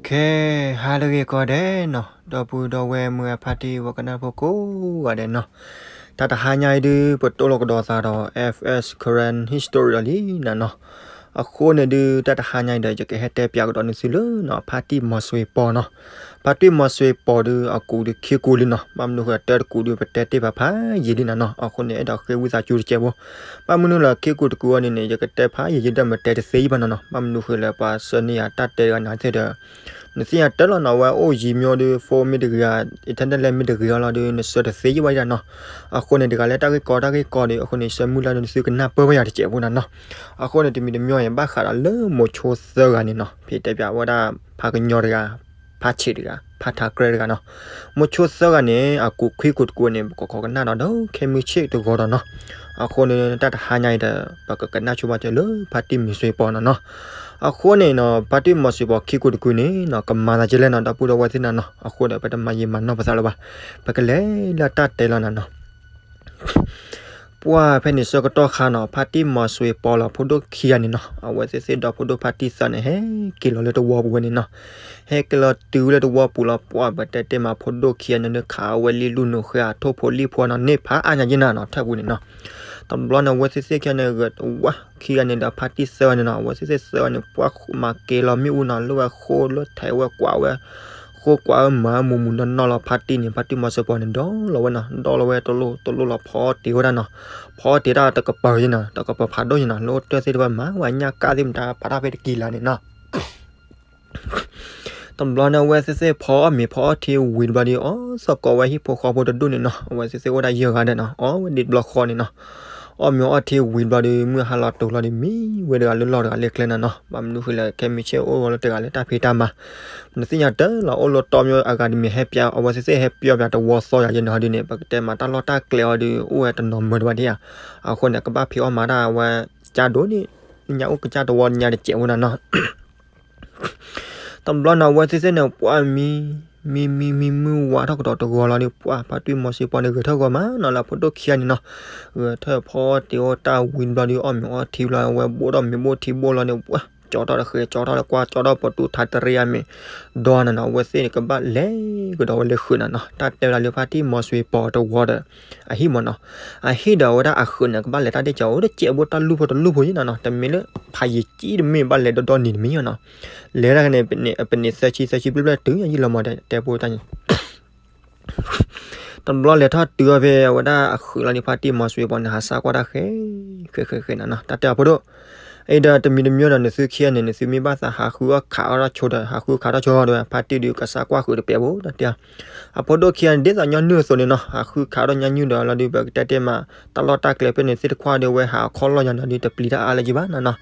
ခဲ ဟါလၢအဂ့ၤကိးဂၤဒဲးနီၤ, ဒီပုၢ်ဒီဝဲၢ်မုၢ်အဖါတံၢ်ဝီကနၣ်ဖိကိးဂၤဒဲးနီၤ, တၢ်တဟါညါအံၤဒုး ပတိၢ်လိာ်ကဒီးသးဒီး F S Karen History ဒီးလံနၤနီၤ. အဃိန့ၣ်ဒုး တၢ်တဟါညါအံၤဒီး ယကဟဲတဲပၠးကဒီးနသုလၢနီၤ ဖါတံၢ်မီၤစွ့ပီၤနီၤ. ဖါတံၢ်မီၤစွ့ပီၤဒုး အကူးဒုးခံကူးလံနီၤ, ဘၣ်မနုၤဃိဒီးတၢ်တကူးဒုး ပတဲတ့ၢ်ဖးဖးယံာ်လံနၤနီၤ. အဃိန့ၣ် အဲၣ်ဒိးဃ့ဝံသးစူၤတစဲးဖိ ဘၣ်မနုၤလၢခံကူးတကူးအံၤန့ၣ်န့ၣ် ယကတဲဖးယံာ်ယံာ်ဒီး မ့ၢ်တဲတသ့ယံာ်ဘၣ်နီၤနီၤ. ဘၣ်မနုၤဃိလၢပှၤဆှၢန့ၢ်ယၤတၢ်တဲတဂၤန့ၣ်သ့ၣ်ဒီး နသ့ၣ်ညါတၢ်လီၤနီၤ, အဝဲအိၣ်ယံာ်မ့ၢ်ဒီး phone မ့ၢ်တဂ့ၤ, internet လၢမ့ၢ်တဂ့ၤအီၤလီၤဒီး နဆှၢတသ့ယံာ်ဘၣ်ဒၣ်နီၤ. အဃိန့ၣ် တဂၤလၢတၢ်ဂ့ၢ်ကီတၢ်ဂ့ၢ်ကီဒီး အဃိန့ၣ် ဆၢမုၢ်လၢ်ဒီးနသုကနၢ်ပၢၢ်ဝဲယၤတစဲးဖိနၤနီၤ. အဃိန့ၣ် တမံၤတမံၤအံၤ ဘၣ်ဃးဒီးလၢမိၤဆိသၢဂၤန့ၣ်နီၤ, ဖဲတဲပၠးဝဲဒၣ် ဖးကညီတဂၤ, ဖးဆံးတဂၤ, ဖးထးကြဲတဂၤနီၤ. မိၤဆိသၢဂၤန့ၣ် အကူးခံကူးတကူးန့ၣ် ပကခိးကနၣ်ဒီး ဒီးခဲမုၢ်ဆ့ၣ်တဂီၤဒီးနီၤ. အဃိန့ၣ် တၢ်တဟါညါအံၤဒီး ပကကနၣ်ဆိဘၣ်စၢၤလၢဖါတံၢ်မီၤစွ့ပီၤနီၤနီၤ. အဃိန့ၣ်နီၤ ဖါတံၢ်မီၤစွ့ပီၤခံကူးတကူးန့ၣ်နီၤ ကမၤသးကဲလဲၣ်နီၤ ဒီပုၢ်ဒီဝဲၢ်သ့ၣ်နၤနီၤ. အဃိဒီး ပတမၤယံာ်မၤနီၢ်ပသးလၢၤဘၣ်, ပကလဲၤလၢတၢ်တဲလီၤနၤနီၤ. ပှၢ်ဖဲန့ၣ်ဆၢကတီၢ်ခါနီၤ ဖါတံၢ်မီၤစွ့ပီၤလီၤဖိဒိၣ်ခံဂၤန့ၣ်နီၤ, အဝဲသ့ၣ်သ့ၣ်ဒီးဖိဒိၣ်ဖါတံၢ်သၢန့ၣ် ဟဲက့ၤလီၤလၢတဝီပူၤဝဲန့ၣ်နီၤ. ဟဲက့ၤလီၤတုၤလၢတဝီပူၤလီၤ ပှၢ်ပတဲတ့ၢ်မး ဖိဒိၣ်ခံဂၤန့ၣ် ခးဝဲလံလူၢ်နုာ်ဃဲအထိၣ်ဖိလံၣ်ဖိနီၤ, န့ၢ်ဖးအါညါယံာ်နၤနီၤ ထၢၣ်ပူၤန့ၣ်နီၤ. တဘျီန့ၣ် အဝဲသ့ၣ်သ့ၣ်ခံဂၤန့ၣ် ဂဲၤတဝၢ်ခံဂၤန့ၣ်ဒီးဖါတံၢ်သၢဂၤန့ၣ်နီၤ, အဝဲသ့ၣ်သ့ၣ်သၢဂၤန့ၣ် ပှၢ်မၤက့ၤလီၤမ့ၣ်အူနီၤ, လၢဝဲဃိလၢထဲးဝဲကွၢ်ဝဲ ဃိကွၢ်ဝဲမၤမူးမူးနီၢ်နီၢ်လီၤ ဖါတံၢ်န့ၣ်, ဖါတံၢ်မီၤစွ့ပီၤန့ၣ် ဒီးလီၤဝဲနီၤ, ဒီးလီၤဝဲတလိၣ်တလိၣ်လီၤ ဖီအီၣ်တ့ၢ်ဝဲဒၣ်နီၤ. ဖီအီၣ်တ့ၢ်တၢ်တကပၤယံၤနီၤ, တကပၤဖးဒိၣ်ယံၤနီၤ, လၢအိၣ်တၢ်သ့ၣ်တဖၣ်မၤဝဲညၣ်ကၣ်သ့ၣ်မတၤ ဖးတၢ်ဖဲတကံလါန့ၣ်နီၤ. တဘျီန့ၣ် အဝဲသ့ၣ်သ့ၣ်ဖီအီၣ်မ့ၤဖီအီၣ်ထံဝံၤတဘျီဒီး အီၣ်သကိးဝဲဟံၣ်ဖိဃီဖိတဒူၣ်န့ၣ်နီၤ, အဝဲသ့ၣ်သ့ၣ်အိၣ်ဒၣ်ယဲၢ်ဂၤဒီးနီၤ, အီၣ်ဝဲဒ်တဘျီဃီန့ၣ်နီၤ. အီၣ်မ့ၤအီၣ်ထံဝံၤတဘျီဒီး မုၢ်ဟါလီၤတိၤလီၤဒီး မံဝဲတဂၤလၢလီၢ်တဂၤလၢကျဲနၤနီၤ, ဘၣ်မနုၤဃိလဲၣ် ခဲမုၢ်ဆ့ၣ်အိၣ်ဝဲလၢတဂၤလၢတၢ်ဖံးတၢ်မၤ နသ့ၣ်ညါတၢ်လီၤ အိၣ်လၢတီမ့ၢ်အဂၤတမံၤဟဲပၠါ အဝဲသ့ၣ်သ့ၣ်ဟဲပၠါပၠါတဝီသီယၤယဲၢ်နီၤဒ်န့ၣ် ပကတဲမးတၢ်လီၢ်တၢ်ကျဲအီၤဒီး အိၣ်ဝဲတနီၤမၢတဘၣ်ဒံးဧါ. အဃိန့ၣ် ကဘၣ်ဖံးအီၣ်မၤတၢ်အဝဲကၠၢ်ဒိၣ်န့ၣ် ညါအိၣ်ကစၢ်တဝီညါတစဲးဖိနၤနီၤ. တဘျီန့ၣ် အဝဲသ့ၣ်သ့ၣ်န့ၣ် ပှၢ်မံ မံ မံ မံမုၢ်ဝါထီၣ်ကဒီးတဂီၤလီၤဒီး ပှၢ် ဖါတံၢ်မီၤစွ့ပီၤန့ၣ် ဂဲၤထၢၣ်ဂီၤမးနီၤလၢဖိဒိၣ်ခံဂၤန့ၣ်နီၤ. ဂဲၤထၢၣ်ဖီအီၣ်တ့ၢ်အီၣ်တၢ်ဝံၤတဘျီဒီး အီၣ်မ့ၤအီၣ်ထံဘျီ အဝဲဘိၣ်ထီၣ်မ့ၤဘိၣ်ထံဘိၣ်လီၤန့ၣ် ပှၢ် ကၠီထီၣ်တဃဲၤ ကၠီထီၣ်တကွၢ် ကၠီထီၣ်ပတူၢ်ထါတရံးအမ့ၤ ဒီးနၤနီၤ အဝဲသ့ၣ်န့ၣ် ကဘၣ်လဲၤကဒီးဝဲလၢဃုာ်နၤနီၤ. တၢ်တဲဝဲဒၣ်လၢဖါတံၢ်မီၤစွ့ပီၤတဝီဒီး အဟံၣ်မးနီၤ. အဟံၣ်ဒီးအဝဲဒၣ်အဃုာ်န့ၣ် ကဘၣ်လဲၤတၢ်ဒ့ၣ်ကၠီအိၣ်တစဲးဖိ တၢ်လူၢ်ဖိတလူၢ်ဖိယံၤနၤနီၤ. တမ့ၢ်လၢဖးယံာ်ကံတမ့ၢ် ဘၣ်လဲၤဒီဒီနံၤတမံၤယံၤနီၤ. လဲၤတၢ်န့ၣ် ပနံၣ်သၢဆံ သၢဆံဘျဲၣ်ဘျဲၣ်တုၤယံၤလီၤမး တဲဖိတၢ်န့ၣ် တဘျီလဲၤထီၣ်တုၤအီၤဖဲအဝဲဒၣ်အဃုာ်လီၤန့ၣ် ဖါတံၢ်မီၤစွ့ပီၤန့ၣ် ဟးစၢ်ကွၢ်တၢ်ဃဲ ဃဲ ဃဲ ဃဲနၤနီၤ. တၢ်တဲအီၤဖိဒိၣ် အံၤဒီးတမံၤတမံၤဒီး နသုခံဂၤန့ၣ် နသုမ့ၢ်ဘၣ်သးဟးဃုအီၣ်ခးအီၣ်တၢ်ဆိဒီး ဟးဃုခးတၢ်ဆိဒီး ဖါတံၢ်ဒုးကစၢ်ကွၢ်ဃုာ်တပျဲၢ်ဖိ တၢ်တဲအီၤ. အဖိဒိၣ်ခံဂၤန့ၣ် ဒ်သိးညီနုၢ်အသိးန့ၣ်နီၤ ဟးဃုခးဒီးညီနုၢ်ဒီးလီၤဒုး ပကတဲတ့ၢ်မး တၢ်လီၢ်တၢ်ကျဲဖဲန့ၣ်သ့ၣ်တခွါဒီး အဝဲဟးအခီၣ်လီၢ်ယၤနီၤဒုး တပျံၤတၢ်အါလၢၤက့ၤဘၣ်နၤနီၤ.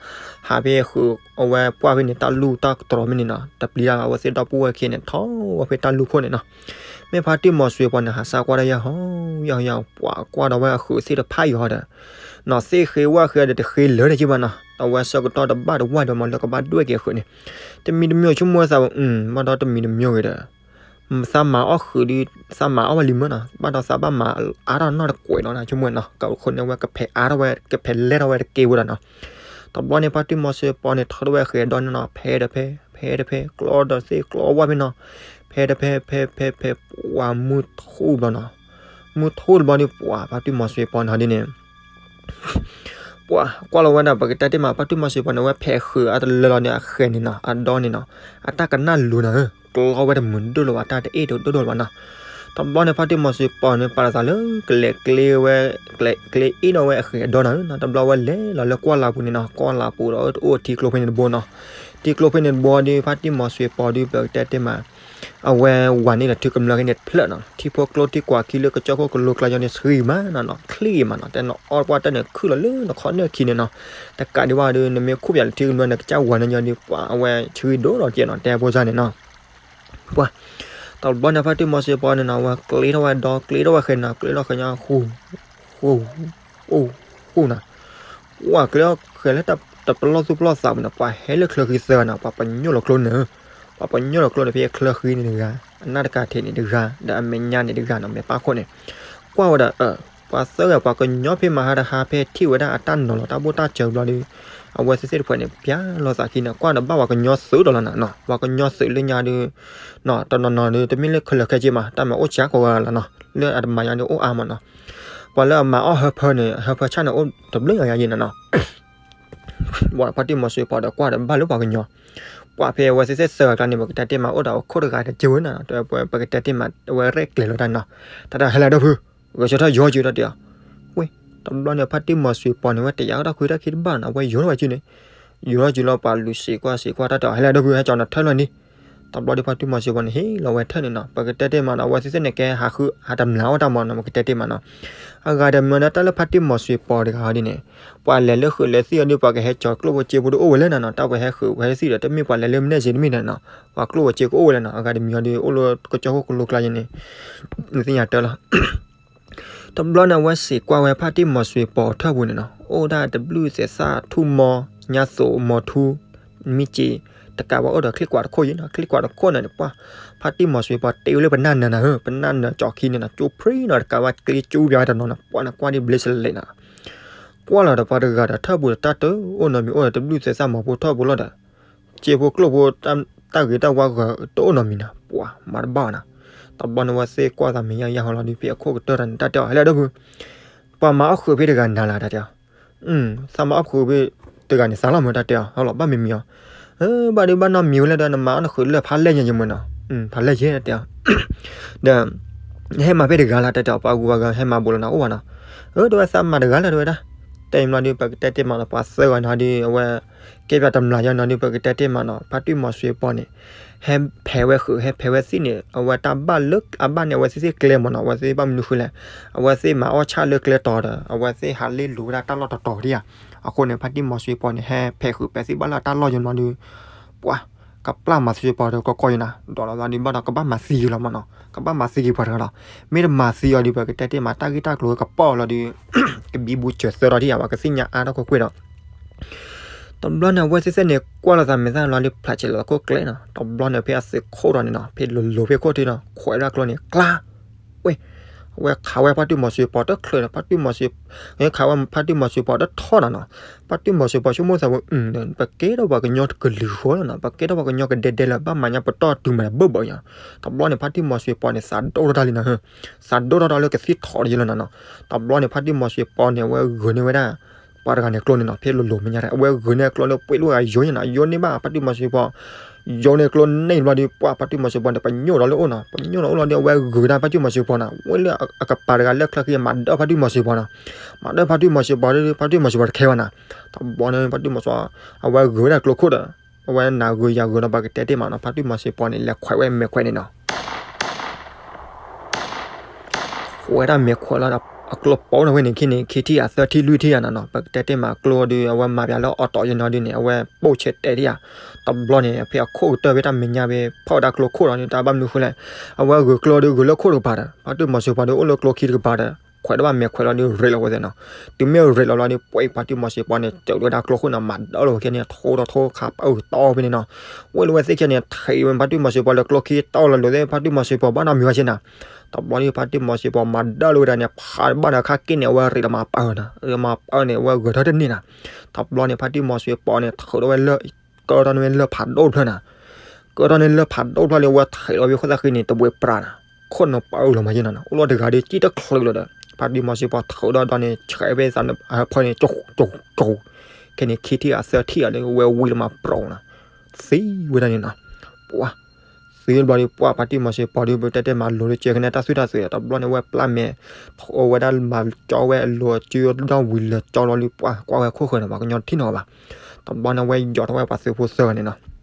ဟးဖဲဃုာ်အဝဲပှၢ်ဖဲန့ၣ် တၢ်လူၢ်တၢ်ကတြီၤဖဲန့ၣ်နီၤ တပျံၤတၢ် အဝဲသ့ၣ်ဒီပုၢ်ဝဲၢ်ခံဂၤန့ၣ် ထီၣ်ဝဲဖဲတၢ်လူၢ်ခိၣ်န့ၣ်နီၤ. မ့ၢ်ဖါတံၢ်မီၤစွ့ပီၤန့ၣ် ဟးစၢ်ကွၢ်တၢ်ယဲၢ်ဟီ ယဲၢ်ဟီ ယဲၢ်ဟီ ပှၤကွၢ်ဒီးဝဲအဃုာ်သ့ၣ်တဖၣ်အံၤဟီဒီး နီၢ်သ့ၣ်ဃ့ဝၣ်ဃ့ဒီးတဃ့လၢာ်တက့ၢ်ဘၣ်နီၤ. အဝဲဆၢကတီၢ်တဘၣ်တဝၢ်ဒီးမးလၢကဘၣ်ဒွဲၣ်က့ၤအဃုာ်န့ၣ် တမံၤတမံၤဆိကမိၣ်သးဝဲ ဘၣ်ဒီးတမံၤတမံၤဂ့ၤဒီး သးမၤအီၣ်ဃုာ်ဒီး သးမၤအီၣ်ဝဲလံမၢ်နီၤ ဘၣ်ဒီးသးဘၣ်မၤအါထီၣ်နီၢ်တကွဲးလီၤ ဆိကမိၣ်နီၤ ကခိၣ်န့ၣ်ဝဲကဖဲးအါထီၣ်ဝဲ ကဖဲးလဲၢ်ထီၣ်ဝဲတက့ၢ်ဝဲဒီးနီၤ. တဘျီန့ၣ် ဖါတံၢ်မီၤစွ့ပီၤန့ၣ် ထီၣ်ဝဲဃဲၤဒီန့ၣ်နီၤ ဖဲးတဖဲ ဖဲးတဖဲ ကျီဒီးသ့ၣ်ကျီဝၣ်ဖဲနီၤ ဖဲးတဖဲ ဖဲး ဖဲး ဖဲး ပှၤမုၢ်ထူၣ်ဘျီနီၤ မုၢ်ထူၣ်တဘျီန့ၣ် ပှၤဖါတံၢ်မီၤစွ့ပီၤန့ၣ်ဒ်န့ၣ် ပှၤကွၢ်လီၤဝဲဒၣ် ပကတဲတ့ၢ်မး ဖါတံၢ်မီၤစွ့ပီၤန့ၣ် အဝဲဖဲးဃုာ်အတလၢလီၤန့ၣ် အဃဲၤန့ၣ်နီၤ အဒီန့ၣ်နီၤ အတၢ်ကနၣ်လူၤနၤဧၢ ကျီဝဲတမုာ်ဒိၣ်လၢၤဘၣ် တၢ်တအ့ၣ်ဒိၣ်ဒိၣ်လၢၤဘၣ်နီၤ. တဘျီန့ၣ် ဖါတံၢ်မီၤစွ့ပီၤန့ၣ် ပာ်လီၤသးလၢ ကလဲၤကျ့ဝဲ ကျဲ ကျ့အ့ၣ်ဒီးဝဲအဃဲၤအဒီနီၤ တဘျီဝဲလဲၤလီၤလၢ ကွၢ်လၢ်ပူၤန့ၣ်နီၤ ကွၢ်လၢ်ပူၤဒီး အိၣ်ထံကျိဖဲန့ၣ်တဘိနီၤ. ထံကျိဖဲန့ၣ်တဘိဒီး ဖါတံၢ်မီၤစွ့ပီၤဒီး ပကတဲတ့ၢ်မး အဝဲဝၤန့ၣ်ဒီး ထုကမျၢၢ်ခဲန့ၣ်တဖျၢၣ်နီၤ ထံဖိကျိထံကွၢ်ခံလၢကစၢၢ်ခိၣ်ကလိကျါညီန့ၣ် ဆှံမးနီၤနီၤ ချံဂ့ၤမးနီၤ တဲနအီၣ်ကွၢ်တၢ်န့ၣ် ခုၣ်လီၤလၢနခီနၢၣ်ခံန့ၣ်နီၤ. တကးဒံးဘၣ်ဒီး နမ့ၢ်ခူၣ်ပၠးလၢထံကမျၢၢ်န့ၣ် ကစၢ်ဝၤန့ၣ်ညီဒီး ပှၤအဝဲဆှံဒိၣ်လီၤကဲနီၤ တဲဖိစၢ်န့ၣ်နီၤ. ပှၤ တဘျီန့ၣ် ဖါတံၢ်မီၤစွ့ပီၤန့ၣ်နီၤ အဝဲကျ့ထီၣ်ဝဲဒီ ကျ့ထီၣ်ဝဲဃဲၤနီၤ ကျ့ထီၣ်ဃဲၤညီ ဃူ ဃူ ဃူ ဃူနီၤ ပှၤကျ့ထီၣ်ဃဲၤလၢတပလီၢ်သူၣ်ပလီၢ်သးပူၤန့ၣ် ပှၤဟဲလၢချၢဃံသၢဂၤနီၤ ပှၤပညိၣ်လီၤကျိန့ၣ် ပှၤပညိၣ်လီၤကျိန့ၣ် ဖဲချၢဃံန့ၣ်တဂၤ အနၢ်တကၤထံးန့ၣ်တဂၤ ဒီးအမဲာ်ညါန့ၣ်တဂၤနီၤ မဲာ်ပၢ်ခိၣ်န့ၣ် ကွၢ်ဝဲဒၣ် အၢ ပှၤသၢဂၤ ပှၤကညီဖဲမဟါတဟါ ဖဲထံၣ်ဝဲဒၣ်အတၢ်နီၤလီၤတၢ်ဘိၣ်တၢ်စၢၤဘျီဒီး အဝဲသ့ၣ်သ့ၣ်တဖၣ်န့ၣ် ပျၢ်လိာ်သးခံန့ၣ် ကွၢ်ဒီးဘၣ်ပှၤကညီသုးဒီးလီၤနၤနီၤ, ပှၤကညီသုးလၢညါဒီး တနီၤနီၤဒီး တမ့ၢ်လၢခဲလၢာ်ခဲဆ့မး တၢ်မၤအိၣ်ဆံးကိးဂၤလီၤနီၤ, လၢအတမၤယါဒီးအိၣ်အါမးနီၤ, ပှၤလၢအမၤအီၣ်ဟၢဖၢန့ၣ် ဟၢဖၢဆၣ်န့ၣ်အိၣ်တဘျုးယၤယၤယံၤနၤနီၤ ဝဲဖါတံၢ်မီၤစွ့ပီၤဒီးကွၢ်ဒီးဘၣ်လၢပှၤကညီ, ပှၤဖဲအဝဲသ့ၣ်သၢဂၤကျါန့ၣ် ပကတဲတ့ၢ်မးအိၣ်ဒီးအခိၣ်တဂၤတက့ၢ်ဝဲနၤ, ပကတဲတ့ၢ်မး အဝဲရဲၣ်ကျဲၤလီၤတၢ်နီၤ, တၢ်တၢ်ဟဲလၢဒိၣ်ဖု, ဂဲၤဆၢထၢၣ်ယိၤကၠုတၢ်တဲအီၤ, ဝ့ၢ်, တဘျီန့ၣ် ဖါတံၢ်မီၤစွ့ပီၤန့ၣ် ဝဲတယာ်တၢ်ခွံတၢ်ခံတဘၣ်နီၤ, အဝဲယိၤထီၣ်ဝဲကၠုန့ၣ်, ယိၤထီၣ်ကၠုလီၤ ပှၤလူၤစံးကွၢ်စံးကွၢ်တၢ်တဲအီၤ ဟဲလၢဒိၣ်ဖု ဟဲကၠီၤနထၢၣ်လီၤန့ၣ်, တဘျီဒီးဖါတံၢ်မီၤစွ့ပီၤန့ၣ် ဟ့ၣ်လီၤဝဲထၢၣ်န့ၣ်နီၤ, ပကတဲတ့ၢ်မးနီၤ အဝဲသ့ၣ်သ့ၣ်န့ၣ် ကဟးဃု ဟးတမျၢ်အီၣ်တၢ်မးနီၤ ပကတဲတ့ၢ်မးနီၤ, အဂၤတမံၤဒီးတၢ်လၢဖါတံၢ်မီၤစွ့ပီၤတဂၤဟီဒ်န့ၣ်, ပှၤလဲၤလၢဃုာ်လၢသံၣ်အီၤဒီး ပှၤကဟဲကၠီၤကျိၣ်ဖိစ့ဖိဒီးအိၣ်ဝဲလၢနၤနီၤ, တၢ်ပှၤဟဲဃုာ်ဝဲသံၣ်ဒီး တမ့ၢ်ပှၤလဲၤလၢမနုၤစ့တမ့ၢ်နၤနီၤ, ပှၤကျိၣ်ဖိစ့ကအိၣ်ဝဲလၢနီၤ, အဂၤတမံၤအီၤဒီးအိၣ်လၢကစၢၢ်ခိၣ်ကလိကျါယဲန့ၣ်, နသ့ၣ်ညါတၢ်လီၤ တဘျီန့ၣ် အဝဲစံးကွၢ်ဝဲဖါတံၢ်မီၤစွ့ပီၤထၢၣ်ပူၤန့ၣ်နီၤ, အိၣ်ဒၣ်တဘျုးသဲးသၣ်ထူၣ်မီ ညါသိးမီၤထူ မံက့ၤ, တကးဝဲအိၣ်ဒီးချံကွၢ်တခိၣ်ယဲနီၤ, ချံကွၢ်တခိၣ်န့ၣ်န့ၣ် ပှၤ, ဖါတံၢ်မီၤစွ့ပီၤတ့ဝဲလၢပနၢ်နၢၤနၤဧၢ, ပနၢ်နၢၤကၠီၤခံန့ၣ်နီၤ, ကၠိဖှံနီၤ တကးဝဲကျ့ကၠူပျါဝဲတနီၤနီၤ, ပှၤန့ၣ်ကွၢ်ဒ်ဘျ့စလဲးနီၤ, ကွၢ်လီၤဒီးပှၤတဂၤဒီးထၢၣ်ပူၤဒီးတၢ်တအိၣ်နီတမံၤ အိၣ်ဒီးတဘျုးသဲးသၣ်မီၤဖိထၢၣ်ပူၤလီၤဒီး စ့ဖိကျိၣ်ဖိ တၢ်ဂ့ၤတၢ်ဝါဂၤတအိၣ်နီတမံၤနီၤ, ပှၤမၤတဘၣ်နီၤ, တဘျီန့ၣ်ဝဲသ့ၣ်ကွၢ်သးမဲာ်ညါယါဟီလီၤဒီး ဖဲအခိၣ်ကတၢၢ်တၢ်န့ၣ် တၢ်တဲအီၤ ဟဲလၢဒိၣ်ဖု, ပှၤမၤအီၣ်ဃုာ်ဖဲတဂၤနၤလၢတၢ်တဲအီၤ, သးမၤအီၣ်ဃုာ်ဖဲတဂၤန့ၣ် သးလီၤမုာ်တၢ်တဲအီၤ ဟီလီၤဘၣ်မံၤမံၤအီၤ, ဘၣ်ဒုးဘၣ်နီတမံၤဝဲလၢဒီး နမၤအီၣ်နဃုာ်လၢဖးလဲၢ်ညါယမုာ်နီၤ, ဖးလဲၢ်ယဲတဲအီၤ ဒီး နဟဲမၤဖဲတဂၤလၢတၢ်တဲအီၤ ပှၤဂုၤပှၤဂၤဟဲမၤဘူးလီၤနၤအိၣ်ဘၣ်နီၤ, အၢ တဲဝဲသးမၤတဂၤလၢတဲဝဲဒၣ်, တဲမးဒီး ပကတဲတ့ၢ်မးနီၤ ပှၤသၢဂၤန့ၣ်ဒီး အဝဲ ကဲပှၤတမျၢ်ယါနီၤဒီး ပကတဲတ့ၢ်မးနီၤ ဖါတံၢ်မီၤစွ့ပီၤန့ၣ် ဟဲဖဲးဝဲဃုာ် ဟဲဖဲးဝဲသံၣ်န့ၣ် အဝဲတၢ်ဘၣ်လၢအဘၣ်န့ၣ် အဝဲသ့ၣ်သ့ၣ်ကျဲမးနီၤ အဝဲသ့ၣ်ဘၣ်မနုၤဃုလဲၣ်, အဝဲသ့ၣ်မၤအီၣ်ဆၣ်လၢကျဲတီၤဒီး အဝဲသ့ၣ်ဟးလ့လိၤဝဲဒၣ်တၢ်လီၢ်တီၤတီၤဒံးဧါ, အဃိန့ၣ် ဖါတံၢ်မီၤစွ့ပီၤန့ၣ် ဟဲဖဲးဃုာ်ပဲသံၣ်ဘၣ်လၢအတၢ်လီၢ်ယါနီၤဒီး ပှၤ ကပျၢ်မၤစွ့ပီၤဒီးကီကီယါနီၤ ဒီးလီၤလီၤဒီးဘၣ်ဒီးကဘၣ်မၤသံက့ၤလီၤမးနီၤ ကဘၣ်မၤသံက့ၤပှၤတဂၤလီၤ, မ့ၢ်တမၤသံအီၤဒီး ပကတဲတ့ၢ်မး တၢ်ဂ့ၢ်တၢ်ကျိၤကပီၤလီၤဒီး ကဘံဘူစၢၤသၢထီၣ်ဒံးဧါ ပှၤကသ့ၣ်ညါအါထီၣ်ကွ့ၢ်ကွ့ၢ်ဒီး တဘျီန့ၣ် အဝဲသ့ၣ်သ့ၣ်န့ၣ် ကွၢ်လိာ်သးမဲာ်သၣ်လီၤဒီး ဖျါဆဲးလီၤသးခိၣ်ကျဲနီၤ, တဘျီန့ၣ် ဖဲအသုးခိၣ်ဒီးန့ၣ်နီၤ ဖဲလိၤလိၤဖဲခိၣ်ထံးနီၤ ခွဲးဒၣ်ကျိန့ၣ် ကျါ ဝဲ အဝဲခးဝဲဖါတံၢ်မီၤစွ့ပီၤတချုးန့ၣ် ဖါတံၢ်မီၤစွ့ ခးဝဲဖါတံၢ်မီၤစွ့ပီၤတထီၣ်နီၤနီၤ, ဖါတံၢ်မီၤစွ့ပီၤဆိကမိၣ်သးဝဲ ပကဲထီၣ်ပှၤကညီကလုာ်ဃီလီၤနီၤ ပကဲထီၣ်ပှၤကညီကဒဲဒဲလၢ ဘၣ်မၤညါပတီၢ်တုၤမးတဘၣ်ဘၣ်ယါ, တဘျီန့ၣ် ဖါတံၢ်မီၤစွ့ပီၤန့ၣ် သးဒိၣ်ထီၣ်တၢ်လံနီၤ သးဒိၣ်ထီၣ်တၢ်လၢကသံၣ်ထီၣ်တယဲလီၤနီၤနီၤ, တဘျီန့ၣ် ဖါတံၢ်မီၤစွ့ပီၤန့ၣ် အဝဲဂုာ်န့ၢ်ဝဲဒၣ် ပှၤတဂၤန့ၣ်ကျိန့ၣ်နီၤ ဖဲလိၤလိၤမဲာ်ညါ အဝဲဂုာ်န့ၢ်ကျိလၢပှ့ၤလိၣ်ဂၤယိန့ၣ်နီၤ ယိန့ၢ်ဘၣ်ဖါတံၢ်မီၤစွ့ပီၤ ယိန့ၢ်ကျိန့ၢ်ဘျီဒီး ပှၤဖါတံၢ်မီၤစွ့ပီၤန့ၣ် ပညိၣ်ဒီးလၢအိၣ်နီၤ ပညိၣ်ဒီးအိၣ်လီၤဒီး အဝဲဂုာ်ဒၣ်ဖါတံၢ်မီၤစွ့ပီၤနီၤ ဝဲလၢအကပၤတဂၤလၢချၢခံ မၤဒၢဖါတံၢ်မီၤစွ့ပီၤနီၤ မၤဒၢဖါတံၢ်မီၤစွ့ပီၤဒီး ဖါတံၢ်မီၤစွ့ပီၤတခဲဘၣ်နီၤ တဘျီန့ၣ် ဖါတံၢ်မီၤစွ့ အဝဲဂုာ်ဝဲဒၣ်ကျိခိၣ်ဒီး အဝဲနၤဂုာ်ယၤဂုာ်နီၤ ပကတဲတ့ၢ်မးနီၤ ဖါတံၢ်မီၤစွ့ပီၤန့ၣ် လဲၤခွဲးဝဲမဲာ်ခွဲးန့ၣ်နီၤ ဝဲဒၣ်မဲာ်ခွဲးလီၤဒီး အကျိပိာ်နီၤဝဲန့ၣ်ခံန့ၣ် ခံထံၣ်ဧါသၢထံၣ်လွံၢ်ထံၣ်ဧါနီၤနီၤ ပကတဲတ့ၢ်မးကျိဒီး အဝဲမၤပၠးလၢအီၤတီၢ်ယနီၤဒုန့ၣ် အဝဲပိာ်ဆဲးတဲာ်ဒံးဧါ တဘျီန့ၣ် ဖဲအခိၣ်ကတၢၢ်ဖဲတၢ်မဲာ်ညါဖဲ ဖီၣ်ဝဲဒၣ်ကျိခိၣ်လီၤန့ၣ် တၢ်ဘၣ်မနုၤဃိလဲၣ် အဝဲဂုာ်ကျိဒီးဂုာ်လၢခိၣ်တကပၤဒီး ဖါတံၢ်မီၤစိၤပီၤဒီးအိၣ်လၢကျိခံတကပၤဒီး ခွဲးဒၣ်ဘၣ်မဲာ်ခွဲးလီၤဒီး ရ့းလီၤဝဲသ့ၣ်နီၤ တုၤမ့ၢ်ရ့းလီၤလီၤဒီး ပှဲၤဖါတံၢ်မီၤစိၤပီၤန့ၣ် စၢးလီၤဝဲဒၣ်ကျိခိၣ်န့ၣ် မၤဒၢလီၤဝဲခဲန့ၣ် ထိထီၣ်ထိခးပၢ်အုၣ်တီၢ်ဖဲန့ၣ်နီၤ ဝဲလၢဝဲသ့ၣ်ခဲန့ၣ် ထံးဝဲဖါတံၢ်မီၤစိၤပီၤလၢကျိခံတီၢ်လီၤလိာ်သ့ၣ် ဖါတံၢ်မီၤစိၤပီၤဘၣ်နီတမံၤဝဲဆ့နီၤ တဘျီန့ၣ် ဖါတံၢ်မီၤစိၤပီၤမၤဒၢလီၤဝဲဒၣ်န့ၣ် ဖးဘၣ်ဒီးခါက့န့ၣ် အဝဲရ့းလီၤမၤပၢ်ဝဲနီၤ မၤပၢ်န့ၣ် အဝဲဂဲၤထီၣ်တန့ၢ်နီၤ တဘျီန့ၣ် ဖါတံၢ်မီၤစိၤပီၤန့ၣ် ထုးထီၣ်ဝဲလၢ ကၢထီၣ်န့ၢ်ဝဲလၢၢ်ဖးဒိၣ်တဖျၢၣ်နီၤ ကၢထီၣ်န့ၢ်လၢၢ်ဖးဒိၣ်တဖျၢၣ်လၢဝဲထံးလီၤဝဲခိၣ်သၣ်ဃံန့ၣ် တဝဲပြးနီၤ ခိၣ်နူာ်ပၢ်အုၣ်လီၤမၤယဲနီၤ အိၣ်လီၤတဂၤဒီး စံၣ်တချုးလီၤဒီး ဖါတံၢ်မီၤစိၤပီၤထုးဒီးဒီးန့ၣ် ဆဲးဝဲသးဖၢန့ၣ် ကၠူကၠူကၠူ ခဲန့ၣ် ခံထံၣ်အသၢထံၣ်အီၤဒီး ဝဲဝံၤလီၤမၤပြီၤနီၤ သံဝဲဒၣ်န့ၣ်နီၤ ပှၤ သံဘျီဒီး ပှၤဖါတံၢ်မီၤစိၤပီၤဒီး ပတဲတဲမၤလိၤလၢကဲကနဲတၢ်သွံၣ်တၢ်သွဲး တဘျီန့ၣ် ဝဲပျၢ်မဲာ် အိၣ်ဝဲဒၣ်မၤကၠီဝဲအလိၤ ကၠူဒီဝံၤလၢာ်ကၠီလီၤလံ ပှၤကွၢ်ဝဲခိၣ်ဃၢၤန့ၣ် ပှၤကညီတထံၣ်နီၤဘၣ် တဘျီန့ၣ် ဝဲယီၤထီၣ်ဝဲပှၤသုးဖိသၢဂၤန့ၣ်နီၤ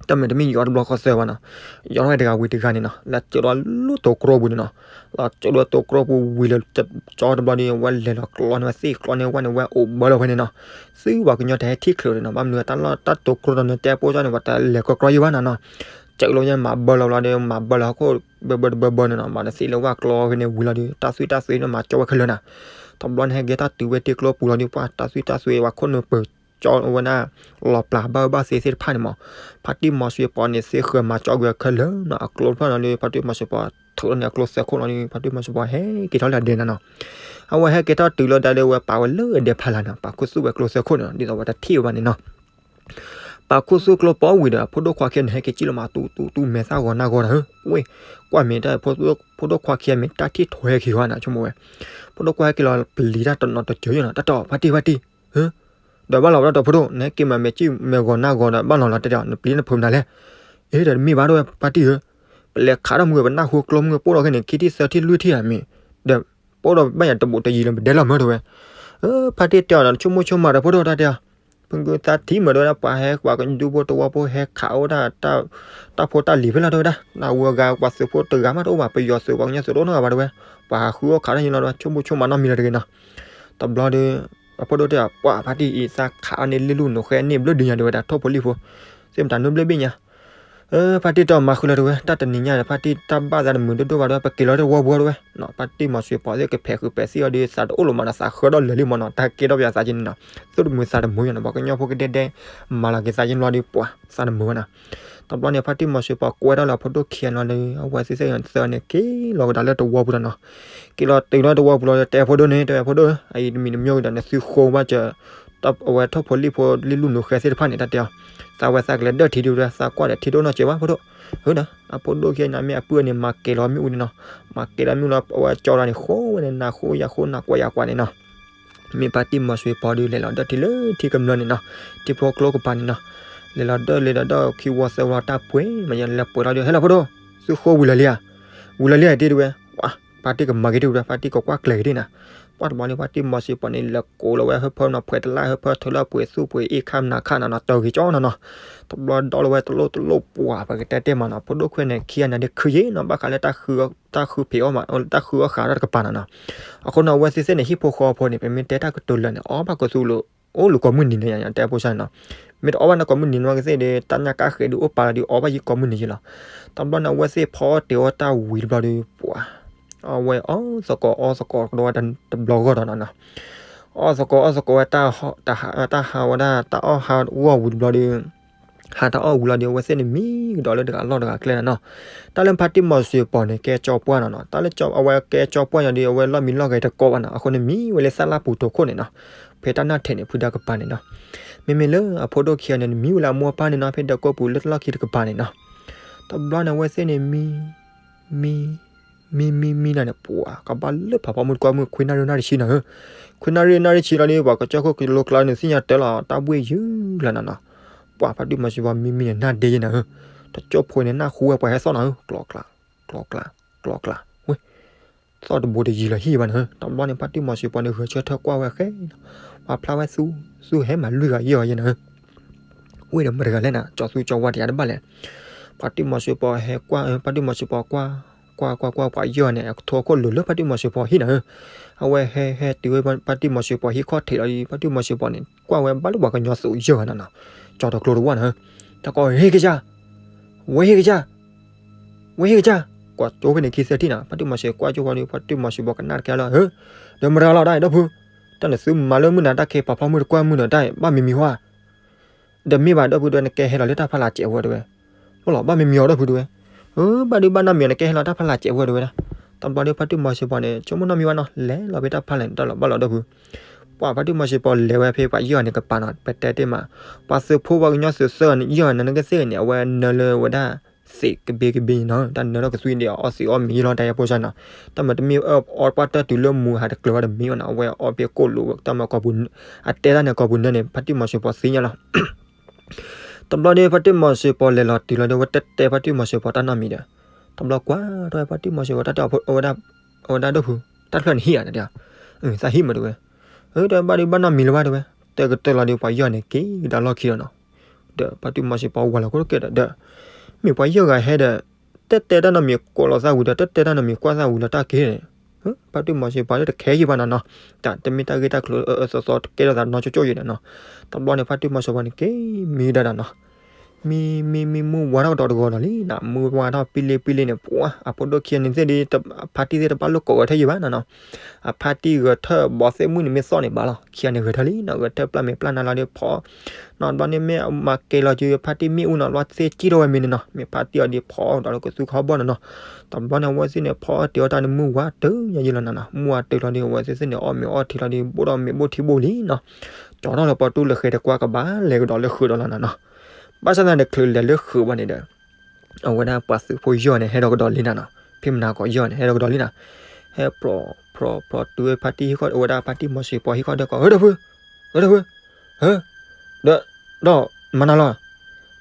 တမ့ၢ်တမ့ၢ်ယီၤတဘျီဃီသၢဂၤဘၣ်နီၤ ယီၤထီၣ်ဝဲတဂၤဝံၤတဂၤန့ၣ်နီၤ လၢစၢးဒီးလၢတိၤကြီပူၤန့ၣ်နီၤ လၢစၢးဒီးတိၤကြီပူၤဝံၤလၢာ်ကၠီတဘျီဒီး ဝဲလဲၤလီၤကျီန့ၢ်ဝဲသ့ၣ်ကျီန့ၢ်ဝဲန့ၣ် ဝဲအိၣ်ဘၢလီၤဖဲန့ၣ်နီၤ သံဝဲကညီတဟဲထံၣ်ချုးန့ၣ်နီၤ ဘၣ်မနုၤတၢ်လီၢ်တၢ်တိၤကြီဒီးန့ၣ် တဲပိၢ်ကၠီန့ၣ် ပှၤတလဲၤကီကီယံဘၣ်နီၤနီၤ စၢးလီၤညါမၤဘၢလီၤဘျီဒီး မၤဘၢလီၤဟီၣ်ခိၣ်ဘၢဘၢတဘၢဘၢန့ၣ်နီၤ မၤတသ့လၢဝဲကျီဖဲန့ၣ်ဝံၤလီၤဒီး တၢ်သွံၣ်တၢ်သွဲးန့ၣ် မၤကၠီဝဲခဲလၢာ်နီၤ တဘျီန့ၣ် ဟဲကဲထီၣ်တုၤဝဲတ့ကျိပူၤလီၤဒီး ပှၤတၢ်သွံၣ်တၢ်သွဲးဝဲခိၣ်နူာ်ပၢၤ ကၠီဝဲဒၣ် လီၤပျၢ်ဘၣ်အၢဘၣ်သီသ့ၣ်တဖၣ်န့ၣ်မး, ဖါတံၢ်မီၤစွ့ပီန့ၣ် သ့ဃၢၤမၤကၠီကွံာ်အခဲလၢာ်နီၤ အကျိတဖျၢၣ်နီၤဒီး ဖါတံၢ်မီၤစွ့ပီထုးလီၤန့ၣ် အကျိသၢခိၣ်လီၤဒီး ဖါတံၢ်မီၤစွ့ပီဟဲက့ၤထီၣ်လၢအဒဲန့ၣ်နီၤ. အဝဲဟဲက့ၤထီၣ်တုၤလီၤဒၣ်ဒီး အဝဲပာ်ဝဲလၢအဒဲဖးလၢ်န့ၣ် ပာ်ခူသူၣ်ဝဲကျိသၢခိၣ်န့ၣ် ဒ်သိးဝဲတထံၣ်ဝဲဘၣ်န့ၣ်နီၤ. ပာ်ခူသူၣ်ကျိပီဝံၤဒီး အဖိဒိၣ်ခွါခံဂၤန့ၣ် ဟဲက့ၤစံၣ်လီၤမးတူတူတူ မဲာ်သၣ်ဂီၤနၢ်ဂီၤဒီး ဝ့ၢ် ကွၢ်မ့ၢ်တၢ် ဖိဒိၣ်ခွါခံဂၤမ့ၢ်တၢ်ထံၣ်ထွဲခံဂၤန့ၣ် ဆိကမိၣ်ဝဲ, ဖိဒိၣ်ခွါဟဲက့ၤလီၤပျံၤတၢ်တနီၤတစၢၤနီၤ တၢ်တီၢ် ဖါတံၢ် ဖါတံၢ် ဒီးဘၣ်လီၤဝဲဒၣ်ဒီးဖိဒိၣ် နဟဲက့ၤမးမဲာ်စံၣ်မဲာ်ဂီၤနၢ်ဂီၤဒီး ဘၣ်လီၤလီၤတဲဒီး နပျံၤနဖုးမနုၤလဲၣ်. အ့ ဒီးတမ့ၢ်ဘၣ်ဒိၣ်ဝဲ ဖါတံၢ်ဧၢ, ပလဲၤခးထီၣ်မုၢ်ဝဲပနၢ်ဟူကျိမုၢ်ပိၢ်ထီၣ်ခဲန့ၣ် ခံထံၣ်သၢထံၣ်လွံၢ်ထံၣ်ဧါမ့ၢ်, ဒီးပိၢ်ဒီးဘၣ်ယၤတဘူးတယံၤလၢပဒဲလီၤမၢ်တဲဝဲ. ဖါတံၢ်တဲအီၤဒီး ဆိကမိၣ်ဆိကမးဒီးဖိဒိၣ်တၢ်တဲအီၤ, ဖုကသါထံမးတဲဝဲဒၣ် ပှၤဟဲပှၤကဒူဖိတဝီဖိဟဲခးအိၣ်တၢ် တၢ်ဖိတၢ်လံၤဖဲလီၤတဲဝဲဒၣ် နဝဲဂၤပှၤသုးဖိတဂၤမးတအိၣ်ဘၣ် ပယီၤသုးပှၤကညီသုးတအိၣ်နီတဂၤဘၣ်တဲဝဲ, ပှၤဟးဃုအီၣ်ခးထီၣ်ယံၤလီၤတဲဝဲ ဆိကမိၣ်ဆိကမးနီတမံၤလၢၤတဂ့ၤနီၤ. တဘျီဒီး အဖိဒိၣ်တဲအီၤ ပှၤဖါတံၢ်အံၤ သးခးအီၣ်န့ၢ်လံၣ်လူၣ်နိးဃဲန့ၢ်ဘျုးဒုးညါတဲဝဲဒၣ် ထိၣ်ဖိလံၣ်ဖိ သ့ၣ်မတၤနုၢ်ဘျ့ဘ့ၣ်ညါ ဖါတံၢ်တဲအီၤမၤဃုာ်လီၤတဲဝဲ တၢ်တနံၤညါဒီး ဖါတံၢ်တၢ်ဘၣ်သးတမုာ်ဒိၣ်ဒိၣ်ဘၣ်တဲဝဲ ပက့ၤလီၤတဝီပူၤလီၤတဲဝဲ, ဖါတံၢ်မီၤစွ့ပီသ့ၣ်ကဖဲးဃုာ်ပဲာ်သံအီၤဒီး သးတအိၣ်လၢၤမးနီၤ သးဃၢဒီးလၢာ်လံမးနီၤ တၢ်ကဲထီၣ်ပယီၤသးက့န့ၣ်နီၤ, သူၣ်တမုာ်သးတမုာ်ယၤနီၤ ပှၤကညီဖိကဒဲဒဲ မၤလီၤက့ၤသးက့ဘျီဒီး ပှၤသးတမုာ်ဝဲနီၤ. တဘျီန့ၣ် ဖါတံၢ်မီၤစွ့ပီကွဲထီၣ်လၢအဖိဒိၣ်ခံဂၤလီၤဒီး အဝဲသ့ၣ်သ့ၣ်သၢန့ၣ် က့ၤလီၤကဒါလၢတဝီပူၤဒီးနီၤ, က့ၤလီၤတုၤလၢတဝီပူၤလီၤဒီး တဲအဖိဒိၣ်န့ၣ် တဲအဖိဒိၣ် အအံၤတမံၤတမံၤဒီး နသုဃိဘၣ်စၢၤ အဝဲထိၣ်ဖိလံၣ်ဖိလံၣ်လူၢ်နိးဃဲသ့ၣ်တဖၣ်န့ၣ် တၢ်တဲအီၤ, သးဝဲသးကလဲၤဒၢၣ်ထံဒုးဒီး သးကွၢ်ဒီးထံဒိၣ်နီၢ်စဲးဘၣ်ဖိဒိၣ်, ဒီး အဖိဒိၣ်ခံဂၤန့ၣ် မ့ၢ်အပုၢ်န့ၣ် မၤကဲၤလီၤမ့ၣ်အူန့ၣ်နီၤ, မၤကဲၤလီၤမ့ၣ်အူလီၤ အဝဲကၠီလီၤန့ၣ် ဃိဝဲန့ၣ် နၤဃိယၤဃိ နၤကွၢ်ယၤကွၢ်န့ၣ်နီၤ. မ့ၢ်ဖါတံၢ်မီၤစွ့ပီဒီး လဲၤလီၤဒၢၣ်ထံလၢထံကမျၢၢ်န့ၣ်နီၤ, ထံဖိကျိကပၤန့ၣ်နီၤ, လဲၤလီၤဒၢၣ်လဲၤလီၤဒၢၣ်ခံဝီသၢဝီတၢ်ပှဲၤ မ့ၢ်လဲၤပှဲၤလီၤဒီး ဟဲလီၤဖိဒိၣ်, သုဃိဝံၤလၢာ်လံဧါ, ဝံၤလၢာ်လံဧါတ့ၢ်တဝဲ, ပှၤ ဖါတံၢ်ကမၤက့ၤတဝဲ ဖါတံၢ်ကကွၢ်ကျဲၤက့ၤတ့ၢ်နၤ, ပှၤတဘျီန့ၣ် ဖါတံၢ်မီၤစွ့ပီန့ၣ် လဲၤကိးလီၤဝဲဟၢဖၢနီၤ ဖှဲးတလၢ်ဟၢဖၢထုးလီၤပှ့ၤသူၣ်ပှ့ၤအ့ၣ်ခါမနၤခါနီၤနီၤ တၢ်ဂ့ၤကၠီနီၤနီၤ, တဘျီဒီးလီၤဝဲတလိၣ်တလိၣ်ပှၤ ပကတဲတဲမးနီၤ ဖိဒိၣ်ခွဲးန့ၣ် ခံဂၤန့ၣ်ဒီးခုယ့ၣ်နီၤ ဘၣ်ဃးလၢတၢ်ဃုဖံးအီၣ်မး တၢ်ဃုအီၣ်ဃာ်တၢ်တကပၤနီၤနီၤ, အဃိန့ၣ် အဝဲသ့ၣ်သ့ၣ်န့ၣ် ဟံၣ်ဖိဃီဖိန့ၣ် ပမ့ၢ်တဲတၢ်ကတိၤလၢာ်န့ၣ် အီၣ်ဘၣ်ကသူလၢ အိၣ်လၢကိးမုၢ်နံၤန့ၣ် ယတဲဖိစၢ်န့ၣ်နီၤ, မ့ၢ်တအီၣ်ဘၣ်န့ၣ်ကိးမုၢ်နံၤန့ၣ် အဝဲသ့ၣ်ဒီး တၢ်ညၣ်ကၣ်ဃဲးဒုးအိၣ်ပာ်လီၤဒီး အီၣ်ဘၣ်ယံၤကိးမုၢ်နံၤယ့ၣ်လီၤ. တဘျီန့ၣ် အဝဲသ့ၣ်ဖီအီၣ်တ့ၤအီၣ်တၢ်ဝံၤတဘျီဒီး ပှၤ အဝဲအီၣ်သကိးအီသကိးကဒီးဝဲတဘျီဂီၢ်ဒီးနီၤနီၤ, အီၣ်သကိးအီသကိးဝဲ တၢ်ဟးဝဲဒၣ် တၢ်အီၣ်ဟးဂီၢ်ဝံၤတဘျီဒီး ဟးတၢ်အီၣ်ဝံၤလီၤဒီး အဝဲသ့ၣ်န့ၣ်မံကဒီးလၢတဂၤလီၢ်တဂၤကျဲလီၤနီၤ. တၢ်လၢဖါတံၢ်မီၤစွ့ပီန့ၣ် ကဲကၠီပှၢ်နီၤနီၤ, တၢ်လၢအဝဲကဲကၠီပှၢ်ညီဒီး အဝဲလီၢ်မံလီၢ်ဂဲၤတကိးဘၣ်နီၤ, အဃိန့ၣ်မံဝဲလၢသၣ်လၢ်ပူၤတိာ်ခိၣ်န့ၣ်နီၤ, ဖဲတၢ်နၢ်ထဲးန့ၣ် ဖုဒါကပၤန့ၣ်နီၤ, မ့မ့ၢ်လၢအဖိဒိၣ်ခံဂၤန့ၣ် နမံဝဲလၢအမိၢ်အပၢ်န့ၣ်နီၤ, ဖဲဒၢးကိးပူၤလၢတလီၢ်ခံတကပၤန့ၣ်နီၤ, တဘျီန့ၣ် အဝဲသ့ၣ်န့ၣ်မံ မံ မံမံမံနီၤန့ၣ် ပှၤကဘၣ်လၢဖးဖီမုၢ်တကွၢ်မုၢ် ခွံနၣ်ရံၣ်နၣ်ရံၣ်ဆံနီၤဧၢ, ခွံနၣ်ရံၣ်နၣ်ရံၣ်ဆံလီၤဒီး ပှၤကစၢၢ်ခိၣ်ကလိကျါန့ၣ် သ့ၣ်ညါတဲလီၤတၢ်ဘှ့ၣ်ယုၢ်လီၤနီၤနီၤ, ပှၤဖါတံၢ်မီၤစွ့ပီမံမံန့ၣ် နၢ်ဒ့ယဲနီၤဧၢ, တကၠိဖိန့ၣ် နၢ်ဟူဝဲပှၤဟဲသီၣ်နီၤဧၢ, ကျီကျီ ကျီကျီ ကျီကျီ ဝဲ သီၣ်တဘိတယံၤလီၤဟံၣ်ဘၣ်နီၤဧၢ, တဘျီန့ၣ် ဖါတံၢ်မီၤစွ့ပီန့ၣ် ဂဲၤဆၢထၢၣ်ကွၢ်ဝဲဃဲနီၤ, ပှၤဖျါဝဲသူ သူဟဲမၤလွံၢ်ဂၤယဲၢ်ဂၤယဲနီၤဧၢ ဝ့ၢ်ဒီးမတၤတဂၤလဲၣ်နီၤ, ကၠီသူကၠီဝါတယၤတဘၣ်လဲၣ်. ဖါတံၢ်မီၤစွ့ပီဟဲကွၢ် ဖါတံၢ်မီၤစွ့ပီကွၢ် ကွၢ်ကွၢ်ကွၢ် ပှၤယဲၢ်ဂၤန့ၣ် အကထိအခိၣ်လိၤလၢဖါတံၢ်မီၤစွ့ပီဟံၣ်နီၤဧၢ, အဝဲဟဲဟဲတုၤဝဲဖါတံၢ်မီၤစွ့ပီဟံၣ်ခီၣ်ထံးလီၤဒီး ဖါတံၢ်မီၤစွ့ပီန့ၣ် ကွၢ်ဝဲဘၣ်လၢပှၤကညီသုးယဲၢ်ဂၤနီၤနီၤ, ကၠီတကျိတဝၢ်နီၤဧၢ, တၢ်ကိး ဟ့ၣ်ကစၢ် ဝဲဟ့ၣ်ကစၢ် ဝဲဟ့ၣ်ကစၢ်, ကွၢ်ကၠိဖဲန့ၣ်ခံသၢထံၣ်နီၤ, ဖါတံၢ်မီၤစွ့ကွၢ်ကၠိဝံၤဒီး ဖါတံၢ်မီၤစွ့ပီကနၣ်တကဲလီၤဧၢ, ဒီးမတၤလီၤတၢ်ဒီပုၢ်, တၢ်နသုမၤလၢမုၢ်နၤတၢ်ခဲပာ်ဖီမုၢ်တကွၢ်မုၢ်ဒီးတၢ်ဘၣ်မံၤမံၤဟါ ဒီးမ့ၢ်ဘၣ်ဒီပုၢ်ဒီး နကဲဟဲလီၤလၢတၢ်ဖးလၢ်စဲးဝဲတဲဝဲ, ဘၣ်လီၤ ဘၣ်မံၤမံၤအီၤဒီပုၢ်တဲဝဲ, အၢ ဘၣ်ဒုးဘၣ်နီတမံၤ နကဲဟဲလီၤတၢ်ဖးလၢ်စဲးဝဲတဲဝဲဒၣ်, တဘျီဒီး ဖါတံၢ်မီၤစွ့ပီန့ၣ် ဆိကမိၣ်နီတမံၤဘၣ်နီၤ လဲၤလီၤဖဲတၢ်ဖးလၢ်န့ၣ် တၢ်လီၤဘၣ်လီၤဒီပုၢ်, ပှၤဖါတံၢ်မီၤစွ့ပီလဲၤဝဲဖဲပှၤယဲၢ်ဂၤန့ၣ် ကပၤနီၤ ပတဲတ့ၢ်မး, ပှၤသုးဖိပှၤကညီသုးသၢဂၤန့ၣ် ယဲၢ်ဂၤန့ၣ် နကသ့ၣ်ဂ့ၤန့ၣ် အဝဲနၢလၢဝဲဒၣ် သံးကဘ့ကဘ့နီၤ, တၢ်နၢထီၣ်ကသွံဒီးအီသံးအီမ့ၤယံၤလီၤ တၢ်ယဲၢ်ဖိစၢ်နီၤ, တၢ်မၤတမ့ၢ်အီပှၢ်တၢၢ်တုၤလၢမူဟးတကျၢၤဝဲတမံၤဘၣ်နီၤ, အဝဲအီဖဲကိၣ်လိာ်ဝဲ တၢ်မၤကီၢ်ပူၤ, အတဲတၢ်န့ၣ်ကီၢ်ပူၤနၢန့ၣ် ဖါတံၢ်မီၤစွ့ပီသ့ၣ်ညါလီၤ တဘျီဒီး ဖါတံၢ်မီၤစွ့ပီလဲၤလီၤတုၤလီၤဒီး အဝဲတဲတဲဖါတံၢ်မီၤစွ့ပီတၢ်နီတမံၤဒီး, တဘျီကွၢ်ထီၣ်ဖါတံၢ်မီၤစွ့ပီတၢ်တဲအီၤ အဝဲဒၣ်ဒီပုၢ်, တၢ်တဖျၢၣ်န့ၣ်ဟံၣ်ဧါ တဲ, သးဟံၣ်မးတဲဝဲ, အၢ တဲဘၣ်ဒုးဘၣ်နီတမံၤလၢၤဘၣ်တဲဝဲ, တဲကတၢၢ်လီၤဒီး ပှၤယဲၢ်ဂၤန့ၣ်က့ၤကဒါလီၢ်ခံလီၤနီၤ, ဒီးဖါတံၢ်မီၤစွ့ပီဝဲလီၤခိၣ်တကဲဒီး ဒီး မ့ၢ်ပှၤယဲၢ်ဂၤဟဲဒီး တဲတဲတၢ်နီတမံၤကိးလီၤသၣ်ဝံၤဒီး တဲတဲတၢ်နီတမံၤကွၢ်သၣ်ဝံၤလီၤတၢ်က့ၤ ဖါတံၢ်မီၤစိၤပှၤလၢတခဲယံၤဘၣ်နီၤနီၤ, တၢ်တမ့ၢ်တၢ်ဂ့ၢ်တၢ်ကျိၤအၢအၢသီသီတကဲထီၣ်သးနီၢ်ကၠိကၠိယံၤနီၤနီၤ, တဘျီန့ၣ် ဖါတံၢ်မီၤစိၤပှၤန့ၣ်က့ၤမံကဒါဒီးနီၤ, မံမံမံမုၢ်ဝါထီၣ်ကဒီးတဂီၤဒီးလံနီၤ, မုၢ်ဝါထီၣ်ပံလ့ပံလ့န့ၣ် ပှၤ အဖိဒိၣ်ခံဂၤန့ၣ်သ့ၣ်ဒ် ဖါတံၢ်သ့ၣ်တဘၣ်လိၣ်ကိးဂဲၤထၢၣ်ယံၤဘၣ်နီၤနီၤ, အဖါတံၢ်ဂဲၤထၢၣ်ဘီသ့ၣ်မုၣ်န့ၣ်မ့ၢ်သီၣ်န့ၣ်ဘၣ်လီၤ, ခံဂၤန့ၣ်ဂဲၤထၢၣ်လံနီၤ, ဂဲၤထၢၣ်ပျၢ်မဲာ်ပျၢ်နါလီၤဒီးဖီ နီၤ, တဘျီန့ၣ်မ့ၢ်မၤကဲၤလီၤက့ၤဖါတံၢ်မ့ၣ်အူနီၤ, တဘျီသ့ၣ်ကံၣ်ထီၣ်ဝဲမ့ၤန့ၣ်နီၤ, မ့ၢ်ဖါတံၢ်အီၤဒီးဖီဒီးလၢကသူခီဘီၣ်နီၤနီၤ, တဘျီန့ၣ်အဝဲသ့ၣ်န့ၣ် ဖီအီၣ်တ့ၤအီၣ်တၢ်န့ၣ်မုၢ်ဝါတၢ်ညါယံၤလီၤနီၤနီၤ, မုၢ်ဝါတ့ၤလီၤဒီး အဝဲသ့ၣ်သ့ၣ်န့ၣ် အီၣ်မ့ၤအီၣ်ထံလီၤဒီး ဘိၣ်ဒီးမ့ၤဘိၣ်ထံဘိၣ်လံနီၤ, ကၠီထီၣ်လၢပှၤတူၢ်လၢဃဲၤတကွၢ်ကဘၣ်လဲၤကဒီးလၢဃုာ်ဒီးလီၤနီၤနီၤ, ဘၣ်ဆၣ်သနာ်က့တချုးလဲၤလၢဃုာ်ဘၣ်န့ၣ်ဒီး အဝဲဒၣ်ပှၤသုးဖိယီၢ်န့ၣ် ဟဲဒီးကဒီးလံနီၤနီၤ, ဖံးမနၤကီးယီၢ်န့ၣ် ဟဲဒီးကဒီးလံနီၤ, ဟဲပြီၤပြီၤပြီၤတုၤဖါတံၢ်ဟံၣ်ဃီ အဝဲဒၣ်ဖါတံၢ်မီၤစံၤပီၤဟံၣ်ဃီဒီးကိး ဧၢ ဒီပုၢ် ဧၢ ဒီပုၢ် ဧၢ ဒီး ဒီး မၤနီၤလီၤ,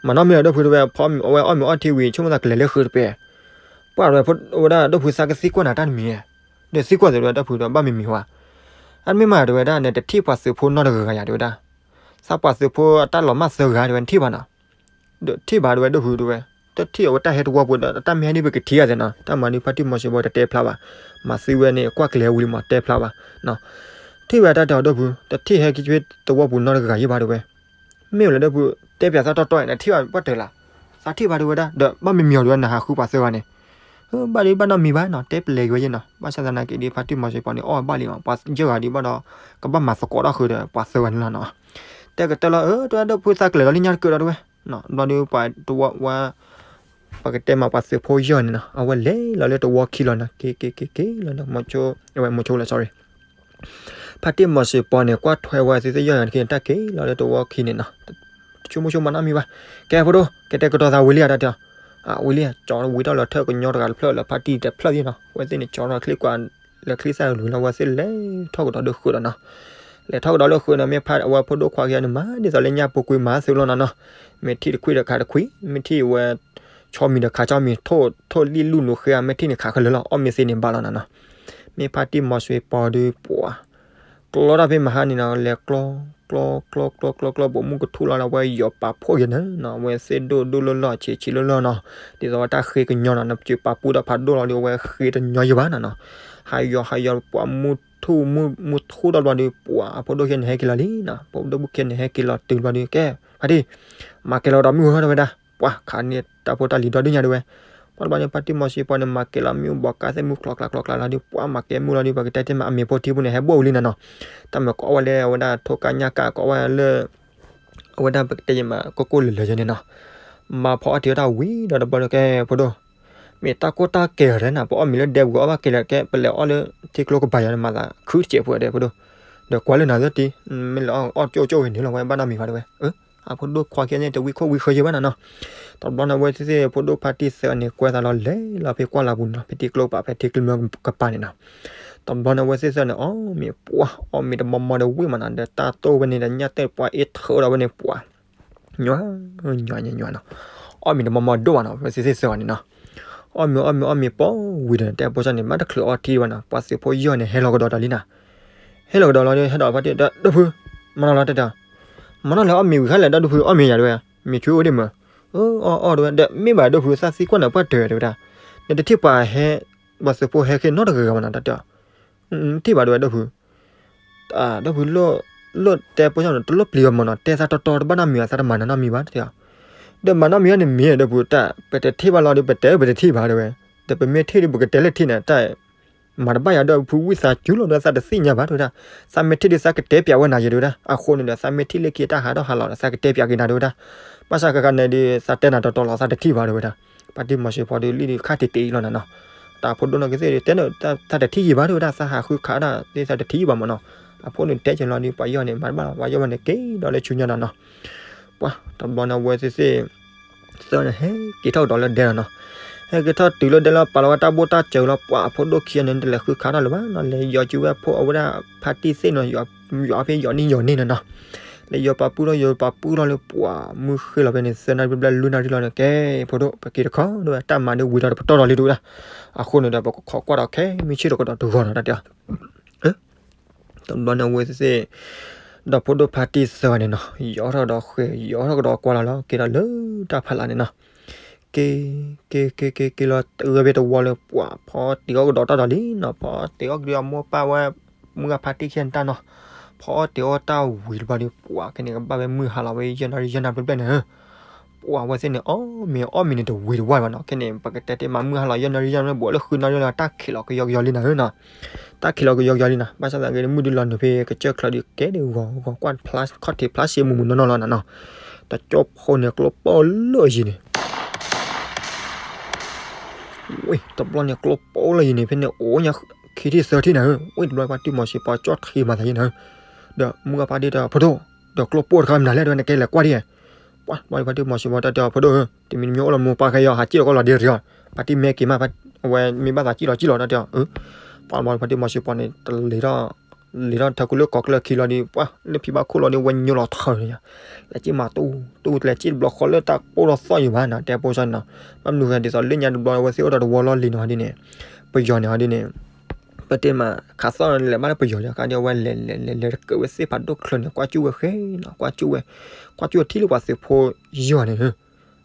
မၤနီၤမ့ၢ်ဒီပုၢ်တဝဲ ဖီအဝဲအီၣ်မ့ၤအီၣ်ထံဝံၤ ဆိကမိၣ်သးကလဲၤလၢဃုာ်တပဲာ်, ပှၤတဝဲ အဝဲဒၣ်ဒီပုၢ်သးကသံကွၢ်နၤတၢ်တမံၤ, ဒီးသံကွၢ်သ့ၣ်တဝဲဒီပုၢ်ဒီးဘၣ်မံၤမံၤဝဲ, အမ့ၢ်မးတဝဲဒၣ်န့ၣ် တထံၣ်ပှၤသုးဖိနီတဂၤဂၤယၤတဝဲဒၣ်, သးပှၤသုးဖိအတၢ်လီၤမၢ်သၢဂၤတဝဲ နထံၣ်ဘၣ်နီၤ ဒီးထံၣ်ဘၣ်တဝဲဒီပုၢ်တဝဲ, တထံၣ်အဝဲတၢ်ဟဲတဝီပူၤဒီး တၢ်မ့ၢ်ဟဲဒ်ပကထံၣ်အသးနီၤ, တၢ်မၤဒ်ဖါတံၢ်မီၤစံၤပီၤတတဲဖျါဘၣ်, မၤသံဝဲန့ၣ် ကွၢ်ကျဲၤဝံၤလံမး တဲဖျါဘၣ်, ထံၣ်ဝဲတၢ်တဲအီၤဒီပုၢ် တထံၣ်ဟဲက့ၤတဝီပူၤနီတဂၤယံၤဘၣ်တဝဲ, မ့ၢ်ဝဲလၢဒီပုၢ် တဲပၠးသးတီတီ နထံၣ်ဘၣ်ပှၢ်တၢၢ်လၢ်, သးထံၣ်ဘၣ်တဝဲဒၣ် ဒီးဘၣ်မံၤမံၤအီၤတဝဲ နဟးဃုပှၤသၢဂၤန့ၣ် ဘၣ်ဒ်ဘၣ်နီတမံၤဘၣ်နီၤ, တဲပလဲၤက့ၤဝဲယဲနီၤ, ဘၣ်ဆၣ်သနာ်က့ဒ်ဖါတံၢ်မီၤစံၤပီၤန့ၣ် အီၣ်ဘၣ်လံမး ပှၤယဲၢ်ဂၤဒ်ဘၣ်ဒီး ကဘၣ်မၤသကိးထီၣ်ဃုာ်ဒီးပှၤသၢဂၤန့ၣ်လီၤနီၤ, တဲကတၢၢ်လီၤ ဧၢ တဝဲဒီပုၢ်သးကလဲၤလီၤလၢညါတက့ၢ်ဒီးတဝဲ, ဘျီဒ်ပှၤတဝီဝဲ ပကတဲမးပှၤသုးဖိယီၢ်န့ၣ်နီၤ အဝဲလဲၤလီၤလၢတဝီခံလီၤနီၤ, က့ၤက့ၤက့ၤက့ၤလီၤနီၤ, အဝဲမိၤဆိလီၤ sorry ဖါတံၢ်မီၤစံၤပီၤန့ၣ် ကွၢ်ထွဲဝဲသ့ၣ်သ့ၣ်ယီၢ်ယီၢ်န့ၣ် တၢ်က့ၤလီၤလၢတဝီခံန့ၣ်နီၤ, ဆိကမိၣ်ဆိကမးနီတမံၤဘၣ်, ကဲဖိဒိၣ် ကတဲကတီၤသးဝံၤလံဧါတၢ်တဲအီၤ, ဝံၤလံဧါ ကၠီဝံၤထီၣ်လီၤထၢၣ်ကညီတဂၤတဖျၢၣ်လၢ ဖါတံၢ်တဖျၢၣ်သ့ၣ်နီၤ, ဝဲသ့ၣ်န့ၣ် ကၠီထီၣ်ချံကွၢ်လၢချံသၣ်လွံၢ်လီၤ ဝဲသ့ၣ်လဲၤထီၣ်ကဒီးလၢဃုာ်ဒီးနီၤ, လဲၤထီၣ်ကဒီးလၢဃုာ်နီၤ မ့ၢ်ဖါအဝဲဖိဒိၣ်ခွါခံဂၤန့ၣ် မၤဒ်သိးလၢညၣ်ပူၤကွံာ်မၤသုးလီၤနီၤနီၤ, မ့ၢ်ထံၣ်တခွံဒီးခးတခွံ, မ့ၢ်ထံၣ်ဝဲ ဆီမံၤဒီးခးဆီမံၤ, ထိၣ်လံၣ်လူၢ်နူၤဃ့ဧါ မ့ၢ်ထံၣ်န့ၣ်ခးခဲလၢာ်လီၤ, အီၣ်မ့ၤသ့န့ၣ်ဘၣ်လီၤနီၤနီၤ, မ့ၢ်ဖါတံၢ်မီၤစံၤပီၤဒုးပှၤ ကျီထီၣ်ဖဲမဟါန့ၣ်နီၤ လဲၤကျီ ကျီ ကျီ ကျီ ကျီ ကျီ ပိာ်မုၣ်ကထူၣ်လီၤလၢအဝဲယီၤပာ်ဖှိၣ်ယဲၢ်န့ၣ်နီၤ, အဝဲသ့ၣ်ဒိၣ်ဒိၣ်လီၢ်လီၢ်ဆံးဆံးလီၢ်လီၢ်နီၤ, ဒ်သိးဝဲတၢ်ဃ့ကညီနီၤ, နပစၢၤပာ်ပူထီၣ်ဖးဒိၣ်လီၤဒီး အဝဲဃ့တညီယံၤဘၣ်နီၤနီၤ, ဟးယီၤဟးယီၤပှၤမုၢ်ထူၣ်မုၢ်မုၢ်ထူၣ်ထီၣ်ဘျီဒီး ပှၤအဖိဒိၣ်ခံဂၤန့ၣ်ဟဲက့ၤလီၤလံနီၤ, ဖိဒိၣ်မုၣ်ခံဂၤန့ၣ်ဟဲက့ၤလီၤတုၤဘျီဒီး ကဲ ဖါတံၢ် မၤကဲၤလီၤကဒီးမုၢ်ဟါထီၣ်တဝဲဒၣ်, ပှၤခးန့ၢ်တၢ်ဖိတၢ်လံၤဒီဒူၣ်ညါတဝဲ, ပှၤတဘျီန့ၣ် ဖါတံၢ်မီၤစံၤပီၤန့ၣ် မၤကဲၤလီၤမ့ၣ်အူဘီးကါသ့ၣ်မုၢ်ကျီကျါကျီကျါလီၤဒီး ပှၤမၤကဲၤမုၢ်လီၤဒီး ပကတဲတ့ၢ်မးအမ့ၤဖိထံဖိန့ၣ် ဟဲဘိၣ်ဝံၤလံနီၤနီၤ, တၢ်မၤကိးဝဲလၢအဝဲဒၣ်ထိၣ်ကါညၣ်ကါ ကိးဝဲလၢ အဝဲဒၣ်ပကတဲယံၤမး ကိၢ်ကိၢ်လၢာ်လၢာ်ယဲၢ်န့ၣ်နီၤ, မၤဖီအီၣ်တ့ၤအီၣ်တၢ်ဝံၤဒီးတဘျီဒီး ကဲဖိဒိၣ် မ့ၢ်တၢ်ကိၢ်တၢ်ကဲၤအီၤတနီၤ ပအီၣ်မ့ၤလၢဒဲပူၤအီၣ်ဘၣ်ကဲလၢာ် ကဲပလဲၤအီၣ်လၢထံကျိကပၤယၤန့ၣ် မၤသးခုတစဲးဖိဒဲးဖိဒိၣ်, ဒီးကွၢ်လၢနၤသ့ၣ်တံၢ် မ့ၢ်လဲၤအီၣ်ကၠိကၠိဂ့ၤန့ၣ်လီၤ ဝဲဘၣ်နီတမံၤဘၣ်တဝဲ, အဖိဒိၣ်ခွါခံဂၤန့ၣ် တဝံခိၣ်ဝံဃၢယဲၢ်ဘၣ်နီၤနီၤ, တဘျီန့ၣ် အဝဲသ့ၣ်သ့ၣ်ဖိဒိၣ်ဖါတံၢ်သၢဂၤန့ၣ် ကွဲသးလီၤလဲၤလီၤဖဲကွၢ်လၢ်ပူၤန့ၣ်လီၤ ဖဲထံကျိကပၤ ဖဲထံကျိမၢကပၤန့ၣ်နီၤ, တဘျီန့ၣ် အဝဲသ့ၣ်သၢဂၤန့ၣ် အီၣ်မ့ၤပှၤ အီၣ်မ့ၤတမီမီဒီးဝံၣ်မးနီၤ ဒီးတၢ်တိၢ်ဝဲန့ၣ်ဒီးညၣ်တဲာ်ပှၤအ့ၣ်ထၢဒီးဝဲန့ၣ်ပှၤ ညီ ညီ ညီ ညီနီၤ, အီၣ်မ့ၤတမီမီဒိၣ်ဘၣ်နီၤ အဝဲသ့ၣ်သၢဂၤန့ၣ်နီၤ, အီၣ်မ့ၤအီၣ်မ့ၤအီၣ်မ့ၤပှၤဝံၤဒီး တဲဖိစၢ်န့ၣ် မ့ၢ်တချုးအီထံဘၣ်နီၤ ပှၤသုးဖိယီၢ်န့ၣ် ဟဲလီၤကဒီးတၢ်လံနီၤ, ဟဲလီၤကဒီးလီၤဒီး ဟဲဒီးဖါတံၢ်ဒီး ဒီပုၢ် မၤနီၤလီၤတဲတၢ်, မၤနီၤလဲၤအီၣ်မ့ၤဝံၤခါလဲၣ် ဒီပုၢ်အီၣ်မ့ၤယၤတဝဲ, မ့ၤဆွံအိၣ်ဒ့ၣ်မး, အီၣ်အီၣ်တဝဲ ဒီးမ့ၢ်ဘၣ်ဒီပုၢ်သးသံကွၢ်နၤပှၢ်တၢၢ်တဝဲဒၣ်, နတထံၣ်ပှၤဟဲ ပှၤသုးဖိဟဲခ့နီတဂၤဂၤဘၣ်နီၤ တၢ်တဲအီၤ, ထံၣ်ဘၣ်တဝဲဒီပုၢ် ဒီပုၢ် လိၣ်တဲဖိစၢ်နီၤ တလိၣ်ပျံၤအီၤမးနီၤ တဲသးတီတီတဘၣ်နီတမံၤဘၣ် သးတမၤနၤနီတမံၤဘၣ် တဲအီၤ, ဒီးမၤနီတမံၤဘၣ်န့ၣ်မ့ၢ်ဒီပုၢ်တၢ် ပတထံၣ်ဘၣ်လီၤဒီး ပတဲပတထံၣ်ဘၣ်တဝဲ, ဒီးပမ့ၢ်ထံၣ်ဒီး ပကတဲလဲၣ်ထံၣ်န့ၣ် တၢ်မၤတဘၣ်ယၤဒီး ဖုဝံသးစူၤလီၤဒီး သးတသ့ၣ်ညါဘၣ်တဝဲဒၣ်, သးမ့ၢ်ထံၣ်ဒီး သးကတဲပၠးဝဲနၤယဲၢ်တဝဲဒၣ်, အဃိန့ၣ်ဒီး သးမ့ၢ်ထံၣ်လၢခံတၢ်ဟးထီၣ်ဟးလီၤဒီး သးကတဲပၠးက့ၤနၤတဝဲဒၣ်, ဘၣ်ဆၣ်ခဲခါန့ၣ်ဒီး သးတဲနၤတီတီလီၤ သးတထံၣ်ဘၣ်တဝဲဒၣ်, ပှၤတံၢ်မီၤစ့ဖီဒီး လံၣ်ဒုးခါတံၢ်တံၢ်အံၤလီၤနၤနီၤ, တၢ်ဖိဒိၣ်နီၢ်ကသ့ၣ်ဒီး တဲန့ၣ် သးတထံၣ်ယံၤဘၣ်တဝဲဒၣ်, သးဟးဃုခးဒၣ်သ့ၣ် သးတထံၣ်ယံၤဘၣ်မးနီၤ, အဖိန့ၣ်တဲက့ၤလီၤဒီး ပှၤယီၢ်န့ၣ် မၤတဘၣ်လီၤ ပှၤယီၢ်ဝဲန့ၣ်က့ၤဒီးလၢဆူညါနီၤနီၤ, ပှၤတဘျီန့ၣ် အဝဲသ့ၣ်သ့ၣ် သၢန့ၣ် ဟဲက့ၤထီၣ်ကဒီးလၢဒဲလီၤနီၤ, ဟဲက့ၤထီၣ်တုၤလၢဒဲလီၤ ပာ်လီၤဝဲတၢ်ဘိၣ်တၢ်စၢၤလီၤ, ပှၤအဖိဒိၣ်ခံဂၤန့ၣ် တလဲၤဃုခးတၢ်လၢၤဘၣ်နီၤ, လဲၤယီၤက့ၤဝဲဖိအဝဲဒၣ်ဖါတံၢ်သ့ၣ်နီၤ, ယီၤဖဲယီၤနံၣ်ယီၤန့ၢ်နီၤနီၤ, လဲၤယီၤပာ်ပုၢ်ထီၣ် ယီၤပာ်ပုၢ်ထီၣ်လၢပှၤမုၢ်ဃ့လီၤဖဲန့ၣ် သၢနၣ်ရံၣ်ဘျဲၣ်လွံၢ်နၣ်ရံၣ်လီၤန့ၣ် ကဲ ဖိဒိၣ် ပက့ၤတခီဒၣ်ဝဲ တၢ်မၤဒုးဝံၤဒီးတပတီၢ်ဒီးလံဒုးဝဲဒၣ်, အဃိန့ၣ်ဒီး ပကခိးကွၢ်ဒီးခဲမုၢ်ဆ့ၣ်ဒီးကဒီးတဂီၤနီၤ တၢ်တဲအီၤ တဘျီန့ၣ်အဝဲသ့ၣ်သ့ၣ် ဒီးဖိဒိၣ်ဖါတံၢ်သၢဂၤန့ၣ်နီၤ, ယီၤထီၣ်ဒီးဃဲၤ ယီၤထီၣ်ကဒီးကွၢ်လီၤလီၤ က့ၤဒီးလၢတၢ်ဖးလၢ်န့ၣ်နီၤ, က့ၤ က့ၤ က့ၤ က့ၤ က့ၤလီၤ တဂၢၢ်ဖဲတဝီလၢပှၤဖီတ့ၤအီၣ်ကဒီးတၢ်ဒီးလံနီၤ, ဖီတ့ၤအီၣ်ကဒီးအမိၢ်ပၢ်ဝဲ မုၢ်ဂၤဖါတံၢ်ခံဂၤန့ၣ်တၢ်နီၤ, ဖီတ့ၤအီၣ်တၢ်ဝံၤတဘျီဒီး ပှၤကန့ၣ်ကဘၣ်ဝဲမုၢ်ဟါလီၤဝဲ ယဲၢ်နၣ်ရံၣ် ယဲၢ်နၣ်ရံၣ်ဘျဲၣ်ဘျဲၣ်န့ၣ် ပှၤဝဲသ့ၣ်န့ၣ် အီၣ်မ့ၤအီၣ်မ့ၤန့ၣ်တဝံၤတဝါဘၣ်နီၤ. ခဲန့ၣ် ပကတဲတ့ၢ်မး မုၢ်ဟါလီၤယဲၢ်နၣ်ရံၣ်ယဲၢ်နၣ်ရံၣ် ဘူးလၢဃုနၣ်ရံၣ်လီၤ တၢ်ခံးလီၤကယီကယီလံနီၤနီၤ. တၢ်ခံးလီၤကယီကယီလံနီၤ. ဘၣ်ဆၣ်သနာ်က့ မုၢ်ဒုလီၤနုာ်ဖဲကစၢၢ်ချၢဒီး ကဲဒုးဂီၤဂီၤကွၢ်ခီၣ်ထံးဖျါရှဲမူးမူးနီၢ်နီၢ်လီၤနီၤနီၤ. တကၠိဖိန့ၣ် ကျိပိၢ်လၢအယံၤန့ၣ် ဝ့ၢ် တဘျီန့ၣ် ကျိပိၢ်လၢယံၤန့ၣ် ဖဲန့ၣ် အိၣ်ညါခံထံၣ်သၢထံၣ်နၤဧၢ. ဝ့ၢ် တဘျီဖါတံၢ်မီၤစံၤပီၤကၠီၣ်ထံမၤသးယဲၢ်နၤဧၢ. ဒီးမုၢ်အဖါတံၢ်တဲ ဖိဒိၣ်, ဒီးကျိပိၢ်တခါမနုၤလဲၣ် တဲဝဲ နကဲလဲၤကွၢ်ဒ်. ပှၤတဘျီဖါတံၢ်မီၤစံၤပီၤတၢ်တဲအီၤ ဖိဒိၣ်ဧၢ, တမံၤတမံၤအိၣ်လီၤမူပၢ်ခဲအံၤ ဟးစံၣ်လီၤကီၢ်လီၤဒ့တၢ်အီၤ, ဖါတံၢ်မ့ၢ်က့ၤမး, အဝဲမ့ၢ်ဘၣ်သးစံၣ်လီၤစံၣ်လီၤတၢ်တဲအီၤ. ပှၤတဘျီဖါတံၢ်မီၤစံၤပီၤန့ၣ် တလ့ၤထီၣ် လ့ၤထီၣ်ထၢကူလၢကီၢ်ကျၢၢ်ခံလီၤဒီး ပှၤလၢဖံဘၣ်ခိၣ်လီၤဒီး ဝဲညိလီၤထၢၣ်န့ၣ်, လဲၤစံၣ်မးတူၢ်တူၢ် လဲၤစံၣ်တဘျီဃီလၢတၢ်ပိၢ်ထီၣ်သီၣ်ယံၤမးနီၤ, တဲဖိစီန့ၣ်နီၤ, ဘၣ်မနုၤဃိဒ်သိးလၢညါတဘျီ အဝဲသ့ၣ်အိၣ်ဒီးတဝီလီၢ်လံၤနီၤဒ်န့ၣ်, ပယီၤန့ၣ်ဟီဒ်န့ၣ်, ပတဲမး ခးသီၣ်လဲၤဘၣ်လၢပယီၤဒီး ကါဒ်အဝဲလဲၤလဲၤလဲၤလဲၤတကၢးဝဲသ့ၣ်ဖးဒိၣ်ချၢန့ၣ် ကွၢ်ကၠူၣ်ဝဲဃဲနီၤ, ကွၢ်ကၠူၣ်ဝဲ, ကွၢ်ကၠူၣ်ထံၣ်လၢပှၤသုးဖိယဲၢ်န့ၣ်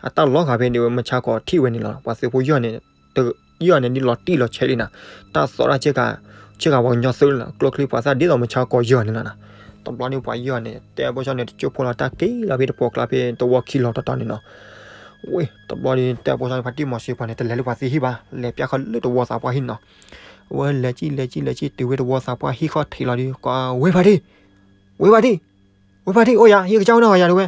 အတၢ်လီၤဂာ်ဖဲန့ၣ် ဝဲမုၢ်ဆါခီထံၣ်ဝဲန့ၣ်လီၤ, ပှၤသုးဖိယဲၢ်န့ၣ်, ယဲၢ်န့ၣ်ဒ်လီၤတံၢ်လီၤဆဲးလံနီၤ, တၢ်သီၣ်တၢ်ဆ့ကၤ, ဆ့ကၤပှၤကညီသုးလီၤ, ကျိချံပှၤသၣ်ဒ်သိးမုၢ်ဆါခီယဲၢ်န့ၣ်လီၤနီၤ, တဘျီန့ၣ်ပှၤယဲၢ်န့ၣ် တဲဖိစီန့ၣ် တကၠိဖိလီၤတၢ်က့ၤလီၤဖဲတပိာ်ကျါဖဲတဝီခံလီၤတီတီန့ၣ်နီၤ, ဝ့ၢ် တဘျီန့ၣ် တဲဖိစီန့ၣ် ဖါတံၢ်မီၤစံၤပီၤန့ၣ် တလဲၤလၢပှၤသံဟံၣ်ဘၣ်, လဲၤပျၢ်ဃီလၢတဝီသးပှၢ်ဟံၣ်နီၤ, အဝဲလဲၤစံၣ်လဲၤစံၣ်လဲၤစံၣ်တုၤဝဲတဝီသးပှၢ်ဟံၣ်ခီၣ်ထံးလီၤဒီး ကွၢ် ဝ့ၢ်ဖါတံၢ်, ဝ့ၢ်ဖါတံၢ်, ဝ့ၢ်ဖါတံၢ် အိၣ်ယၤ ဟံၣ်ကစၢ်အိၣ်နီၢ်ဂၤယၤတဝဲ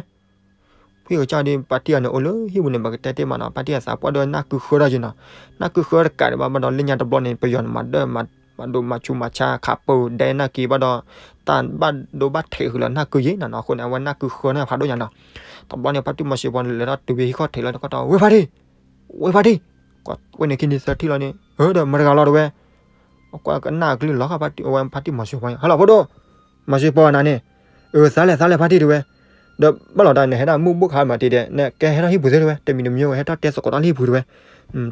ဖုကစၢ်ဒီး ဖါတံၢ်အီၤန့ၣ် အိၣ်လၢဟံၣ်ပူၤန့ၣ် ပကတဲတ့ၢ်မးနီၤ, ဖါတံၢ်အသးပှၢ်ဒီးနၢ်ကုဃၢထီၣ်က့ၤနီၤ, နၢ်ကုဃၢတကးဒံးဘၣ်ဘၣ်ဒီး လၢညါတဘျီန့ၣ် ပယီၤန့ၣ် မၤဒၢၣ်မၤဒိးမၤဆူးမၤဆါခးပၢဒဲနၢ်က့ၤဘၣ်ဒီး, တၢ်ဘၣ်ဒိဘၣ်ထံးဃုာ်လီၤနၢ်ကုယ့ၣ်နီၤနီၤ, အဃိန့ၣ် အဝဲနၢ်ကုဃၢန့ၣ်ဖးဒိၣ်ညါနီၤ, တဘျီန့ၣ် ဖါတံၢ်မီၤစံၤပီၤန့ၣ် လဲၤထီၣ်တုၤဖဲဟံၣ်ခီၣ်ထံးလီၤန့ၣ် ကီၢ်တီ ဝ့ၢ်ဖါတံၢ်, ဝ့ၢ်ဖါတံၢ်, ကွၢ်ဝဲန့ၣ်ခံနံၤသၢထံၣ်လီၤန့ၣ် ဧၢ ဒီးမတၤတဂၤလီၤတဝဲ ကွၢ်ကနၣ်ကလုၢ်လီၤဃာ်ဖါတံၢ် အဝဲဖါတံၢ်မီၤစံၤပီၤ, ဟဲလီၤဖိဒိၣ်, မီၤစံၤပီၤနၤန့ၣ်, အၢ သးလဲၣ်သးလဲၣ်ဖါတံၢ်တဝဲ, ဒီးဘၣ်လီၤတၢ်နဟဲဒၣ်မုၢ်ဘိၣ်ခါမးတ့ၢ်ဒီး နကဲဟဲထီၣ်ဟံၣ်ပူၤသ့တဝဲ တမံၤတမံၤဝဲဟဲထီၣ်တဲသကိးတၢ်လၢဟံၣ်ပူၤတဝဲ,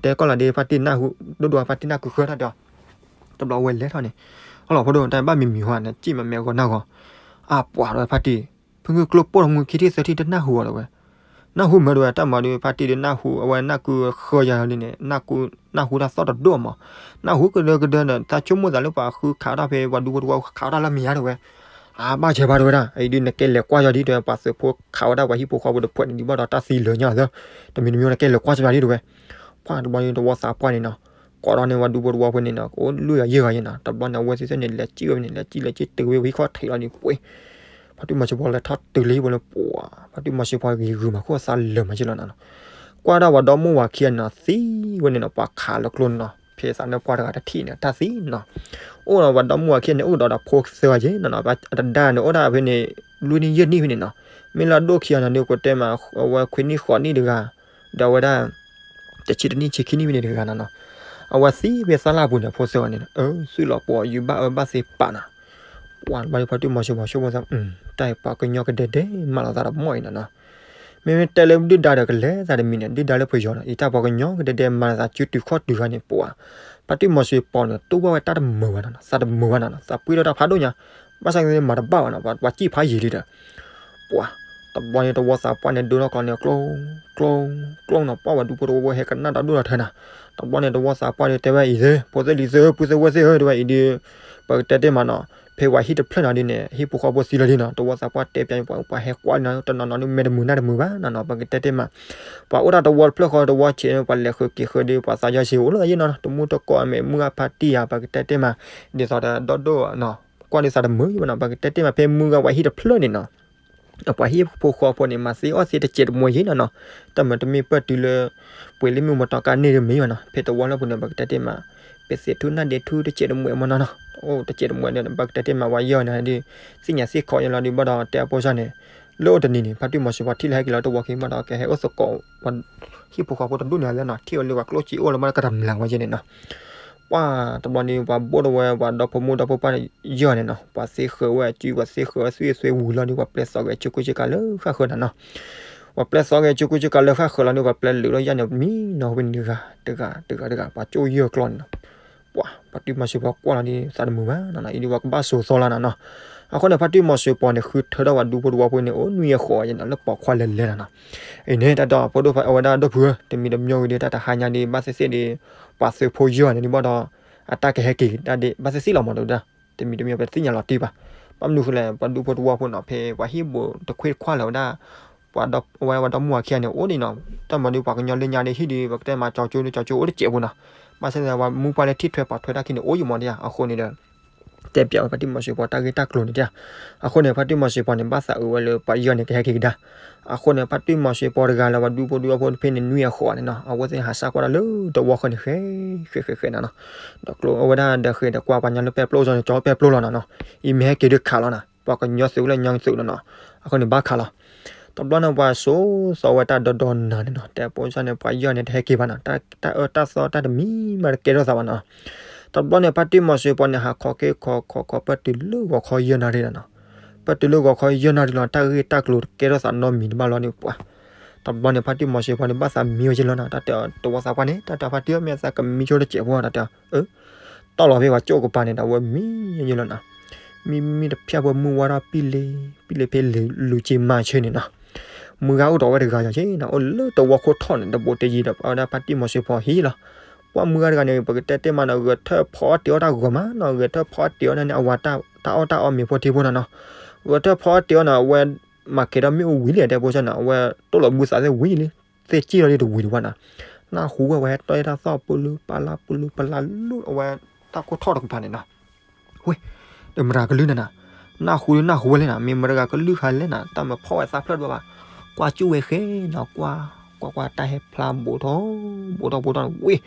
တဲကီၢ်လီၤဒ့ဖါတံၢ်နၢ်ဟူ ဒိၣ်ဒိၣ်ဖါတံၢ်နၢ်ကုဃၢထီၣ်ဒီး, တဘျီဝဲလဲၤထီၣ်န့ၣ်, ဟဲလီၤဖိဒိၣ် တၢ်ဘၣ်မံၤမံၤဟီန့ၣ် စံၣ်မးမဲာ်ဂီၤနၢ်ဂီၤ, အပှၤတဝဲဖါတံၢ်, ဖုဂုၢ်ကျိပိၢ်တမူခံထံၣ်သၢထံၣ်တနၢ်ဟူအီၤတဝဲ နၢ်ဟူမ့ၢ်တဝဲ တၢ်မၤဒီး ဖါတံၢ်ဒီးနၢ်ဟူ အဝဲနၢ်ကုဃၢယၤလံန့ၣ် နၢ်ဟူတၢ်သီၣ်တဒိၣ်မး, နၢ်ဟူကဒၢကဒၢဒီး သးဆိကမိၣ်သးလၢပှၤဃုခးတၢ်ဖဲ ပှၤဒူဖိတဝီခးတၢ်လၢမံၤဧါတဝဲ, အါဘၣ်စဲးဘၣ်တဝဲဒၣ် အံၤဒုးနကဲလဲၤကွၢ်ယီၤဒ်တဝဲ ပှၤသုးဖိခးဝဲဒၣ်ပှၤဟံၣ်ဖိဃီဖိတဖုန့ၣ်ဒံးဘၣ်ဒီး တၢ်သံလၢာ်ညါသၢ, တမံၤတမံၤနကဲလဲၤကွၢ်စ့ၢ်ဘၣ်ဒ်တဝဲ, ပှၤတဘျီန့ၣ်တဝီသးပှၢ်န့ၣ်နီၤ, ကွၢ်ဒီးန့ၣ် ပှၤဒူဖိတဝီဖိန့ၣ်နီၤ ကအိၣ်လွံၢ်ဂၤယဲၢ်ဂၤယဲၢ်နီၤ, တဘျီန့ၣ် အဝဲသ့ၣ်သ့ၣ်န့ၣ် လဲၤစံၣ်ဝဲန့ၣ် လဲၤစံၣ်လဲၤစံၣ်တုၤဝဲဟံၣ်ခီၣ်ထံးလီၤန့ၣ် ပှ့ၤ ဖါတံၢ်မီၤစံၤပီၤလဲၤထီၣ်တုၤလၢဟံၣ်ပူၤလၢပှၤ ဖါတံၢ်မီၤစံၤပီၤဂ့ၤဂုာ်မး ခိၣ်သးလၢာ်မးက့လီၤနီၤ, ကွၢ်ဒၣ်ပှၤဒီမါဝၤခံဂၤန့ၣ်နီၤ သံဝဲန့ၣ်နီၤ ပှၤခးလၢကျိန့ၣ်နီၤ ဖဲသးလၢပှၤတဂၤတထံၣ်န့ၣ် တၢ်သံနီၤ, အိၣ်ဒီးပှၤဒီမါဝၤခံဂၤန့ၣ် အိၣ်ဒီးဒီးဖိသၢဂၤယဲၢ်နီၤနီၤ, အတဒါန့ၣ် အိၣ်ဒၣ်ဖဲန့ၣ် လွံၢ်နံၣ်ယဲၢ်နံၣ်ဖဲန့ၣ်နီၤ, မ့ၢ်လၢအဒိၣ်ခံဂၤန့ၣ်ဒီး ပတဲမး အဝဲခွံနံၣ်ဃိးနံၣ်တဂၤ, ဒီးအဝဲဒၣ် တဆံတနံၣ်ဆံခံနံၣ်ဖဲန့ၣ်တဂၤနီၤနီၤ, အဝဲသံဖဲသၣ်လၢ်ပူၤန့ၣ် ဖိသၢဂၤန့ၣ် အၢ သုးလီၤပှီၢ်ယုၢ်ဘၣ်အၢဘၣ်သ့ပာ်နီၤ ပှၤတဘျီဒီးဖါတံၢ်မီၤစံၤပီၤဆိကမိၣ်သး တၢ်အံၤပှၤကညီကဒဲဒဲမၤလီၤသးတမီၢ်အံၤနီၤနီၤ, မ့မ့ၢ်တဲလၢဒုၣ်ဒါဒီးကလဲၤသးတမံၤန့ၣ် ဒုၣ်ဒါလၢပယီၤနီၤ အံၤတၢ်ပှၤကညီကဒဲဒဲမၤလီၤသးစုတုၤခီၣ်တုၤဂၤန့ၣ် ပှၤ ဖါတံၢ်မီၤစံၤပီၤန့ၣ် တူၢ်ဘၣ်ဝဲတၢ်တမုာ်ဘၣ်နီၤနီၤ သးတမုာ်ဘၣ်နီၤနီၤ သးပှ့ၤထီၣ်တၢ်ဖးဒိၣ်ညါ, ဘၣ်ဆၣ်က့မၤတဘၣ်ဘၣ်နီၤ ပှၤစံၣ်ဖးယံာ်လံဒီး ပှၤ တဘျီန့ၣ် တဝီသးပှၢ်န့ၣ် ဒိထီၣ်ကျီန့ၣ် ကျိ ကျိ ကျိနီၤ ပှၢ်ဝဲဒူဖိတဝီဖိဟဲကနၣ်ဒီးဒိၣ်ဒီးထၢနီၤ, တဘျီန့ၣ် တဝီသးပှၢ်န့ၣ် တဲဝဲအံၤသ့ ဖိသ့ၣ်လံၤသ့ၣ်ဧၢ ပုၢ်သ့ၣ်ဝဲၢ်သ့ၣ်ဧၢ တဲဝဲအံၤဒီး ပကတဲတ့ၢ်မးနီၤ ဖဲပှၤဟံၣ်တဖျၢၣ်နီၤဒ်န့ၣ် ဟံၣ်ဖိဃီဖိသံလီၤဒ်နီၤ တဝီသးပှၢ်တဲပၠးန့ၣ် ပှၤဟဲကွၢ်လံနီၤ တနီၤနီၤဒ်မဲာ်တမုာ်နၢ်တမုာ်ဘၣ်နီၤနီၤ ပကတဲတ့ၢ်မး ပှၤအိၣ်ဒၣ်တဝီတဖျၢၣ်ဃီတဝီဆံးန့ၣ် ပှၤလဲၤဃုာ်က့ၤဃုာ်ဒီး ပှၤသးယီၤဆံးအိၣ်လၢယဲၢ်နီၤ တမူတကိးအမဲာ်မုၢ်ဂၢ်ဖါတံၢ်ဧါ ပကတဲတ့ၢ်မး ဒ်သိးဒီးဒီဒိၣ်နီၤ ကွၢ်ဒ်သးတမုာ်ဘၣ်နီၤ ပကတဲတ့ၢ်မး ဖဲမုၢ်ဂၢ်ပှၤဟံၣ်တဖျၢၣ်န့ၣ်နီၤ ပှၤဟံၣ်ဖိဃီဖိန့ၣ် မၤသ့အီၣ်သ့တစဲးတမှဲၤယဲၢ်နီၤနီၤ တၢ်မၤတမ့ၢ်ပၢၢ်တုၤလၢ ပှ့ၤလၢမ့ၢ်မတီၤကါန့ၣ်တမ့ၢ်ဘၣ်နီၤ ဖဲတဝီလၢပူၤန့ၣ် ပကတဲတ့ၢ်မး ပသ့ၣ်ထူနၢ်ဒ့ထူတစဲးတမှဲၤမနီၤနီၤ အိၣ်တစဲးတမှဲၤန့ၣ် ပကတဲတ့ၢ်မး ပှၤယီၤန့ၣ်ဒီး သ့ၣ်ညါသ့ၣ်ခိးယဲၢ်လီၤဒ်ဘၣ်ဒီး တဲအဖိစၢ်န့ၣ် လၢအိၣ်တနံၤန့ၣ် ဖါတံၢ်မီၤစံၤပီၤထံၣ်လၢဟဲက့ၤလီၤတဝီခံဘၣ်ဒီး ကဟဲအိၣ်သကိး ဟံၣ်ဖိဃီဖိတဒူၣ်န့ၣ်လၢနီၤ ထံၣ်ဝဲလၢပှၤကျိၣ်စ့အိၣ်လၢမ့ၢ်ကတမျၢ်ဝဲယဲၢ်န့ၣ်နီၤ ပှၤတဘျီန့ၣ် ပှၤဘိၣ်တဝဲ ပှၤဒီဖိမိၢ်ဒီဖိပၢ်ယီၤန့ၣ်နီၤ ပှၤသ့ဃၢၤဝဲအစု ပှၤသ့ဃၢၤဝဲသွံၣ်သွဲဝူၤလီၤဒီး ပှၤပျဲသီဂဲၤဆူကူဆူကၤလၢဃၣ်ဃၢၤနၤနီၤ ပှၤပျဲသီဂဲၤဆူကူဆူကၤလၢဃၣ်ဃၢၤလီၤဒီး ပှၤပျဲလုးလီၤယၣ်န့ၣ် မံနီၤဝဲန့ၣ်တဂၤ တဂၤ တဂၤ တဂၤ ပှၤကၠိယီၤကျီန့ၣ်နီၤ ပှၤ ဖါတံၢ်မီၤစံၤပီၤကွၢ်လီၤဒီး သးတမုာ်ဘၣ်နီၤနီၤ အံၤဒီးပှၤကဘၣ်စိာ်သီလီၤနၤနီၤ အဃိန့ၣ် ဖါတံၢ်မီၤစံၤပီၤန့ၣ် ဃုထၢထီၣ်ပှၤဒူဖိတဝီဖိန့ၣ် အိၣ်နွံအဃိးယဲၢ်နီၤ လၢပိာ်ခွါလဲၤလဲၤနၤနီၤ အံၤန့ၣ် တၢ်ဒီးဖိဒိၣ်အဝဲဒၣ်ဒိၣ်ဖုဧၢ တမံၤတမံၤဝံၤဒီး တၢ်တဟါညါဒီး ဘၣ်သ့ၣ်သ့ၣ်ဒီးပှၤသုးဖိယီၤန့ၣ်ဒ်ဘၣ်ဒီး အတၢ်ကဟဲက့ၤတၢ်ဒ် ဘၣ်သ့ၣ်သ့ၣ်လီၤမးတဝဲဒၣ် တမံၤတမံၤပသ့ၣ်ညါလီၤတံၢ်ဘၣ် ဘၣ်မနုၤဃိလဲၣ် ပှၤဒူဖိတဝီဖိနီၤ ဖဲပှၤဟံၣ်ဘူးတခွ့တခွါလၢၤဝဲဒၣ် ပှၤဒီ အဝဲပှၤဒီမုၢ်ဝၤခံဂၤန့ၣ် အိၣ်ဒံးနီၤ, တၢ်မၤဒုးပှၤကညီလၢညါဒီးဟံၣ်ဒီး ပကတဲမၤကၠီကၠိဒီးကၠီကၠိအိၣ်တစဲးဖိနီၤ, ဘၣ်ဆၣ်သနာ်က့ ပှၤမူပှၢ်လၢထံၣ်ထွဲပာ်ထွဲတၢ်ခံန့ၣ် အိၣ်ယံၤမးဒံးဧါ, အဃိန့ၣ်ဒီး တဲပၠးဝဲဖါတံၢ်မီၤစ့ၢ်ဖီတၢ်ဂ့ၢ်တၢ်ကျိၤန့ၣ်ဒံးဧါ, အဃိန့ၣ် ဖါတံၢ်မီၤစ့ၢ်ဖီန့ၣ် ဘၣ်သးအုးဝဲလၢပှၤယီၢ်န့ၣ်ကဟဲက့ၤကဒါ, အဃိန့ၣ် ဖါတံၢ်မီၤစ့ၢ်ဖီတဂၤလၢပှၤဒူဖိဒူဖိဖဲန့ၣ်နွံအဃိးန့ၣ်နီၤ, အဝဲသ့ၣ်န့ၣ်ဟးစၢ်ကွၢ်တၢ်လၢတဝီဃီန့ၣ် ဃဲ ဃဲ ဃဲ ဃဲနၤနီၤ, ဒီးကျိအဝဲဒၣ်ဒီးဃဲဒီးကွၢ်ပှၤညီလၢပဲပျိအီၤကၠီပဲပျိလီၤနၤနီၤ, အံၤမ့ၢ်ဟဲက့ၤဒုးခးလီၤနၤ, ပှၤကညီသုးလၢညီသုးနီၤနီၤ, အဃိန့ၣ်ဘၣ်ခးလီၤ တဘျီန့ၣ်ပှၤစိာ်သီဝဲတၢ်ဒီဒီနၤန့ၣ်နီၤ, တဲဖိသၣ်န့ၣ် ပှၤယီၢ်န့ၣ်တဟဲက့ၤဘၣ်နီၤ, တၢ်အၢတၢ်သီတၢ်တမံၤမးတကဲထီၣ်သးဘၣ်နီၤ, တဘျီန့ၣ် ဖါတံၢ်မီၤစ့ၢ်ဖီန့ၣ်ဟးခိးက့ၤခိးခိးခိး ပၢၢ်တုၤလၢဂီၤခီယဲၢ်နၣ်ရံၣ်နီၤနီၤ, ပၢၢ်တုၤလၢဂီၤခီယဲၢ်နၣ်ရံၣ်လီၤ တၢ်ဂ့ၢ်တၢ်ကျိၤတကဲထီၣ်သးနီတမံၤတဘၣ်လီၤန့ၣ်ပှၤ တဘျီန့ၣ် ဖါတံၢ်မီၤစ့ၢ်ဖီန့ၣ် ဘၣ်သးမံဝဲက့ၤလီၤနီၤ, တၢ်တဲအီၤတဝီသးပှၢ်န့ၣ် တၢ်တဲဖါတံၢ်အီၤ မ့ၢ်သးကမံဆိတစဲးဖိ တၢ်တဲအီၤ တၢ်လီၤဖဲပှၤကၠိၣ်ကပၤန့ၣ် တၢ်ဝဲမံယဲၢ်လီၤနီၤ, မံမံတဖျၢၣ်ပှဲၤမုၢ်ဝါထီၣ်ပံၣ်လ့ ပံၣ်လ့ဖဲလူၤက့ၤမၤဆၢန့ၣ်နီၤ, မုၢ်ဂၤအိၣ်ဒီးဝဲတဂၤယီၤက့ၤနီၤ, အိၣ်လၢတဝီခိၣ်ထီၣ်န့ၣ် တဘိးတယံၤဒီး အဝဲဒၣ်ဖါတံၢ်မီၤစ့ၢ်ဖီဟံၣ်လီၤ, ပှၢ်မုၢ်ဂၤတဂၤန့ၣ် ပကတဲတဲမးနီၤ ဂဲၤထၢၣ်ဖီအီၣ်တ့ၤအီၣ်တၢ်ဂီၤမးနီၤ, ဂဲၤထၢၣ်ဖီအီၣ်တ့ၤအီၣ်န့ၣ် အဝၤတၢ်အီၣ်တၢ်အီမ့ၤဖိထံဖိနီၤနီၤ, ဂဲၤထၢၣ်ဖီအီၣ်တ့ၤအီၣ်နီၤ အဝဲ မၤကဲၤထီၣ်မ့ၣ်အူဝံၤလံ တဲဖိသၣ်နီၤ, အဝဲတိၣ်လီၤဘုသးသ့ၣ်ဝံၤလံ, သ့ၣ်ကံၣ်လီၤဒ်တဝံၤတဝၣ်နီၤ, နၢ်ဟူဝဲဝဲဟဲတီၢ်တၢ်သီၣ်ပလူပလါပလူပလါလူ အဝဲတၢ်ကိၢ်ထီၣ်တကပၤန့ၣ်နီၤ, ဝ့ၢ် ဒီးမတၤကလုၢ်န့ၣ်နီၤ, နၢ်ဟူဒ်နၢ်ဟူဝဲလဲၣ်နီၤ, မ့ၢ်မတၤတဂၤကလုၢ်ခါလဲၣ်နီၤ, တၢ်မၤဖီၣ်ဝဲသးဖျၢၣ်တဘၣ်ဘၣ်, ကွၢ်ကၠူၣ်ဝဲဃဲနီၤ, ကွၢ် ကွၢ်ကွၢ်တၢ်ဟဲဖျါဘူးထီၣ် ဘူးထီၣ်ဘူးထီၣ်န့ၣ် ဝ့ၢ်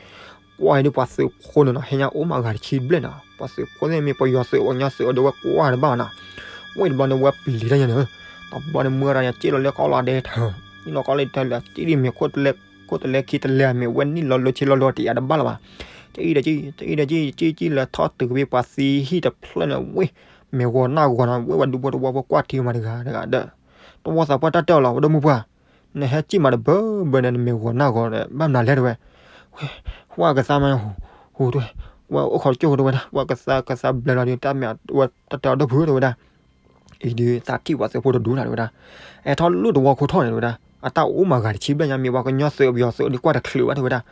ကွၢ်ဒ်ပှၤသုးဖိန့ၣ်နီၤ, ဟဲညါအိၣ်မးဂၤတဆံဘျဲၣ်နီၤ, ပှၤသုးဖိသ့ၣ်မ့ၢ်ပယီၤသုး ပှၤကညီသုးအဒိဝဲကွၢ်တဘၣ်နီၤ, ဝ့ၢ်တဘျီန့ၣ်ဝဲပျံၤတၢ်ညါန့ၣ်, တဘျီန့ၣ်မုၢ်ဂၤတဂၤန့ၣ် က့ၣ်လီၤလၢကီလီၤဒဲထၢၣ်, က့ၣ်လီၤကီလီၤဒဲထၢၣ်လၢ က့ၣ်ဒ်မ့ၢ်ခိၣ်တလဲ ခိၣ်တလဲခံတလဲမ့ၢ်ဝဲနံၣ်လီၤ လၢဆ့လီၤလၢတယၤတဘၣ်လၢၤဘၣ်, တအံၤဒီးကံၣ် တအံၤဒီးကံၣ် ကံၣ်ကံၣ်လၢထီၣ်တုၤဖဲပှၤသံဟံၣ်တဖျၢၣ်န့ၣ် ဝ့ၢ် မ့ၢ်ဂီၤနၢ်ဂီၤနီၤ, ဝ့ၢ်ပှၤဒူဖိတဝီဖိကွၢ်ထံမးတဂၤတဂၤဒီး တဝီသးပှၢ်တၢ်တဲအီၤလီၤ ပဒိၣ်မုၢ်ပှၢ်, နဟဲကံၣ်မးတဘၢဘၢန့ၣ် နမ့ၢ်ဂီၤနၢ်ဂီၤဒီး ဘၣ်မနုၤလဲၣ်တဲဝဲ, ဝ့ၢ် ဝဲကသါမး ဟူး ဟူးတဲဝဲ, ဝဲအိၣ်ခိးကၠိၣ်တဲဝဲဒၣ်, ပှၤကသါကသါဘျဲၣ်လီၤဒီး တၢ်မ့ၢ်ဝဲတၢ်တဲအီၤဒိၣ်ဖုတဲဝဲဒၣ်, အံၤဒုးသးထံၣ်ပှၤသုးဖိတဒူၣ်နီၤတဲဝဲဒၣ်, အဲၣ်ထီၣ်လၢတဝီခိၣ်ထီၣ်န့ၣ်တဲဝဲဒၣ်, အတၢ်အိၣ်မးဂၤတဆံဘျဲၣ်ညါ မ့ၢ်ပှၤကညီသုးပယီၤသုးဒုးကွၢ်တချုးဘၣ်တဲဝဲဒၣ်,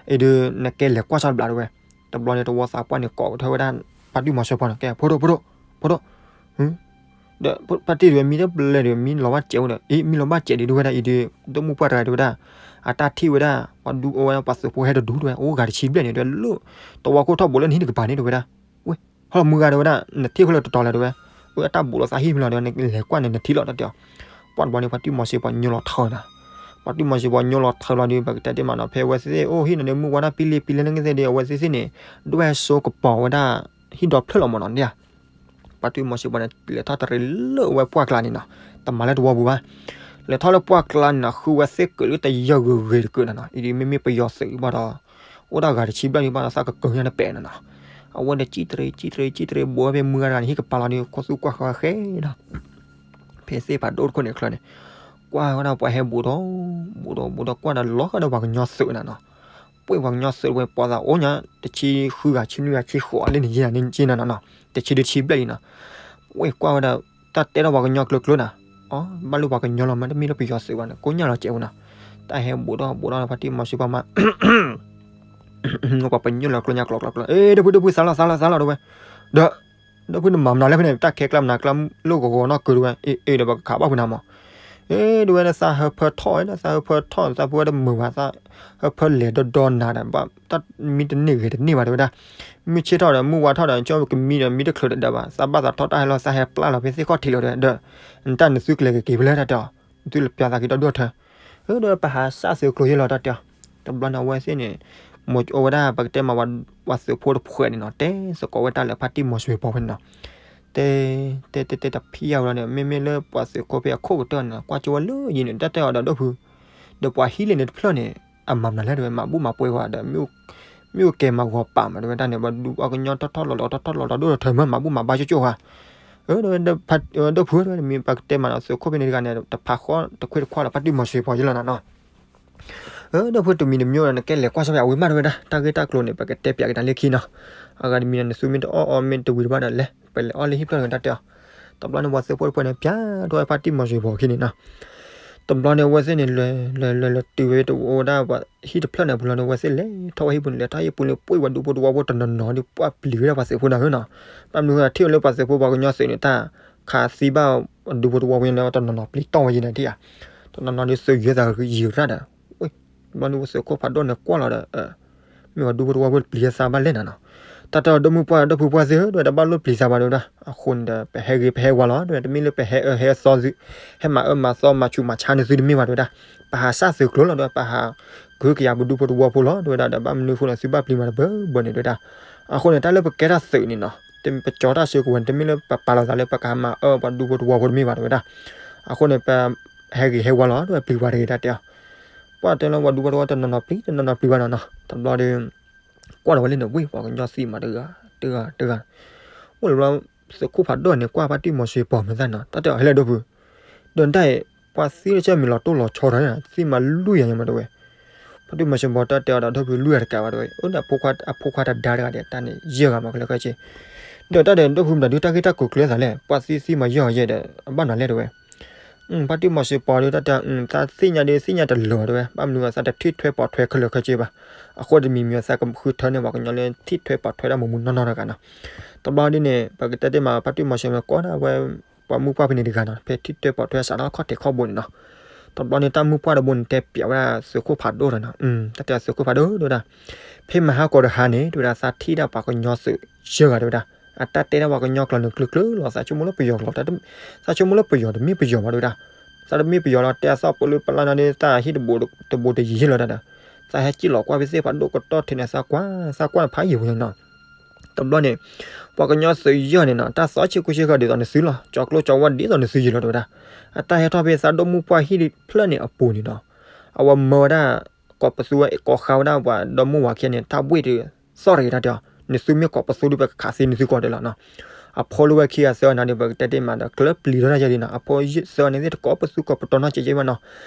အံၤဒုးနကဲလဲၤကွၢ်ဆီတဘျီတဲဝဲ, တဘျီန့ၣ်တဝီသးပှၢ်န့ၣ် ကိးကထၢၣ်ဝဲဒၣ် ဖါတံၢ်မီၤစ့ၢ်ဖီန့ၣ် ကဲ ဖိဒိၣ် ဖိဒိၣ် ဖိဒိၣ် ဒီးဖါတံၢ်တဲဝဲ မံတဘျဲၣ်ဒီး မံလီၤဘၣ်စဲးအိၣ်ဒီး အံၤ မံလီၤဘၣ်စဲးဒုးတဲဝဲဒၣ် အံၤဒုး ဒိၣ်မုၢ်ပှၢ်တဂၤတဲဝဲဒၣ်, အတၢ်ထံၣ်ဝဲဒၣ် ပှၤဒူအိၣ်ဝဲဒၣ်ပှၤသုးဖိဟဲတဒူၣ်တဲဝဲ အိၣ်ဂၤတဆံဘျဲၣ်န့ၣ် တဲဝဲလၢ တဝီခိၣ်ထီၣ်ဘူးလၢနဟံၣ်တကပၤန့ၣ်တဲဝဲဒၣ်, ဝ့ၢ် ဟီၣ်မုၢ်ဂၤတဲဝဲဒၣ် နထံၣ်ဖဲလဲၣ်တတီၤလဲၣ်တဲဝဲ, အတၢ်ဘူးလီၤသးဟံၣ်မ့ၢ်လီၤဒီး နလဲၤကွၢ်န့ၣ် နထံၣ်လီၤတၢ်တဲအီၤ, ပှၢ်တဘျီန့ၣ် ဖါတံၢ်မီၤစ့ၢ်ဖီညိလီၤထၢနီၤ, ဖါတံၢ်မီၤစ့ၢ်ဖီညိလီၤထၢလီၤဒီး ပကတဲတ့ၢ်မးနီၤ ဖဲဝဲသ့ၣ်အိၣ်ဟံၣ်နီၤဒီး မုၢ်ဝါထီၣ်ပံၣ်လ့ပံၣ်လ့လၢနသ့ၣ်ဒီး အဝဲသ့ၣ်သ့ၣ်န့ၣ် ဒွဲၣ်စိကပီၤဝဲဒၣ် ဟံၣ်ဒီဖျၢၣ်လီၤမးနီၤန့ၣ်ဧါ ပှၤတံၢ်မီၤစ့ၢ်ပှၤန့ၣ် လဲၤထီၣ်တရံးလၢအဝဲပှၢ်ကျါန့ၣ်နီၤ, တမၤလၢတဝီပူၤဘၣ်, လဲၤထီၣ်လၢပှၢ်ကျါန့ၣ်နီၤ ဃုဝဲသ့ၣ်ကုးလၢတယၢၢ်ဂ့ၤဂ့ၤတကုးနီၤနီၤ, အံၤဒ်မ့မ့ၢ်ပယီၤသုးဘၣ်ဒီး အိၣ်ဒၣ်ဂၤတဆံဘျဲၣ်ဒံးဘၣ်ဒီး သးကကၢၤညါနပဲာ်နီၤနီၤ, အဝဲဒီးကံၣ်တရံး ကံၣ်တရံး ကံၣ်တရံး ဘူးဝဲဖဲမုၢ်ဂၤတဂၤန့ၣ် ဟံၣ်ကပၤလီၤဒီး ခိၣ်သူၣ်ကွၢ်ဃီဃဲနီၤ, ဖဲသ့ၣ်ဖးဒိၣ်တခိၣ်န့ၣ်ချၢန့ၣ် ကွၢ်ဝဲဒၣ်ပှၤဟဲဘူးဒီး ဘူးဒီး ဘူးဒီး ကွၢ်ဒီးလီၤဃီဒီးပှၤကညီသုးနီၤနီၤ ပှ့ၢ်ပှၤကညီသုးဝဲ ပှၤသးအိၣ်ညါ တဆံဃုဂၤ ဆံနွံဂၤ ဆံဃိးလၢနယံၤနၤန့ၣ်နီၤနီၤ တဆံဒုဆံဘျဲၣ်လံနီၤ, ပှ့ၢ်ကွၢ်ဝဲဒၣ် တၢ်တဲထီၣ်ပှၤကညီကျိၤကျိၤနီၤ, အီ ဘၣ်လၢပှၤကညီလီၤ မ့တမ့ၢ်လၢပယီၤသုးဘၣ်န့ၣ် ကိညၢ်လီၤစဲးဝဲနီၤ, တၢ်ဟဲဘူးဒီးဘူးဒီး ဖါတံၢ်မီၤစ့ၢ်ပှၤမး ပှၤပညိၣ်လီၤကျိညါကျိၤကျိၤကျိၤ အ့ ဒီပုၢ်ဒီပုၢ် သးလီၤသးလီၤသးလီၤတဲဝဲ, ဒီး ဒီပုၢ်နမၤမနုၤလဲၣ်ဖဲန့ၣ် တၢ်ခဲကျါမနုၤကျါ လၢဂီၤဂီၤနီၢ်ကၢၤတဲဝဲ, အ့ အ့ ဒီးပကခးဘၣ်ဖုနၤမး အ့ တဲဝဲဒၣ် သးဟၢဖၢထီၣ်ဝဲဒၣ် သးဟၢဖၢထီၣ် သးပှၢ်ဝဲတမုာ်ဘၣ် သးဟၢဖၢလဲၤဒီဒီနၤဒီး ဘၣ်တၢ်မံတန့ၢ်ဂ့ၤတန့ၢ်ဘၣ်တဲဝဲဒၣ်, မုၢ်ဆ့ၣ်ထီၣ်ဒီး မုၢ်ဝါထီၣ်ဒီး ကၠီကမံဒီး မံတချုးတဒၢးဘၣ် သးဘၣ်သးထီၣ်တၢ်ဟဲလီၤ သးဟဲပျၢ်လီၤဖဲသ့ၣ်ခီၣ်ထံးလီၤဒီး ဒီး နတၢ်နသုကလဲၤကက့ၤဖဲလဲၣ်တၢ်တဲအီၤ, နသုလဲၤပျၢ်သးက့ၤတၢ်ဒိၣ်ထၢ ဒီးပဟးစၢ်သုးကျိၤယဲလီၤတၢ်တဲအီၤ, တဘျီန့ၣ်အဝဲသ့ၣ်န့ၣ် မိၢ်အိၣ်ဝဲဒၣ် ပကတဲမး ပှၤသုးဖိတဖှဲးန့ၣ်နီၤ တဲသကိးဝဲတၢ်လၢဖါတံၢ်မီၤစ့ၢ်ပှၤဖဲန့ၣ်နီၤ, တဲ တဲတဲတဲတဖံးယါဝဲလီၤန့ၣ် မ့မ့ၢ်လၢပှၤသုးခိၣ်ဖဲအခိၣ်ကတၢၢ်န့ၣ် ကွၢ်ကၠိဝဲလၢယံၤန့ၣ် တၢ်တဲအီၤဒီးဒိၣ်ဖု ဒီးပှၤဟံးလ့ၣ်န့ၣ်တဖျၢၣ်န့ၣ် အမၤမနုၤလဲၣ်တဲဝဲ မၤဘူၣ်မၤပှဲၤဝဲဒီး မ့ၣ်အူကဲမၤဂီၤပာ်မးတဲဝဲဒၣ်န့ၣ် ပှၤဒူပှၤကညီထီၣ်ထီၣ်လီၤလီၤထီၣ်ထီၣ်လီၤလီၤဒိၣ်ထီၣ်ထၢမး မၤဘူၣ်မၤဘါကၠိကၠိဧါ ဒီး ဒိၣ်ဖုတဲဝဲ မ့ၢ်ပကတဲမးနီၤ သုးခိၣ်ဖဲန့ၣ်တဂၤန့ၣ် တဖးဃီတခွ့တခွါလီၤ ဖါတံၢ်မီၤစ့ၢ်ပှၤယဲလီၤနီၤနီၤ ဒီးဖိတမံၤတမံၤဒီး နကဲလဲၤကွၢ်ဆီဖဲအဝံၤမးတဲဝဲဒၣ် တၢ်ဂ့ၢ်တၢ်ကျိၤန့ၣ် ပကတဲပၠးက့ၤနၤလၢခံနီၤ. အဂၤတမံၤန့ၣ် နသုမ့ၢ်တအီၣ်အီမ့ၢ်တဝံၤတဘၣ်ဒီး လဲၤ ပလဲၤအီၣ်လၢဟံၣ်ဖျၢၣ်တဂၤတၢ်တဲအီၤ. တဘျီန့ၣ် ပှၤသုးဖိတဖုန့ၣ် ပၠးထီၣ်ဝဲဖါတံၢ်မီၤစ့ၢ်ဖီခံန့ၣ်နီၤ. တဘျီန့ၣ် အဝဲသ့ၣ်န့ၣ် လဲၤလဲၤလဲၤလဲၤတုၤဝဲတအိၣ်ဝဲဒၣ်ပှၤဟံၣ်တဖျၢၣ်န့ၣ် ပူၤလီၤန့ၣ် အဝဲသ့ၣ်လဲၤထီၣ်ဝဲဟံၣ်ပူၤန့ၣ် လဲၤထီၣ်ဟံၣ်ပူၤန့ၣ် ပှ့ၢ်ဝဲဒူဖိတဝီဖိတနီၤနီၤဒီး ပှၢ်ပျံၤဝဲဒၣ်ပှၤသုးဖိန့ၣ်နီၤ. ဘၣ်မနုၤဃိထံၣ်ဝဲလၢပှၤသုးဖိပှၤကညီသုးန့ၣ် တၢ်ခးသံဘၣ်ဒူဖိတဝီဖိန့ၣ် တနီၤနီၤပျံၤတီၢ်ဝဲယဲန့ၣ်ထံၣ်ဧါ. တနီၤနီၤဒုးသုးယဲသးယံာ်ရၣ်ဒီး, ဝဲ, ဘျီဒုးသုးခိၣ်ဖးဒိၣ်န့ၣ်ကွၢ်လီၤဒီး, မ့ၢ်ပှၤဒူဖိတဝီဖိပျံၤသးဘၣ်လဲၣ်နၤနီၤ. တၢ်တဲအီၤ ဒီမုၢ်ပှၢ်ဒီး ဒီပုၢ်ပှၢ်သ့ၣ်ဧၢ, ဒီးတဘၣ်လိၣ်ပျံၤသးဘၣ်တဲဝဲဒၣ်. အဃိန့ၣ်ဒီး ပဟဲဂ့ၤပဟဲဝါလီၤတဲဝဲဒၣ်, တမ့ၢ်လၢပဟဲအၢဟဲအသီသု, ဟဲမၤအၢမၤသီမၤဆူးမၤဆါန့ၣ်သုတမ့ၢ်ဘၣ်တဲဝဲဒၣ်. ပဟးစၢ်သုးကျိၤလီၤတဲဝဲ, ပဟးကဟုကယာ်ပဒူဖိတဝီဖိလီၤတဲဝဲဒၣ်, ဒီးဘၣ်မနုၤအဃိန့ၣ် သုဘၣ်ပျံၤမၤတဘၢဘၢန့ၣ်တဲဝဲဒၣ်. အဃိန့ၣ် တၢ်လၢပကဲထီၣ်သုးန့ၣ်နီၤ, ပကၠီတၢ်စုကဝဲၤန့ၣ် တမ့ၢ်လၢပပာ်လီၤသးလၢပကဟးမၤအၢပှၤဒူဖိတဝီဖိတမ့ၢ်ဘၣ်တဲဝဲဒၣ်. အဃိန့ၣ် ပဟဲဂ့ၤဟဲဝါလီၤတဲဝဲ, ပျံၤပှၤတဂ့ၤတၢ်တဲအီၤ. ပှၢ်တဲလီၤ ပှၤဒူဖိတဝီတနီၤနီၤပျံၤ တနီၤနီၤပျံၤဘၣ်နီၤနီၤ. တဘျီဒီး ကွၢ်လီၤဝဲလၢန့ၣ် ဝ့ၢ်ပှၤကညီသံမးတဂၤတဂၤတဂၤ, အိၣ်လၢဘျီ သုးခိၣ်ဖးဒိၣ်န့ၣ် ကွၢ်ဖါတံၢ်မီၤစ့ပီၤမ့ၢ်သၣ်နီၤ, တၢ်တဲအီၤ ဟဲလၢဒီပုၢ်, ဒီးတၢ်အံၤ ပှၤသံတဆၢမ့ၢ်လီၤတိၢ်လီၤဆီထီၣ်န့ၣ် သံမးလွံၢ်ယၤညါမးတဲဝဲ. ဖါတံၢ်မီၤစ့ပီၤတၢ်တဲအီၤဒီး ဒီပုၢ်လွံၢ်ဂၤတကးဘၣ်တဲဝဲ, အိၣ်ဒီးအဖိခွါတဒါတဂၤဒီး တၢ်န့ၣ်ယဲၢ်ဂၤမး ကလဲၤခဲဆ့. ဒီးတၢ်ဒီး ဒီပုၢ်မတၤဒုးတၢ်ဂ့ၢ်တၢ်ကျိၤကျဲသးလဲၣ်, ပှၤသံသံမးယဲၢ်ဂၤယဲၢ်ဒီး အဘၣ်နၤလဲၣ်တဲဝဲ. ဖါတံၢ်မီၤစ့ပီၤဒုးတၢ်တဲ သးသ့ၣ်ညါဒုးသ့ၣ်ညါတလၢာ်တဲဝဲ, ဘၣ်မနုၤသးတထံၣ်ထွဲပိာ်ထွဲခဲလၢာ်ခဲဆ့ဘၣ်. အဃိတမံၤမံၤသးကဃုထၢန့ၢ်ပှၤကညီလၢထံၣ်ထွဲပိာ်ထွဲတၢ်မူးမူးနီၢ်နီၢ်တဂၤနီၤ. တဘျီဒ်န့ၣ် ပကတဲတ့ၢ်မး ဖါတံၢ်မီၤစ့ပီၤကိးဒၣ်ဝဲ ပှၤမုၢ်ပှၢ်ဖဲန့ၣ်တဂၤနီၤ, ဖဲထံၣ်ထွဲပိာ်ထွဲစးထီၣ်ခီၣ်ထံးခီၣ်ဘိန့ၣ်နီၤ. တဘျီန့ၣ် တၢ်မုၢ်ပှၢ်တဘိန့ၣ် တဲပျးဝဲဒၣ်သုးခိၣ်ဖးဒိၣ်ဒီးနီၤ, တၢ်တဲသုးခိၣ်ဖးဒိၣ်တဲဝဲဒၣ်, ဖဲမဟါကီးတဟါန့ၣ် တဲဝဲဒၣ် သးထံၣ်ဒၣ်ပှၤကညီသုးယဲၢ်ဂၤတဲဝဲဒၣ်, အတၢ်တဲဒၣ်ပှၤကညီကျိာ်န့ၣ်ကျၢၤကျၢၤလီၤ, သးဆိကမိၣ်လၢပယီၤကျိာ်, သးဆိကမိၣ်လၢပယီၤတမ့ၢ်ပယီၤဘၣ်တဲဝဲဒၣ်. သးတမ့ၢ်ပယီၤလီၤ, တဲအသီၣ်ပလၢပလၢနီၤဒီး သးဟံၣ်တဘိးတယံၤယံၤလီၤတၢ်ဒီး, သးဟဲစံၣ်လီၤကွၢ်ဖဲသ့ၣ်ဖးဒိၣ်ကတီၢ်ထဲန့ၣ် သးကွၢ်, သးကွၢ်ဖးယံၤဝဲနီၤ. တဘျီန့ၣ် ပှၤကညီသုးယဲၢ်ဂၤန့ၣ်နီၤ တၢ်သီဆ့ကူဆ့ကၤဒ်သိးနသုလီၤ, ကၠီၤကျိကၠီၤဝါဒ်သိးနသုယံၤလီၤတဲဝဲဒၣ်. အတၢ်ဟဲထီၣ်ဖဲသးဒိၣ်မုၢ်ပှၢ်ဟံၣ်ဖျၢၣ်န့ၣ်အပူၤန့ၣ်နီၤ, အဝဲမၢဝဲဒၣ် ကိးပသူဝဲကိးဃါဝဲဒၣ်ပှၤဒီမါဝၤခံဂၤန့ၣ် တၢ်ဘှ့ၣ်ဒုး သီၣ်တဂ့ၤတၢ်တဲအီၤ, နသုမ့ၢ်ကိးပသူဒုး ပကခးသံနသုကိးဒဲးလီၤနီၤ. အဖိလၢဝဲခံဂၤသၢဂၤန့ၣ်ဒီး ပကတဲတ့ၢ်မးဒီး ကျၢၤပျံၤထီၣ်တၢ်ယဲၢ်ဒံးနီၤ, အဖိသၢဂၤန့ၣ်သ့ၣ် တကိးပသူကိးပတီၤနီတစဲးကဲဘၣ်နီၤ.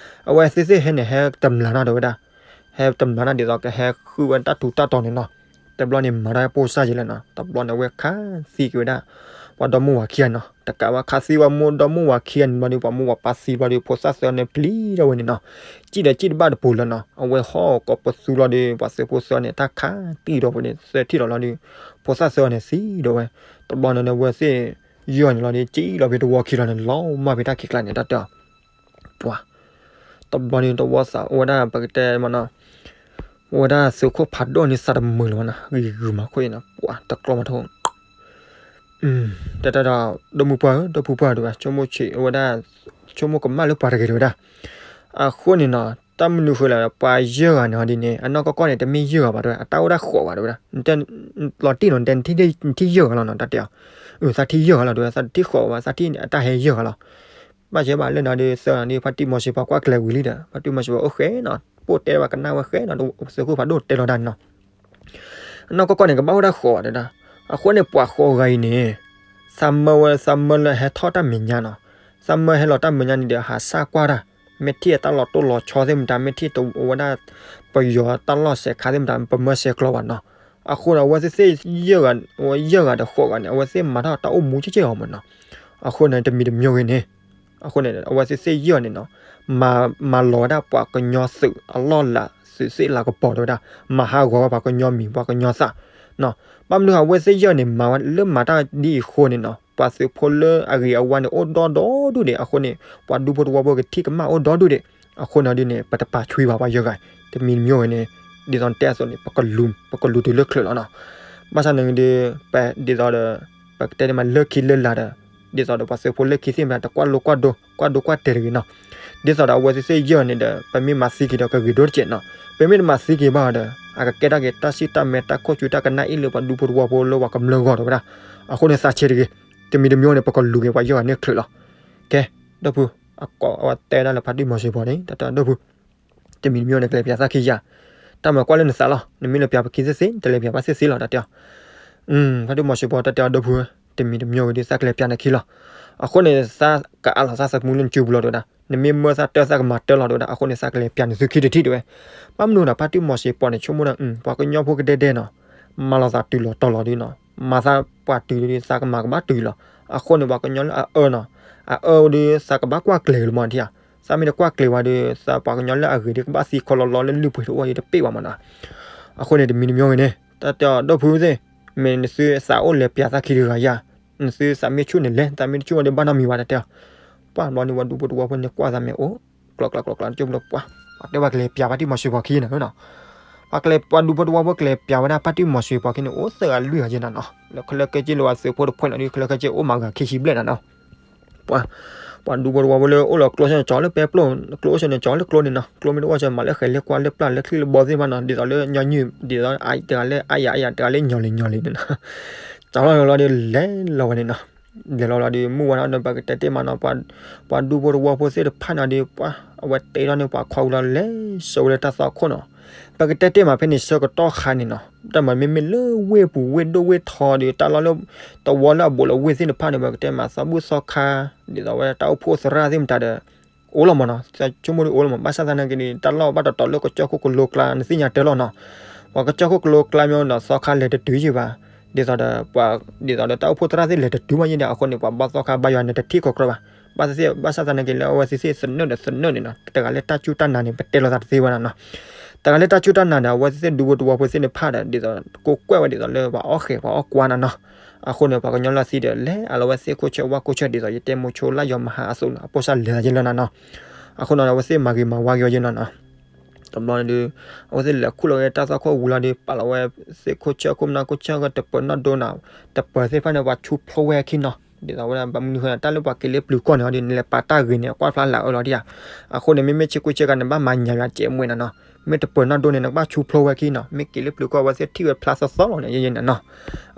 အဝဲသ့ၣ်သ့ၣ်ဟဲန့ၣ် ဟဲတမျးနီၤတဲဝဲဒၣ်, ဟဲတမျးနီၤဒ်သိးကဟဲဃုဝဲတၢ်ထူးတၢ်တီၤန့ၣ်နီၤ. တဘျီန့ၣ် မၤတၢ်ပိၢ်စၢ်ယဲၢ်လၢနီၤ, တဘျီန့ၣ် အဝဲခးသံက့ၤဝဲဒၣ် ပှၤဒီမါဝၤခံဂၤနီၤ. တကးဝဲခးသံပှၤမိၢ်ဒီမါဝၤခံဂၤန့ၣ်ဘျီဒီး ပှၤမိၢ်ပှၤပၢ်သံဘျီဒီး ဖိသၣ်သၢဂၤန့ၣ်ပျံၤထီၣ်ဝဲန့ၣ်နီၤ, စံၣ်ဒီးစံၣ်တဘၣ်တပူၤလၢၤနီၤ. အဝဲဟီၣ်ကိးပသူလီၤဒီး ပှၤသုးဖိသၢဂၤန့ၣ် တၢ်ခးတံၢ်ဒီးဝဲန့ၣ် သၢထံၣ်လီၤလီၤဒီး ဖိသၣ်သၢဂၤန့ၣ်သံဒီးဝဲ. တဘျီန့ၣ် အဝဲသ့ၣ်ယဲၢ်ဂၤန့ၣ်လီၤဒီး စံၣ်လီၤဖဲတဝီခံလီၤန့ၣ် လီၤမၢ်ဖဲတၢ်ခံးကျါန့ၣ် တၢ်တဲအီၤ ပှၤ, တဘျီန့ၣ်တဝီသးအိၣ်ဝဲဒၣ် ပကတဲမးနီၤ, အိၣ်ဝဲဒၣ်သုးခိၣ်ဖးဒိၣ်န့ၣ် သးတမုာ်လၢၤဘၣ်နီၤ, ဂံၤဂုာ်မၤခိၣ်အံၤနီၤ, ပှၤတကျီမးထိၣ်, တဲတၢ်ဒီး ဒီမုၢ်ပှၢ်ဧၢ ဒီပုၢ်ပှၢ်တဲဝဲ, ဆိကမိၣ်ဆံးဝဲဒၣ်, ဆိကမိၣ်ကမၣ်လၢပှၤတဂ့ၤတဲဝဲဒၣ်. အဃိန့ၣ်နီၤ တၢ်မနုၤဃိလဲၣ် ပှၤယဲၢ်ဂၤန့ၣ်ဟီဒ်န့ၣ် အနီၢ်ကီၢ်ကီၢ်န့ၣ် တမ့ၢ်ယဲၢ်ဂၤဘၣ်တဲဝဲ, အတၢ်အိၣ်ဒၣ်ဃိးဂၤတဲဝဲဒၣ်, လီၤတံၢ်နီၤ နထံၣ်ယဲၢ်ဂၤလီၤနီၤ တၢ်တဲအီၤ, အၢ သးထံၣ်ယဲၢ်ဂၤလီၤတဲဝဲ, သးတထံၣ်ဃိးဘၣ် သးထံၣ်အတၢ်ဟဲယဲၢ်ဂၤလီၤ. ဘၣ်ဆၣ်ဘၣ်လၢနီၤဒီး သၢဂၤန့ၣ် ဖါတံၢ်မီၤစ့ၢ်ပှၤကွၢ်ကျဲၤဝံၤလံဒီး ဖါတံၢ်မီၤစ့ၢ်ပှၤအိၣ်ဃဲနီၤ ပိၢ်တဲဝဲကနၣ်ဝဲဃဲနီၤ သုးခိၣ်ဖးဒိၣ်တဲလီၤတၢ်န့ၣ်နီၤ. အနီၢ်ကီၢ်ကီၢ်န့ၣ် ကဘၣ်အိၣ်ဒၣ်ဃိးဂၤတဲဒၣ်. အဃိန့ၣ် ပှၤဃိးဂၤအံၤန့ၣ် သးမၢဝဲ သးမၢလၢဟဲထီၣ်တၢ်မဲာ်ညါနီၤ, သးမၢဟဲလီၤတၢ်မဲာ်ညါန့ၣ်ဒီး ဟးစၢ်ကွၢ်တၢ်, မ့ၢ်ထံၣ်အတၢ်လီၤတိၢ်လီၤဆီသ့ၣ်မတၤ မ့ၢ်ထံၣ်တဝဲဒၣ် ပယီၤတၢ်လီၢ်စဲးခါသ့ၣ်မတၤ ပမၢဆဲးကျိးဘၣ်နီၤ. အဃိန့ၣ် အဝဲသ့ၣ်သ့ၣ်ယဲၢ်ဂၤ, အဝဲယဲၢ်ဂၤဒီးဃိးဂၤန့ၣ် အဝဲသ့ၣ်မၤထီၣ်တၢ်အိၣ်မူကဲကဲအီၤမးနီၤ. အဃိန့ၣ် တမံၤတမံၤဂ့ၤန့ၣ် အဃိန့ၣ် အဝဲသ့ၣ်သ့ၣ်ယဲၢ်ဂၤန့ၣ်နီၤ မၤလီၤဝဲဒၣ်ပှၤကညီသုးအလီၢ်လၤ သုးသ့ၣ်လၤကပီၤတဲဝဲဒၣ်, မၤဟးဂီၤဝဲပှၤကညီမံၤပှၤကညီသၣ်နီၤ. ဘၣ်မနုၤအဝဲသ့ၣ်ယဲၢ်ဂၤန့ၣ် မၤဝဲလၢမၤတၢ်ဒ်အံၤအဃိန့ၣ်နီၤ ပှၤသုးဖိလၢအဂ့ၤအဝါန့ၣ် အိၣ်ဒီဒီဒူၣ်ဒံး, အဃိန့ၣ် ပှၤဒူဖိတဝီဖိကထံၣ်ကမၣ်အိၣ်ဒီဒူၣ်ဒံး. အဃိန့ၣ်ဒ်န့ၣ် ပတပာ်ဆွံဘၣ်ပှၤယဲၢ်ဂၤ, တမံၤတမံၤဂ့ၤန့ၣ် ဒ်သိးတဲအသိးန့ၣ် ပကလူၤတုၤလၢချုးလီၤနီၤ. ဘၣ်ဆၣ်န့ၣ်ဒီး ပဒ်သိးဒီး ပကတဲန့ၣ်မးလၢခံလၢလာ်ဒီး ဒ်သိးဒီးပှၤသုးဖိလၢခံသ့ၣ်မတၤ တကွၢ်လိကွၢ်ဒိ ကွၢ်ဒိကွၢ်တဲာ်တဂ့ၤနီၤ. ဒ်သိးဒီးအဝဲသ့ၣ်သ့ၣ်ယဲၢ်ဂၤန့ၣ်ဒီး ပမ့ၢ်မၤသံက့ၤဒီးကဂ့ၤဒိၣ်တကဲးနီၤ. ပမ့ၢ်တမၤသံက့ၤဘၣ်ဒီး အကကဲထီၣ်က့ၤတၢ်စံၣ်တၢ်မဲတၢ်ခိၣ်ဆူတၢ်ကနၣ်အ့ၣ်လၢပှၤဒူဖိတဝီဖိလၢပှၤကမျၢၢ်အဂီၢ်တဲဝဲဒၣ်. အဃိန့ၣ်သးဆဲးတဂ့ၤ, တမံၤတမံၤန့ၣ် ပကလူၤက့ၤပှၤယဲၢ်ဂၤန့ၣ်ချုးလီၤ. ကဲ, ဒီပုၢ်, အကိးအဝဲတဲဒၣ်လၢဖါတံၢ်မီၤစ့ၢ်ပီၤန့ၣ် တၢ်တဲဒီပုၢ် တမံၤတမံၤန့ၣ် ကလဲၤပျးသးခံယၤ, တၢ်မၤကွၢ်လၢနသးလီၤ, နမ့ၢ်လဲၤပျးပခံသ့သ့ နတလဲၤပျးဘၣ်သ့သ့လီၤ တၢ်တဲအီၤ. ဖါတံၢ်မီၤစ့ၢ်ပီၤ တၢ်တဲအီၤ ဒီပုၢ်ဧၢ, တမံၤတမံၤဝဲဒီး သးကလဲၤပျးနခံလီၤ. အဃိန့ၣ် သးကအးလီၤသးသမူလၢနစုပူၤလီၤ တဲဝဲဒၣ်, နမ့ၢ်မၢသးတၢ်သးကမၤတၢ်လီၤ တဲဝဲဒၣ်, အဃိန့ၣ် သးကလဲၤပျးနသုခံတထံၣ် တဲဝဲ. ဘၣ်မနုၤဒီး ဖါတံၢ်မီၤစ့ၢ်ပီၤန့ၣ် ဆိကမိၣ်ဒီး ပှၤကညီဖိကဒဲဒဲနီၤ, မၤလီၤသးတုၤလီၤတီၤလီၤဒုနီၤ, မၤသးပှၤတုၤဒီး သးကမၤကဘၣ်တုၤလီၤ. အဃိန့ၣ် ပှၤကညီလၢအအၢနီၤ, အအၢဒီး သးကဘၣ်ကွၢ်ကျဲၤလီၤမး ထံၣ်ဧါ. သးမ့ၢ်တကွၢ်ကျဲၤဝဲဒီး သးပှၤကညီလၢအဂ့ၤဒီး ကဘၣ်သံခီလီၤလီၤလၢလုၢ်ပှ့ၤတအိၣ်ဒီး တပ့ၢ်ဘၣ်မးနီၤ. အဃိန့ၣ် တမံၤတမံၤဂ့ၤန့ၣ် တၢ်တဲအီၤ ဒီပုၢ်သ့ၣ်, မ့ၢ်နသုသးအိၣ်လဲၤပျးသးခံတဂၤယၤ, နသုသးမ့ၢ်ဆူၣ်န့ၣ်လဲၤ, သးမ့ၢ်တဆူၣ်ဝဲဒီး ဘၣ်နီတမံၤဘၣ် တၢ်တဲအီၤ. ပှၢ်ဘျီန့ၣ် ပှၤဒူဖိတဝီဖိန့ၣ် ကွၢ်သးမ့ၢ်အိၣ် ကျီကျီကျီကျီ ကၠိမုၢ်ဒိၣ်ပှၤ ပှၤတဲပှၤကလဲၤပျးဖါတံၢ်မီၤစ့ၢ်ဖီခံန့ၣ်နီၤ. ပှၤကလဲၤ ပှၤဒူဖိတဝီဖိကလဲၤပျးဝဲဒၣ်ဖါတံၢ်မီၤစ့ၢ်ဖီခံန့ၣ် အိၣ်သၢဂၤလွံၢ်ဂၤယဲနီၤနီၤ. လၢခဲလၢာ်ခဲဆ့လၢပှၤသုးဖိတဖှဲးနီၤဒီး ခဲလၢာ်ခဲဆ့အိၣ်မးဂၤခံဆံဘျဲၣ်နီၤနီၤ. ပှၤ ပှၤဒူဖိတဝီဖိလၢအိၣ်လၢကျိစ့ၢ်န့ၣ် ကၠီလၢပဲပျိၢ် ကျိအိၣ်စ့ၢ်န့ၣ် ကၠီလၢကျိန့ၣ်နီၤ. ကျိမ့ၢ်တအိၣ်စ့ၢ် မၤလၢဃဲၤလၢကွၢ်လၢပျၢ်လၢချံလၢဘီသ့ၣ်တဖၣ်နီၤ. ဒ်သိးလၢညီနုၢ် ဒ်သိး တဂၤလၢအါယၤအါယၤ တဂၤလၢညီလံၤညီလံၤန့ၣ်နီၤ. ကၠီလီၤလီၤဒီးလဲၤလီၤဝဲန့ၣ်နီၤ. လဲၤလီၤလီၤဒီး မုၢ်ဝါထီၣ်ဒီး ပကတဲတ့ၢ်မးနီၤ, ပှၤဒူဖိတဝီဖိသ့ၣ်တဖၣ်န့ၣ်ဒီး ပှၤအဝဲတဲထီၣ်န့ၣ် ပှၤခီဝံၤလီၤ လဲၤဆှၢဝဲလၢတၢ်သွၣ်ခိၣ်နီၤ. ပကတဲတ့ၢ်မးဖဲန့ၣ် ဆၢကတီၢ်ခါန့ၣ်နီၤ, တၢ်မၤမ့မ့ၢ်လၢဝ့ၢ်ပူၤဝ့ၢ်ဒိၣ်ဝ့ၢ်ထီဒီး တၢ်လီၢ်လၢ တဝီလၢအဘူးလီၤဝ့ၢ်သ့ၣ်တဖၣ်န့ၣ် ပကတဲမး သီဘူၣ်သီခါ ဒ်သိးဝဲတၢ်အိၣ်ဖှိၣ်သရၣ်သ့ၣ်မတၤဒီး အိၣ်လီၤမးနီၤ, ဆိကမိၣ်ဒီးအိၣ်လီၤမး, ဘၣ်ဆၣ်သနာ်က့န့ၣ် တၢ်လီၢ်ဘၣ်တတီၤလၢကစၢၢ်ခိၣ်ကလိကျါ နသ့ၣ်ညါတၢ်လီၤနီၤ. ပှၤကစၢၢ်ခိၣ်ကလိကျါမ့ၢ်နီၤ သီခါလဲၤတတုၤယံၤဘၣ်, ဒ်သိးဒီး ပှၤ ဒ်သိးဒီးတၢ်အိၣ်ဖှိၣ်သရၣ်သ့ၣ်လဲၤတတုၤမးယံၤဒီး အဃိန့ၣ် ပှၤဘီသီခါဘါယွၤန့ၣ် တထံၣ်ကီးကြၢးဘၣ်. ဘၣ်သ့ၣ်သ့ၣ် ဘၣ်ဆၣ်သနာ်က့လၢအဝဲသ့ၣ်သ့ၣ် သနၢၣ်ဒီးသနၢၣ်န့ၣ်နီၤ, တဂၤလၢတၢ်စူၢ်တၢ်နာ်န့ၣ် ပတဲလိာ်သးတသ့ဘၣ်နီၤနီၤ. တဂၤလၢတၢ်စူၢ်တၢ်နာ်ဒီး အဝဲသ့ၣ်ဒူဖိတဝီဖိသ့ၣ်တဖၣ်ဒီး ဒ်သိး ကိးကွဲၢ်ဝဲဒ်သိးလၢပှၤအီၣ်ဃဲၤပှၤအီၣ်ကွါနီၤနီၤ. အဃိန့ၣ် ပှၤကညီလၢအသံဒီး လဲၤအလီၤဝဲသ့ၣ်ခိၣ်ဆၢဝၣ်ခိၣ်ဆၢ ဒ်သိးယတဲမိၤဆိလၢယွၤမဟါအသိးနီၤ, အပိၢ်စၢ်လဲၤသးယဲလၢနီၤနီၤ. အဃိန့ၣ် အဝဲသ့ၣ်မၤဂ့ၤမၤဝါက့ၤဝဲယဲနီၤနီၤ. တဘျီန့ၣ်ဒီး အဝဲသ့ၣ်လဲၤခူၣ်လီၤဝဲတၢ်သွၣ်ခိၣ်ဝံၤလီၤဒီး ပာ်လီၤဝဲသ့ၣ်ခိၣ်ဆၢခိၣ်မနၢ်ခိၣ်ဆၢကတပၢၤနီၣ်ဒိနီၤ, တပၢၤသ့ၣ်တဖၣ်န့ၣ် ပှၤဆူဖျိဝဲအခံနီၤ, ဒ်သိးဝဲဒၣ်ဘၣ်မနုၤဃိ တၢ်လၢပှၤက့ၤလၢပျုၤကီၢ်န့ၣ်ဒီး နလဲၤပာ်တၢ်ဂ့ၤန့ၣ် အကွၢ်ဖျါလၢအၢလီၤဒံးဧါ. အဃိန့ၣ် မ့မ့ၢ်ဆ့ကူဆ့ကၤန့ၣ် ဘၣ်မၤညါယွၤစဲးမွဲနီၤနီၤ, မ့ၢ်တပၢၤနီၣ်ဒိန့ၣ် နကဘၣ်ဆူဖျိဝဲအခံနီၤ, မ့ၢ်က့ၤလၢပျုၤကီၢ်ဝဲသ့ၣ်ထံၣ်ဝဲဖျါသီသီလီၤန့ၣ် ယဲယဲနီၤနီၤ.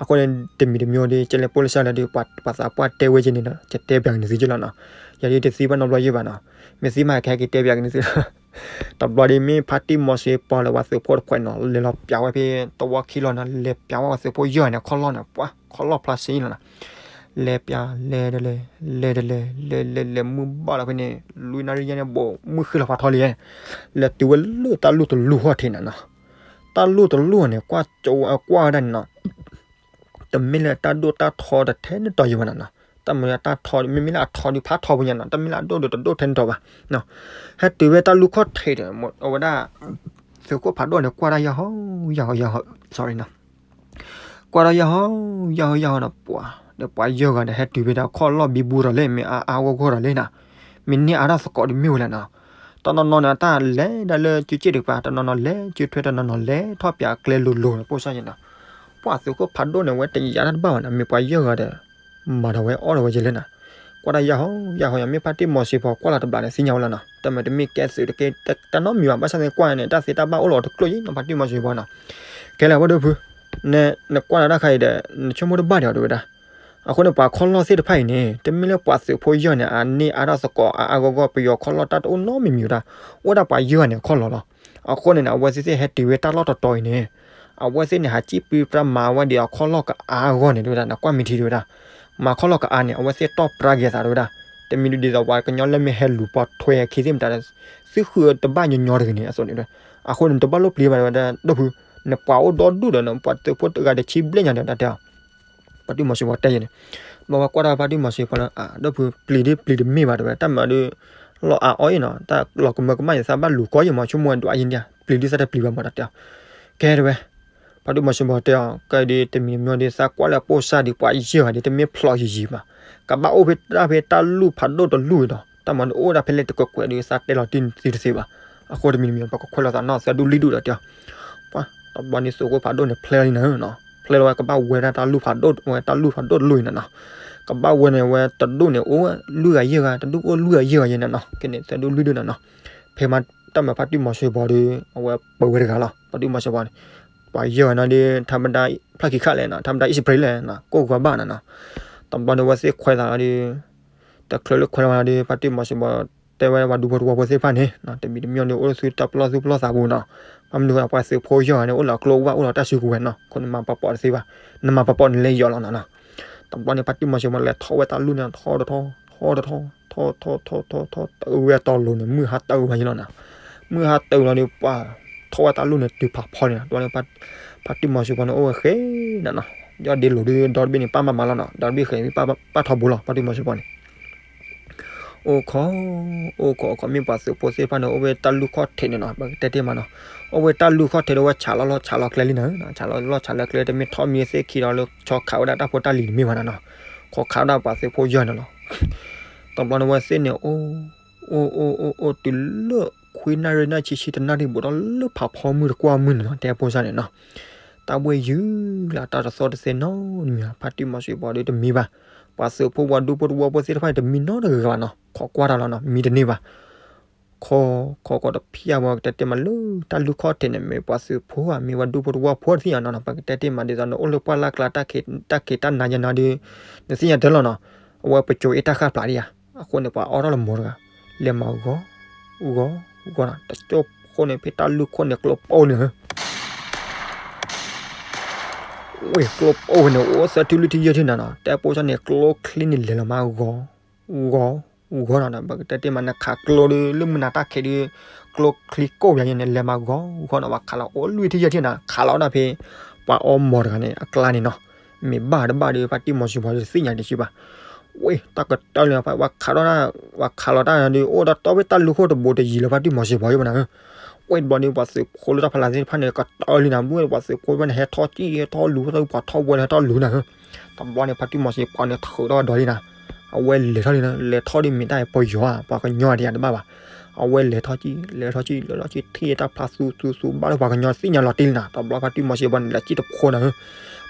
အဃိန့ၣ် တမံၤတမံၤဒီး ကဲလဲၣ်ပိၢ်လၢစၢ်လၢဒီး ပှၤသးပှၢ်တဲဝဲက့ၤန့ၣ်နီၤ, ယတဲပျးက့ၤန့ၢ်သုက့လီၤနီၤ. ယၤဒ်တသံဘၣ်နီတဘျီယဲဘၣ်နီၤ, မ့ၢ်သံမးကဟဲက့ၤတဲပျးက့ၤန့ၢ်သု တဘျီဒီးမ့ၢ်ဖါတံၢ်မီၤစ့ပီၤလၢပှၤသုးဖိတဖှဲးနီၤ လဲၤလီၤပျးဝဲဖဲတဝီခံလီၤနီၤ, လဲၤပျးဝဲပှၤသုးဖိယဲၢ်ဂၤန့ၣ် ခီၣ်လီၢ်န့ၣ် ပှၤခီၣ်လီၢ်ဖျါဆ့လီၤနီၤ. လဲၤပျး လဲၤတလဲၤ လဲၤတလဲၤ လဲၤလဲၤလဲၤ မုၢ်ဘၣ်လီၤဖဲန့ၣ် လွံၢ်နၣ်ရံၣ်ယဲၢ်န့ၣ် ဘိးမုၢ်ဃ့လီၤဖးထီလံ, လဲၤတုၤဝဲလၢတၢ်လူၢ်တလူၢ်ဟီၣ်ထံးနီၤနီၤ. တၢ်လူၢ်တလူၢ်န့ၣ် ကွၢ်ကၠိကွၢ်ဝဲဒၣ်န့ၣ်နီၤ တမ့ၢ်လၢတၢ်ဒိၣ်တၢ်ထီတထဲနတီၤယံၤဘၣ်နီၤနီၤ. တၢ်မၤတၢ်ထီ မ့မ့ၢ်လၢအထီဒုးဖးထီပူၤညါနီၤ, တမ့ၢ်လၢအဒိၣ်ဒုးတဒိၣ်ထဲနတီၤဘၣ်. ဟဲတုၤဝဲတၢ်လူၢ်ခီၣ်ထံးဒီး အဝဲဒၣ် သုးခိၣ်ဖးဒိၣ်န့ၣ် ကွၢ်တၢ်ယၢ်ဟီယၢ်ဟီယၢ်ဟီ sorry နီၤ, ကွၢ်တၢ်ယၢ်ဟီယၢ်ဟီယၢ်ဟီဒီး ပှၤဒီးပှၤယဲၢ်ဂၤဒီး ဟဲတုၤဖဲဒၣ်ခီၣ်လီၢ်ဘံဘူဒီးလၢ မ့ၢ်အါအါဂီၢ်ဂီၢ်ဒီးလၢနီၤ, မ့ၢ်န့ၢ်အါထီၣ်သကိးတမ့ၢ်ဝဲလဲၣ်နီၤ. တနီၤနီၤန့ၣ် တၢ်လဲၤဒၣ်လၢစုစ့ၣ်တကပၤ, တနီၤနီၤလဲၤစုထွဲ, တနီၤနီၤလဲၤထီၣ်ပၠးကျဲလိၤလိၤန့ၣ် ပိၢ်စၢ်ယဲနီၤ. ပှၤသုးခိၣ်ဖးဒိၣ်န့ၣ် အဝဲတယာ်တၢ်တဘၣ်ဘၣ်နီၤ, မ့ၢ်ပှၤယဲၢ်ဂၤဒီး မၤဒီးဝဲအီၣ်ဒီးဝဲယဲလဲၣ်နီၤ. ကွၢ်တၢ်ယၢ်ဟီယၢ်ဟီယၤ မ့ၢ်ဖါတံၢ်မီၤစ့ဖီကွၢ်လီၤတဘျီန့ၣ် သ့ၣ်ညါဝဲလီၤနီၤ. တမ့ၢ်တမ့ၢ်ကဲသုးတက့ၢ် တၢ်နီတမံၤဘၣ်, ဘၣ်ဆၣ်သနာ်က့ကွၢ်န့ၣ် တၢ်သ့တၢ်ဘၣ်အိၣ်လီၤတကျိၣ်ယံၤနီၤ, ဖါတံၢ်မီၤစ့ဖီနီၤ. ခဲလၢာ်ဝဲဒၣ်ဖု နကွၢ်လၢတၢ်ခါအံၤဒီး နဆိကမိၣ်တဘၣ်ဒီးတဲဝဲဒၣ်. အဃိန့ၣ် ပှၤခီၣ်လီၢ်သ့ၣ်တဖၣ်အံၤန့ၣ် တမ့ၢ်လၢပှၤသုးဖိယဲၢ်န့ၣ် အန့ၢ်အါထီၣ်သကိးအါအါဂီၢ်ဂီၢ် ပယီၤခီၣ်လီၢ်တၢ်တအိၣ်နီတမံၤမံၤဝဲဒၣ်, အိၣ်ဒၣ်ပှၤယဲၢ်ဂၤန့ၣ်ခီၣ်လီၢ်လီၤ. အဃိန့ၣ် အဝဲသ့ၣ်သ့ၣ်ဟဲတုၤဝဲတၢ်လီၢ်တတီၤအံၤန့ၣ် အဝဲသ့ၣ်န့ၣ် ဟးစံၣ်ပျံၤပြါမၤဝဲဒီးအခီၣ်လီၢ်ကအါအဂီၢ်န့ၣ် တဲဝဲဒၣ် နကွၢ်မ့ၢ်ထံတဲဝဲဒၣ်, မၤခီၣ်လီၢ်ကအါန့ၣ် အဝဲသ့ၣ်တီၢ်ပြါက့ၤအသးတဲဝဲဒၣ်. တမံၤဒ်သိးပှၤကညီလၢမ့ၢ်ဟဲလူၤပိာ်ထွဲအခံသ့ၣ်မတၤဒီး သုဃုာ်တဘၣ်ညီညီတဂ့ၤန့ၣ် အသိးန့ၣ်, အဃိန့ၣ် တဘၣ်လိၣ်ပျံၤဘၣ်တဲဝဲဒၣ် ဒီပုၢ်, နပှၤအိၣ်ဒီဒူၣ်ဒီး နပှၤသုးဖိတဂၤဒီးဆံဘျဲၣ်ညါဒီးတၢ်တဲအီၤ ဖါတံၢ်မီၤစ့ဖီတဲယဲန့ၣ်, ဘၣ်ဝဲကွၢ်တၢ်ဖါတံၢ်မီၤစ့ဖီလၢ ဒီပုၢ်ပျံၤဒ်ပျံၤတမ့ၢ်ဘၣ်တဲဝဲ တၢ်မၤဒ် လီၤအါအီၣ်အံၤနီၤ, တၢ်လီၤကမၢကမၣ်န့ၣ် သးဘၣ်လူၤကီယဲမး ဆိကမိၣ်ဝဲဒွးယဲန့ၣ်, ပျံၤဒ်သးတပျံၤဘၣ်မးတၢ်တဲအီၤ, ကဲတဲဝဲ, ဖါတံၢ်မီၤစ့ဖီတဲအီၤ ကဲဒ်တမံၤတမံၤဒီး သးကွၢ်လၢအပိၢ်စၢ်ဒီး ပှၤယဲၢ်ဂၤဒီးတမ့ၢ်ဖျိးယံၤယံၤဘၣ်, ကဘၣ်အိၣ်ဖဲတၢ်ဖဲတၢ်လူၢ်ဖးဒိၣ်တလူၢ်အံၤဒီး တၢ်မၤဒ်အိၣ်ဒၣ်ဖဲလဲၣ်တကွဲးကွဲးဒီး သးတဲလီၤတံၢ်သုတသ့ဘၣ်. အဃိတမံၤတမံၤ ပကခွဲးလိာ်သးနီၢ်သၢဒူၣ်လွံၢ်ဒူၣ်ဒီးတဲအီၤ, ပှၤ တဘျီန့ၣ်သုးခိၣ်ဖးဒိၣ်န့ၣ် ဖျဲလီၤန့ၣ်နီၤ, ဖျဲလီၤဝဲကဘၣ်ဝဲဒၣ်တၢ်လူၢ်ဖးဒိၣ်ဝဲ တၢ်လူၢ်ဖးဒိၣ်တလူၢ်အံၤနီၤနီၤ, ကဘၣ်ဝဲန့ၣ်ဝဲတဒူၣ်န့ၣ် အိၣ်လွံၢ်ဂၤယဲၢ်ဂၤ တဒူၣ်အိၣ်လွံၢ်ဂၤယဲၢ်ဂၤယဲၢ်နီၤနီၤ, ကဲန့ၣ်သၢဒူၣ်လွံၢ်ဒူၣ်နီၤနီၤ, ဖဲမၤတၢ်မၤဖါတံၢ်မီၤစ့ဖီဒီး အဝဲပၢၤဝဲတဂၤလီၤ ဖါတံၢ်မီၤစ့ဖီန့ၣ်, ပှၤယဲၢ်ဂၤနီၤဒီး ထါမဒါ ဖျၢၣ်ခံခါလဲၣ်နီၤ ထါမဒါ အံၣ်စပရ့းလဲၣ်နီၤ ကိၢ်ဂီၤဘၣ်နီၤနီၤ, တဘျီန့ၣ်ဝဲသ့ၣ်ခွဲးသးလီၤဒီး တချုးလၢခွဲးလီၤဝဲဒီး ဖါတံၢ်မီၤစ့ဖီ တဲဝဲပှၤဒူဖိတဝီဖိသ့ၣ်တဖၣ်န့ၣ် တမံၤတမံၤဒီး အိၣ်လၢသုတၢ်ပလီၢ်သူၣ်ပလီၢ်သးပူၤနီၤ, ဘၣ်မနုၤဃိ ပှၤသုးဖိယဲၢ်ဂၤန့ၣ် အိၣ်လၢအကျိအဝၣ် အိၣ်လၢတၢ်စုကဝဲၤနီၤ, အဃိန့ၣ် မၤပာ်ပီာ်တသ့ဘၣ်, နမၤပာ်ပီာ်န့ၣ်လဲၤယီၤလီၤနီၤနီၤ, တဘျီန့ၣ် ဖါတံၢ်မီၤစ့ဖီန့ၣ် လဲၤထီၣ်ဝဲတၢ်လူၢ်န့ၣ် ထီတထီ ထီတထီ ထီထီထီထီထီ တၢ်အုးဝဲအတီၤလိၤန့ၣ် မုၢ်ဟါတၢ်အုးဝဲယဲၢ်လီၤနီၤ, မုၢ်ဟါတၢ်အုးလီၤဒီး ပှၤထီၣ်ဝဲတၢ်လူၢ်န့ၣ် တုၤဖးဖီန့ၣ်နီၤ, တဘျီန့ၣ် ဖါတံၢ်မီၤစ့ဖီန့ၣ် အိၣ်ဝဲဃဲနီၤနီၤ, ယီၢ်ဒ့လိၤဒီး ဒီတဘ့ၣ်န့ၣ် ပၢ်မၤမၤလီၤနီၤ, ဒီတဘ့ၣ်ဃဲမ့ၢ်ပၢ်ထီဘိလီၤ ဖါတံၢ်မီၤစ့ဖီန့ၣ် အိၣ်ခိး အိၣ်ခိး အိၣ်ခိး မ့ၢ်ပှၤသုးဖိသ့ၣ်တဖၣ်န့ၣ် အိၣ်ဝဲတၢ်လူၢ်ခီၣ်ထံးန့ၣ်နီၤ, ပကတဲတ့ၢ်မးနီၤ, အိၣ်ဝဲတၢ်လူၢ်ခီၣ်ထံးဒီး ဝဲဆးလီၤလီၢ်ဆးလီၤကျဲလံနီၤ, ဆးလီၤလီၢ်ဆးလီၤကျဲ တမ့ၢ်ထီၣ်မံၤသ့ၣ်ခံဒီးလၢ ဆီခးဝဲဒၣ်တၢ်ဖိတၢ်လံၤတမ့ၢ်ဘၣ်နီၤနီၤ, ခိးခးဝဲဒၣ်ပှၤသုးဖိယဲၢ်န့ၣ်လီၤ. တဘျီန့ၣ်ဝဲသ့ၣ်န့ၣ် အိၣ် အိၣ်အိၣ်အိၣ်အိၣ်တုၤလၢ ခွံနၣ်ရံၣ်နၣ်ဆံဆံတနၣ်ရံၣ်ဘူးဒီးလၢဖးဖီမုၢ်တကွၢ်မုၢ်န့ၣ်နီၤ တဲဖိစၢ်န့ၣ်နီၤ, တၢ်ဘှ့ၣ်ယုၢ်လၢတၢ်တသီၣ်တသဲနီတမံၤ ဖါတံၢ်မီၤစ့ၢ်ပီၤဒီးတမံဘၣ်, ပှၤသုးဖိပှၤဒူဖိတဝီဖိသ့ၣ်တဖၣ်န့ၣ် တမံနီတဂၤဘၣ်နီၤ ခိးကွၢ်တၢ်လီၤနီၤ မံတန့ၢ်ဘၣ် ခီခီခီတဖျၢၣ်ဝဲကတဲတ့ၢ်မးလၢတၢ်လုၢ်ခီၣ်ထံးန့ၣ် မ့ၢ်ပှၤသုးဖိဧါ မ့ၢ်ပှၤဒူဖိတဝီဖိတသ့ၣ်ညါနီၤနီၤ ပကတဲတ့ၢ်မးဒ်သိးနအိၣ်လၢပှၢ်လၢ်ကျါ တၢ်က့ၤတၢ်နါယနါဒီး နသ့ၣ်ညါတၢ်လီၤနီၤ, အဝဲပစိၤအ့ၣ်တၢ်ဃၣ်ဖျါဒံးဧါ, အဃိန့ၣ် ပှၤအိးထီၣ်လၢမိၢ်တဂၤ, လဲၤမၤဂီၤ ဂီၤ ဂီၤနီၤ တကၠိၢ်ဃိန့ၣ် ဖဲတၢ်လုၢ်ခိၣ်န့ၣ် ကျိပိၢ်န့ၣ် ဝ့ၢ်ကျိပိၢ်ဝဲန့ၣ် အိၣ်သၢထံၣ်လွံၢ်ထံၣ်ယဲၢ်ထံၣ်နၤနီၤ, တဲပိစၢ်န့ၣ် ကျိချံန့ၣ်လဲၤလီၤမးဂီၤ ဂီၤ ဂီၤနီၤ, ပကတဲတ့ၢ်မး နခးကျိဒီး လၢမုၢ်နၤတၢ်ခံးဒီး ကျိချံကိၢ်ယၤန့ၣ် လဲၤမးဂီၤ ဂီၤနီၤ, ပှၤခးလီၤအိၣ်လွံၢ်ထံၣ်ယဲၢ်ထံၣ်နၤ, ခးလီၤဒၣ်ဖဲ ပှၤအိးမိၢ်တဂၤန့ၣ် အကျါန့ၣ်နီၤ, မ့ၢ်ဘၣ်တဘၣ်ဒီး ဖါတံၢ်မီၤစ့ၢ်ပီၤတသ့ၣ်ညါတစံးဘၣ် ဝ့ၢ် တၢ်ကတၢၢ်လံ ပှၤခးထီၣ် ပှၤခးလီၤတၢ်ဒီး အိၣ်ဒီးတီၢ်ဖဲတၢ်လုၢ်ခိၣ်တဘိတယံၤလၢဖါတံၢ်မီၤစ့ၢ်ပီၤယဲၢ်ဘၣ်နၤဧၢ, ဝ့ၢ်တဘျီဒီး ပှၤသုးဖိလၢတၢ်ဖီလာ်သ့ၣ်တဖၣ်န့ၣ် ကတၢၢ်လံနၤ, ဝ့ၢ်ပှၤသုးဖိဘၣ်န့ၣ် ဟဲထီၣ်ကံၣ် ဟဲထီၣ်လူၤ ဟဲထီၣ်ပှၤထီၣ်ဝဲလၢဟဲထီၣ်လူၤနၤဧၢ, တဘျီန့ၣ် ဖါတံၢ်မီၤစ့ၢ်ပီၤန့ၣ် ထုးထီၣ်ဒီးလံနၤ, အဝဲလဲၤထီၣ်လံနၤ, လဲၤထီၣ်ဒ်မ့ၢ်တၢ်ပယီၤဧါ ပှၤကညီတယၤတဘၣ်ဘၣ်, အဝဲလဲၤထီၣ်ကံၣ် လဲၤထီၣ်ကံၣ် လဲၤထီၣ်ကံၣ် ထံၣ်တၢ်ဖျါသူသူသူ ဘၣ်လၢပှၤကညီသ့ၣ်ညါလီၤတံၢ်လံနၤ, တဘျီဖါတံၢ်မီၤစ့ၢ်ပီၤန့ၣ် လဲၤကံၣ်တဖိနၤဧၢ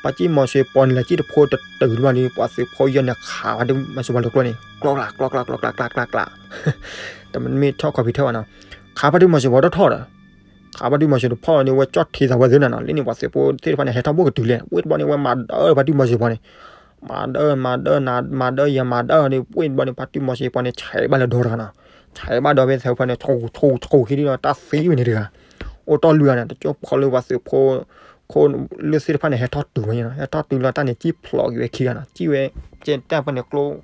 ပှၤကံၣ်မီၤစ့ၢ်ပီၤန့ၣ် လဲၤကံၣ်တဖိတတုၤတဘျီန့ၣ် ပှၤသုးဖိယဲၢ်န့ၣ် ခးဖါတံၢ်မီၤစ့ၢ်ပီၤလၢကျိန့ၣ် ကျီကျး ကျီကျး ကျီကျး ကျီကျး ကျီကျး, တမ့ၢ်ထီၣ်ခီၣ်ဖံးထၢၣ်ဘၣ်နီၤ, ခးဖါတံၢ်မီၤစ့ၢ်ပီၤတထီၣ်ဒီး ခးဖါတံၢ်မီၤစ့ၢ်တဖီၣ်န့ၣ် ဝဲကၠီၣ်ထံသးဝဲသ့ၣ်နၤနီၤ, လၢန့ၣ်ပှၤသုးဖိသ့ၣ်တဖၣ်န့ၣ် ဟဲထီၣ်ဘိၣ်ကတုၤလဲၣ်, ဝ့ၢ်တဘျီန့ၣ် ဝဲမၤဒၢဖါတံၢ်မီၤစ့ၢ်ပီၤန့ၣ်, မၤဒၢ မၤဒၢ မၤဒၢ ယမၤဒၢန့ၣ် ဝ့ၢ်တဘျီန့ၣ် ဖါတံၢ်မီၤစ့ၢ်ပီၤန့ၣ် ဆဲးဘၣ်လၢဒီတဂၤနီၤ, ဆဲးဘၣ်ဒီးဖဲသၢဖၢန့ၣ် ဆူၣ်ဆူၣ်ဆူၣ်ခံဒ်ဒီး တၢ်သံဝဲန့ၣ်တဂၤ, အိၣ်တီၢ်လွံၢ်ဂၤန့ၣ် တကၠိၢ်ဖီလၢပှၤသုးဖိ ခိၣ်လၢသ့ၣ်တဖၣ်န့ၣ် ဟဲထီၣ်တုၤဝဲန့ၣ်နီၤ, ဟဲထီၣ်တုၤလီၤတၢ်န့ၣ် ကံၣ်ဖျိးက့ၤဝဲခံဂၤနီၤ, ကံၣ်ဝဲ ကဲတၢ်ဖဲန့ၣ် ကျိဝ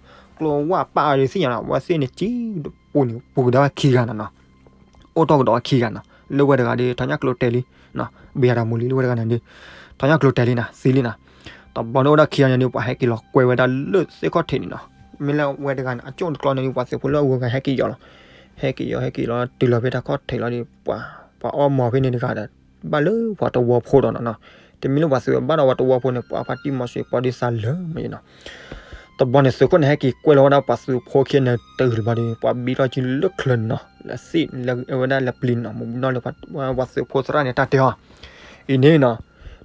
ဲပာ်အီၤဒ်သ့ၣ်ညါနီၤ, ဝဲသ့ၣ်န့ၣ် ကံၣ်ပူၤန့ၣ် ပူၤကဒီးဝဲခံဂၤနီၤနီၤ အိၣ်တီၢ်ကဒီးဝဲခံဂၤနီၤ, လၢဝဲတဂၤဒီး ထီၣ်ညၣ်ကျိၤတဲာ်လံ, ဘံယၤတၢ်မူလံ လၢဝဲတဂၤန့ၣ်ဒီး ထီၣ်ညၣ်ကျိၤတဲာ်လံနီၤ သံလံနီၤ, တဘျီန့ၣ်အိၣ်ဒၣ်ခံဂၤန့ၣ်ဒီး ပှၤဟဲက့ၤလီၤကွဲဝဲဒၣ်လၢသ့ၣ်ခီၣ်ထံးန့ၣ်နီၤ, မ့ၢ်လၢဝဲတဂၤန့ၣ် အကၠိၣ်တကျီန့ၣ်ဒီး ပှၤသုးဖိလၢအဂုၤအဂၤဟဲက့ၤယီၤလီၤ, ဟဲက့ၤယီၤ ဟဲက့ၤလီၤ တုၤလီၤဖဲတၢ်ခီၣ်ထံးလီၤဒီး ပှၤ ပှၤအိၣ်မိၢ်ဖဲန့ၣ်တဂၤဒီး ဘၣ်လၢပှၤတဝီဖိဒီးနီၤနီၤ, တမ့ၢ်လၢပှၤသုးဘၣ်ဒီးပှၤတဝီဖိန့ၣ် ပှၤဖါတံၢ်မီၤစ့ၢ်ပီၤဒ်သးလၢမ့ၢ်နီၤ တဘျီန့ၣ် သုးခိၣ်န့ၣ် ဟဲက့ၤကွဲလီၤဝဲဒၣ်ပှၤသုးဖိခံဂၤန့ၣ် တုၤတဘျီဒီး ပှၤဘံထီၣ်က့ၤလၢချၢန့ၣ်နီၤ, လၢသ့ၣ်လၢဝဲဒၣ်လၢပျံၤန့ၣ်နီၤ, မူနီၢ်လၢပှၤသုးဖိသရၣ်န့ၣ် တၢ်တဲအီၤ, အံၤန့ၣ်နီၤ,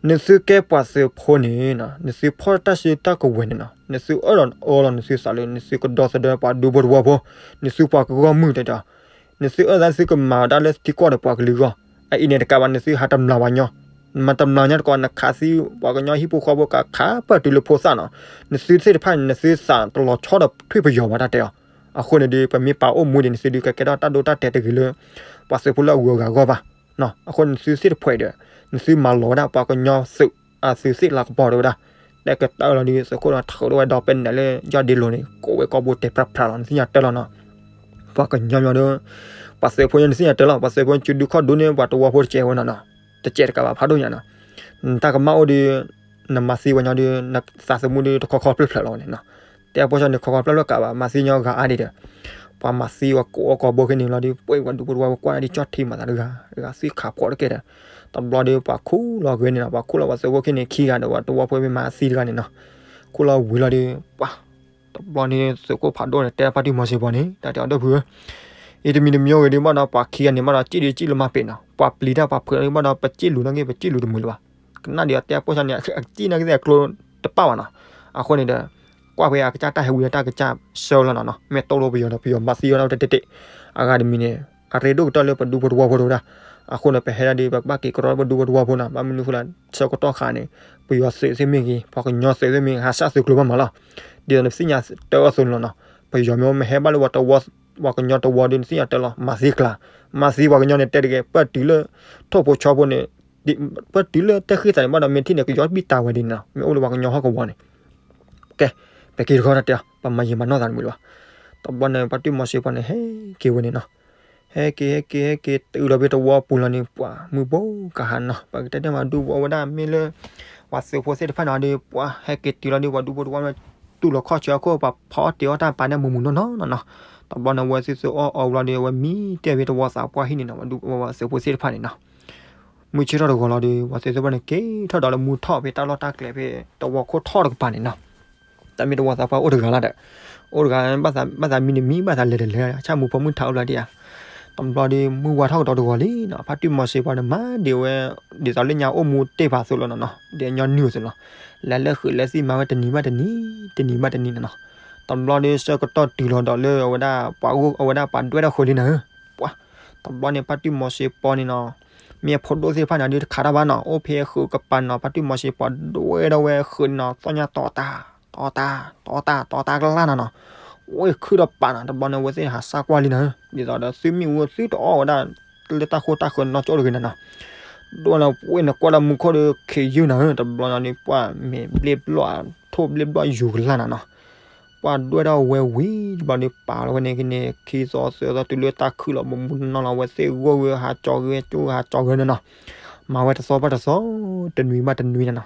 နသုကဲပှၤသုးဖိန့ၣ်နီၤ, နသုဖီၣ်တၢ်စုတၢ်ကဝဲၤန့ၣ်နီၤ, နသုအၢၣ်လီၤအီလီၤနသုသးလၢ နသုကဒီသဒၢပှၤဒူဖိတဝီဖိ, နသုပှၤကဂီၢ်မုၢ်တဲတဲအီၤ, နသုအၢၣ်သးသုကမၤဝဲဒၣ်လၢထံကီၢ်ဒီးပှၤကလုာ်အဂီၢ်, အအံၤန့ၣ်တကးဘၣ် နသုဟးတမျၢ်ပှၤကညီ, နမၤတမျၢ်ညါတကီး နခးသံပှၤကညီဟံၣ်ဖိဃီဖိ ကခးပၢၢ်တုၤလၢဖိသၣ်နီၤ, နသုသ့ၣ်တဖၣ်န့ၣ် နသုသးတလီၤဆီဒီးထွံၣ်ပယီၤဘၣ် တၢ်တဲအီၤ, အဃိန့ၣ်ဒီး ပမ့ၢ်ပာ်အိၣ်မူဒီး နသုဒုးကကဲထီၣ်တၢ်ဒိတၢ်တဲာ်တဂ့ၤလၢ ပှၤသုးဖိလၢအဂုၤအဂၤအဂီၢ်ဘၣ်, အဃိန့ၣ် နသုသ့ၣ်တဖၣ်ဒီး နသုမၤလီၤဝဲဒၣ်ပှၤကညီသုး အသုးသ့ၣ်လၤကပီၤတဝဲဒၣ်, တဲကတၢၢ်လီၤဒီး သုးခိၣ်ဒီးထုးထီၣ်ဝဲဒီးပဲနဲၣ်လၢယီၢ်ဒ့လိၤန့ၣ် ကိးဝဲကီၢ်ဘိတဲဖြးဖြးလီၤ နသ့ၣ်ညါတၢ်လီၤနီၤ, ပှၤကညီမ့ၢ်ဒီး ပှၤသုးဖိန့ၣ် နသ့ၣ်ညါတၢ်လီၤ, ပှၤသုးဖိကဒုးခီၣ်ဒိၣ်န့ၢ် ပှၤတဝီဖိတကဲးဝဲနီၤနီၤ, တကဲးတကးဘၣ်ဖးဒိၣ်ညါနီၤ, နတၢ်ကမၣ်အိၣ်ဒီး နမၤသံပှၤကညီဒီး နသးသမူဒီးတခီခီဖျၢၣ်ဖျၢၣ်လီၤဝဲန့ၣ်နီၤ, တဲအဖိဆၢန့ၣ် ခီခီဖျၢၣ်ဖျၢၣ်ကးဘၣ် မၤသံညီဂၤအါဒံးဒီး ပှၤမၤသံပှၤကိးအီၣ်ကိးဘိခဲန့ၣ်လီၤဒီး ပှၤဒူဖိတဝီဖိကွၢ်ဒၣ်ဒ်ကၠီၣ်ထံမၤသးတဂၤ, တဂၤသံခးဖှီၣ်တကဲဒီး, တဘျီဒီးပှၤခူၣ်လီၤဂ့ၤန့ၣ်နီၤ, ပှၤခူၣ်လီၤပှၤသုးဖိခံန့ၣ်ခံဂၤဒီး ပှၤတဝီဖိမ့ၢ်မၤသံတဂၤန့ၣ်နီၤ, ခူၣ်လီၤဝံၤလီၤဒီး ပှၤ တဘျီန့ၣ် သုးခိၣ်ဖးဒိၣ်န့ၣ် တဲဖါတံၢ်မီၤစ့ၢ်ပီၤန့ၣ် တၢ်တဲအီၤဒီပုၢ်ဧၢ, အံၤတမံၤတမံၤဂ့ၤဒီးဘၣ်ဒီး ပှၤခံဂၤန့ၣ်ဘၣ်ဒီး စံၣ်ဒီးစံၣ်လၢမၤပ့ၤနီၤ, ပှၤပျံၤတၢ်ပှၤဖုးလီၤဒီးဘၣ်ဒီး ပစံၣ်လူၤနာ်က့ ပစံၣ်လူၤတမုာ်လၢၤဘၣ်, ကနၣ်ဒံးအတဲအဖိဆၢန့ၣ် အစံၣ်နာ်က့သ့ၣ်အကျိတပၣ်ဘၣ်နီၤ, အဃိန့ၣ်ဒီး ကွၢ်ဖဲအကစၢ်တၢ်ဟဲဝံၤဒီးတၢ်ကစၢ်ဆၢလီၤနီၤနီၤ, မ့ၢ်တိၢ်လိပယီၤဒီး ပယီၤမၤသံဝဲဒၣ်တဲတဲတဲ, အဂၤတမံၤန့ၣ် အရ့ဒိၣ်ကတၢၢ်လၢပဒူဖိတဝီဖိတဝဲဒၣ်, အဃိန့ၣ် ပဟဲဒၣ်ဒီး ပကဘၣ်က့ၤကရီပဒူဖိတဝီဖိနီၤ, ဘၣ်မနုၤဃိလၢ ဆၢကတီၢ်ခါန့ၣ် ပယီၤသုးသ့ၣ်မ့ၢ်ဂ့ၤ ပှၤကညီသုးသ့ၣ်မ့ၢ်ဂ့ၤ ဟးစၢ်သုးကျိၤဘၣ်မးလီၤ, ဒ်သိးနသ့ၣ်ညါတၢ်အီၤသိးန့ၣ်လီၤနီၤ, ပယီၤမ့ၢ်မ့ၢ်ဟဲဘၣ်လၢပှၤတဝီ ပှၤကညီတဝီဒီး နသ့ၣ်ညါတၢ်လီၤ မၤသံကျါ, မၤသံပှၤကညီန့ၣ် တဲတဂ့ၤ ပၢၢ်တုၤလၢ ထိၣ်ဖိဆီဖိန့ၣ် ပၢၢ်တုၤလၢတၢ်ဃံသးန့ၣ်ဘၣ်ဒီး မ့ၢ်ထံၣ်န့ၣ် ကယီဘံၣ်တၢ်ဝဲဒ်န့ၣ်နီၤ, မ့ၢ်အိၣ်လၢပှၤကညီဟီၣ်ကဝီၤန့ၣ်, ကဲ, ပက့ၤတခီတၢ်တဲအီၤ ပမၤယံာ်မၤနီၢ်သးတမုာ်လၢၤဘၣ်, တဘျီန့ၣ် ပှၤတံၢ်မီၤစ့ၢ်ပီၤန့ၣ် ဟဲက့ၤဝဲန့ၣ်နီၤ, ဟဲက့ၤ ဟဲက့ၤ ဟဲက့ၤ တုၤလီၤဖဲတဝီပူၤလီၤန့ၣ် ပှၤမုၢ်ဘိကဟးနီၤ, ပကတဲတဲမးဒူပဝဲဒၣ်မ့ၢ်လၢ ပှၤသုးဖိသ့ၣ်တဖၣ်န့ၣ်ဒီး ပှၤဟဲက့ၤတုၤလီၤဒီး ပှၤဒူဖိတဝီမ့ၢ် တူၢ်လိာ်ခီၣ်ဆၢအခိၣ် ပှၤဖီအီၣ်တ့ၤအီၣ်တၢ်ပာ်န့ၢ်မူးမူးနီၢ်နီၢ်နီၢ်နီၤ, တဘျီန့ၣ် ဝဲသ့ၣ်သ့ၣ်အီၣ်အီဝံၤလီၤဒီး အဝဲမံတဲာ်ဖဲတဝီသးပှၢ်ဟံၣ်န့ၣ်နီၤ, ပှၤဒူပဝဲသုးဖိသ့ၣ်တဖၣ်န့ၣ်နီၤ, မုၢ်ဆ့ၣ်ထီၣ်တဂီၤလီၤဒီး ပှၤသုးဖိသ့ၣ်တဖၣ်န့ၣ် က့ၤထီၣ်ဒီးလၢမူထီၣ်ဖဲတၢ်လီၢ်တၢ်ကျဲဖဲတဝီခိၣ်ထီၣ်တကပၤန့ၣ်နီၤ, တၢ်မ့ၢ်တဝီသးပှၢ်အိၣ်တဂၤလီၤဒီး, အိၣ်တဂၤ ဘၣ်သးမံန့ၣ်မံ ဘၣ်သးလဲၤတလဲၤ ဆၣ်မူၤဖိမုၣ်ထးအိၣ်ဖျါဒံးဧါ. တဘျီဒီး မုၢ်ဝါထီၣ်ကဒီးတဂီၤလံနီၤ, ဖါတံၢ်မီၤစ့ပှၤန့ၣ် မၤဒံးဝဲ ဒ်သိးလၢညါအိၣ်မူတ့ၢ်ဖးသိးလီၤနီၤနီၤ, ဒ်အညီနုၢ်အသိးလီၤ. လဲၤလၢဃုာ်လဲၤသံၣ်မၤဝဲတနံၤဘၣ်တနံၤ, တနံၤဘၣ်တနံၤနီၤနီၤ. တဘျီဒီး ဆၢကတီၢ်တုၤလီၤဒီးလၢအဝဲဒၣ်ပှၤဂိၢ် အဝဲဒၣ်ပှၤဒွဲၣ်ထီၣ်ဃုာ်လံနီၤဧၢ. ပှၤ တဘျီန့ၣ် ဖါတံၢ်မီၤစ့ပှၤန့ၣ်နီၤ, မ့ၢ်အဖိဒိၣ်သ့ၣ်တဖၣ်န့ၣ် ဒုးတခးတၢ်ဘၣ်နီၤ, အိၣ်ဖဲဃုာ်ကပၤနီၤ, ဖါတံၢ်မီၤစ့ပှၤဒွဲၣ်ထီၣ်ဝဲဃုာ်န့ၣ်နီၤ, သီၣ်ညါတီၤတၢ် တီၤတၢ် တီၤတၢ် တီၤတၢ်ကလၢ်နီၤနီၤ. ဝဲခုၣ်ဒီးပာ်နီၤ, တဘျီန့ၣ် အဝဲသ့ၣ်ဟးဆါကွၢ်လံနီၤဧၢ, ဒ်သိးဒီးသုမ့ၣ်အူသုတအီၣ်ဝဲဒၣ် လၢတၢ်ဃိတၢ်ဃၢၤနီၢ်ကၠိတဂ့ၤနီၤနီၤ. ဒွဲၣ်လီၤဝဲန့ၣ် ကွၢ်လၢမူခိၣ်ဒီး ခ့ယုၢ်နီၤဧၢ, တဘျီနီၤန့ၣ် ပှၤမ့ၢ်ဘျ့ဘျီၣ် ထိၣ်ဘျ့ဘျီၣ်ယူၤကလၢ်နီၤနီၤ. ပှၤဒွဲၣ်ထီၣ်ဝဲဝံၤ တဘျီန့ၣ် ပာ်လီၤဝဲန့ၣ်က့န့ၣ် ခံသီသၢသီတုၤလၢတၢ်ခုၣ်လီၤ မူမူနီၤနီၤလီၤ, ဝဲသ့ၣ်ဂီၢ်ဂ့ၤဟးကၠီဂ့ၤ ကၠိဂ့ၤဟးကၠီဂ့ၤနီၤနီၤ. မၤဝဲတသီဘၣ်တသီ တနွံဘၣ်တနွံနီၤနီၤ.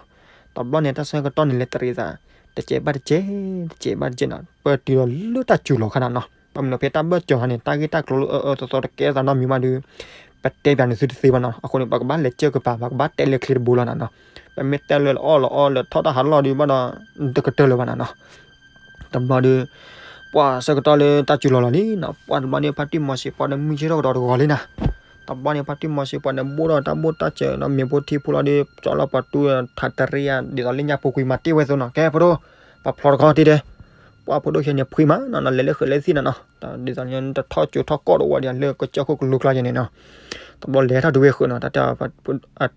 တဘျီန့ၣ် တၢ်ဆၢကတီၢ်န့ၣ် လဲၤတရံးသး တစဲးဘၣ်တစဲး တစဲးဘၣ်တစဲးနီၤ, ပတုၤလီၤလၢတၢ်စူၤလီၤခါနီၤနီၤ. ဘၣ်မနုၤဖဲတၢ်ဘၢၣ်စၢၤဟီန့ၣ် တၢ်ဂ့ၢ်တၢ်ကျိၤလၢအအၢအၢသီသီတကဲသးနီတမံၤဘၣ်ဒီး ပတဲပၠးန့ၢ်သုတသ့ဘၣ်နီၤ. အဃိန့ၣ် ပကဘၣ်လဲၤစၢၢ်ကပၤ ပကဘၣ်တဲလၢချ့တဘိလီၤနီၤနီၤ. ပမ့ၢ်တဲလၢလၢအီၣ်လၢအီလၢထီၣ်တၢ်ဟးလီၢ်ဒီးဘၣ်ဒီး တကတၢၢ်လၢၤဘၣ်နီၤနီၤ. တဘျီဒီး ပှၤဆၢကတီၢ်လၢတၢ်စူၤလီၤလီၤလံနီၤ, ပှၤတဘျီန့ၣ် ဖါတံၢ်မီၤစ့ပှၤန့ၣ် မုၢ်ဆ့ၣ်ထီၣ်ကဒီးတဂီၤလံနီၤ. တဘျီန့ၣ် ဖါတံၢ်မီၤစ့ပှၤန့ၣ် ဘိၣ်ထီၣ်တၢ်ဘိၣ်တၢ်စၢၤနီၤ, မ့ၤဖိထံဖိလီၤဒီး ကၠီလီၤပှၤတူၢ်ထးတရံးဧါ, ဒ်သိးလၢညါပူၤကွံာ်မၤတ့ၢ်ဝဲသိးနီၤ, ကဲဖိဒိၣ် ပှၤဖျီတခီတ့ၢ်ဒဲး, ပှၤဖိဒိၣ်ဆဲန့ၣ် ဖှံမးနီၤနီၤ, လဲၤလၢဃုာ်လၢသံၣ်နီၤနီၤ, ဒ်သိးလၢတထီၣ်ကၠိထီၣ်ကီၢ်တအိၣ်ဝဲဒၣ်လၢကစၢၢ်ခိၣ်ကလိကျါယဲန့ၣ်နီၤ. တဘျီလဲၤထီၣ်တုၤဝဲဃုာ်နီၤ, တၢ်တဲ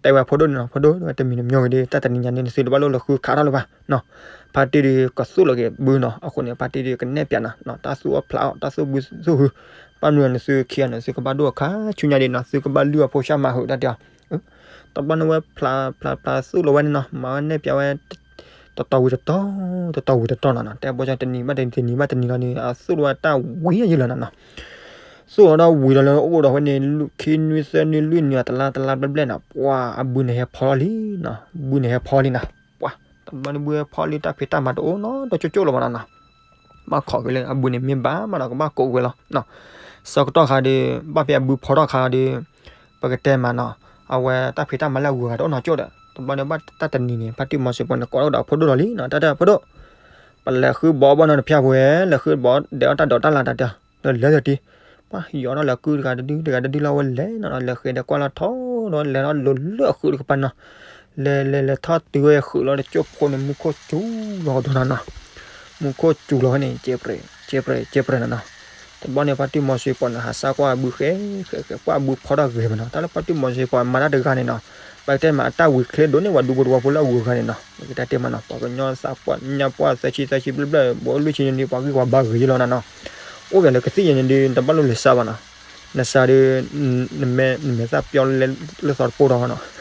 တဲဝဲဖိဒိၣ်န့ၣ်နီၤ, ဖိဒိၣ် တမံၤတမံၤဂ့ၤဒီး တၢ်တနံၤညါန့ၣ် နသုတဘၣ်လိၣ်လၢဃုခးထီၣ်လၢၤဘၣ်နီၤ. ဖါတံၢ်ဒီးကသူၣ်လီၤက့ၤဘုနီၤ, အဃိန့ၣ် ဖါတံၢ်ဒီးကနဲၣ်ပၠးနီၤ, တၢ်သူၣ်အီၣ်ဖျးအီၣ် တၢ်သူၣ်ဘုသူၣ်ဟု, ဘၣ်မနုၤနသုခံဂၤန့ၣ် သုကဘၣ်ဒိၣ်အခါဆူညါဒံးနီၤ, သုကဘၣ်လုၢ်အဖိဆၣ်မၤဟုးတၢ်တဲအီၤ. တဘျီန့ၣ်ဝဲဖျးဖျးဖျးသူၣ်လီၤဝဲန့ၣ်နီၤ, မၤဝဲနဲၣ်ပၠးဝဲ တတီၤဝံၤတတီၤ, တတီၤဝံၤတတီၤနီၤနီၤ, တဲဘီဆၣ်တနံၤဘၣ်တနံၤ တနံၤဘၣ်တနံၤလီၤန့ၣ် အသူၣ်လီၤဝဲတၢ်ဝံၤယံာ်လီၤနီၤနီၤ. သူၣ်လီၤဒီးဝံၤလီၤလၢအိၣ်ဒီးဝဲန့ၣ် ခံနွံသၢနွံလွံၢ်နွံ တလါတလါဘျဲၣ်ဘျဲၣ်နီၤ, ပှၤအဘုန့ၣ်ဟဲဖီထီၣ်လံနီၤ, ဘုန့ၣ်ဟဲဖီလံနီၤ, ပှၤ တဘျီန့ၣ်ဘုဟဲဖီလံ တၢ်ဖံးတၢ်မၤတအိၣ်နီတကၠိၣ်ကၠိၣ်လၢၤဘၣ်နီၤနီၤ. ဘၣ်ခိးက့ၤလၢအဘုန့ၣ်မ့ၢ်ဘၣ်မးဒီးကဘၣ်ကိးဝဲလီၤနီၤ. ဆၢကတီၢ်ခါဒီး ဘၣ်ဖဲအဘုဖီထီၣ်ခါဒီး ပကတဲမးနီၤ, အဝဲတၢ်ဖံးတၢ်မၤလၢအဂုၤအဂၤတအိၣ်နီတကၠိၣ်ဒီး တဘျီန့ၣ်ဘၣ်တၢ်တနံၤန့ၣ် ဖါတံၢ်မီၤစ့ၢ်ပှၤန့ၣ် ကိးထီၣ်ကဒီးဖိဒိၣ်ဒီးလံနီၤ, တၢ်တဲဖိဒိၣ် ပလဲၤဃုဘီဘီနီၤတဖျၢၣ်ပဝဲ လဲၤဃုဘီဒဲးအီၣ်တၢ်ဒိးတၢ်လၢ်တၢ်တဲ လၢလဲၤသတံၤ, ပှၤယီၤထီၣ်လၢကုတဂၤတဒု တဂၤတဒုလီၤဝဲလဲၤနီၤနီၤ, လဲၤဃဲၤဒီးကွၢ်လီၤထီဒီး လဲၤထီၣ်လိၤလၢအဃုတကပၤနီၤ, လဲၤလဲၤလဲၤထီၣ်တုၤဝဲဃုာ်လီၤတကၠိၢ်ဖိန့ၣ် မူခိၣ်စူၤလီၤကဒီးနီၤနီၤ, မူခိၣ်စူၤလီၤဝဲန့ၣ် ကဲပြဲး ကဲပြဲး ကဲပြဲးနီၤနီၤ. တဘျီန့ၣ် ဖါတံၢ်မီၤစ့ၢ်ပှၤန့ၣ် ဟးစါကွၢ်အဘုဃဲဃဲဃဲ ကွၢ်အဘုဖီထီၣ်ဂ့ၤမးနီၤ, တၢ်လၢဖါတံၢ်မီၤစ့ၢ်ပှၤမၤတၢ်တဂၤန့ၣ်နီၤ, ပကတဲမးအတၢ်ဝံၤချ့ဒိၣ်န့ၢ်ဝဲဒူဖိသဝီဖိလၢအဂုၤအဂၤန့ၣ်နီၤ, ပကတဲတဲမးနီၤ, ပှၤကညီသးပှၢ်ညါပှၢ်သၢဆံသၢဆံဘျဲၣ်ဘျဲၣ် ဘိလွံၢ်ဆံန့ၣ် ပှၤဂံၢ်ပှၤဘါဂ့ၤယဲလီၤနီၤနီၤ, အိၣ်ပှၤလၢကသံၣ်ယဲန့ၣ်ဒီး တဘၣ်လိၣ်လဲၤစါဘၣ်နီၤ, နစါဒီး နမဲာ်သၣ်ပျီလၢသီတပိၢ်ဒီးနီၤ.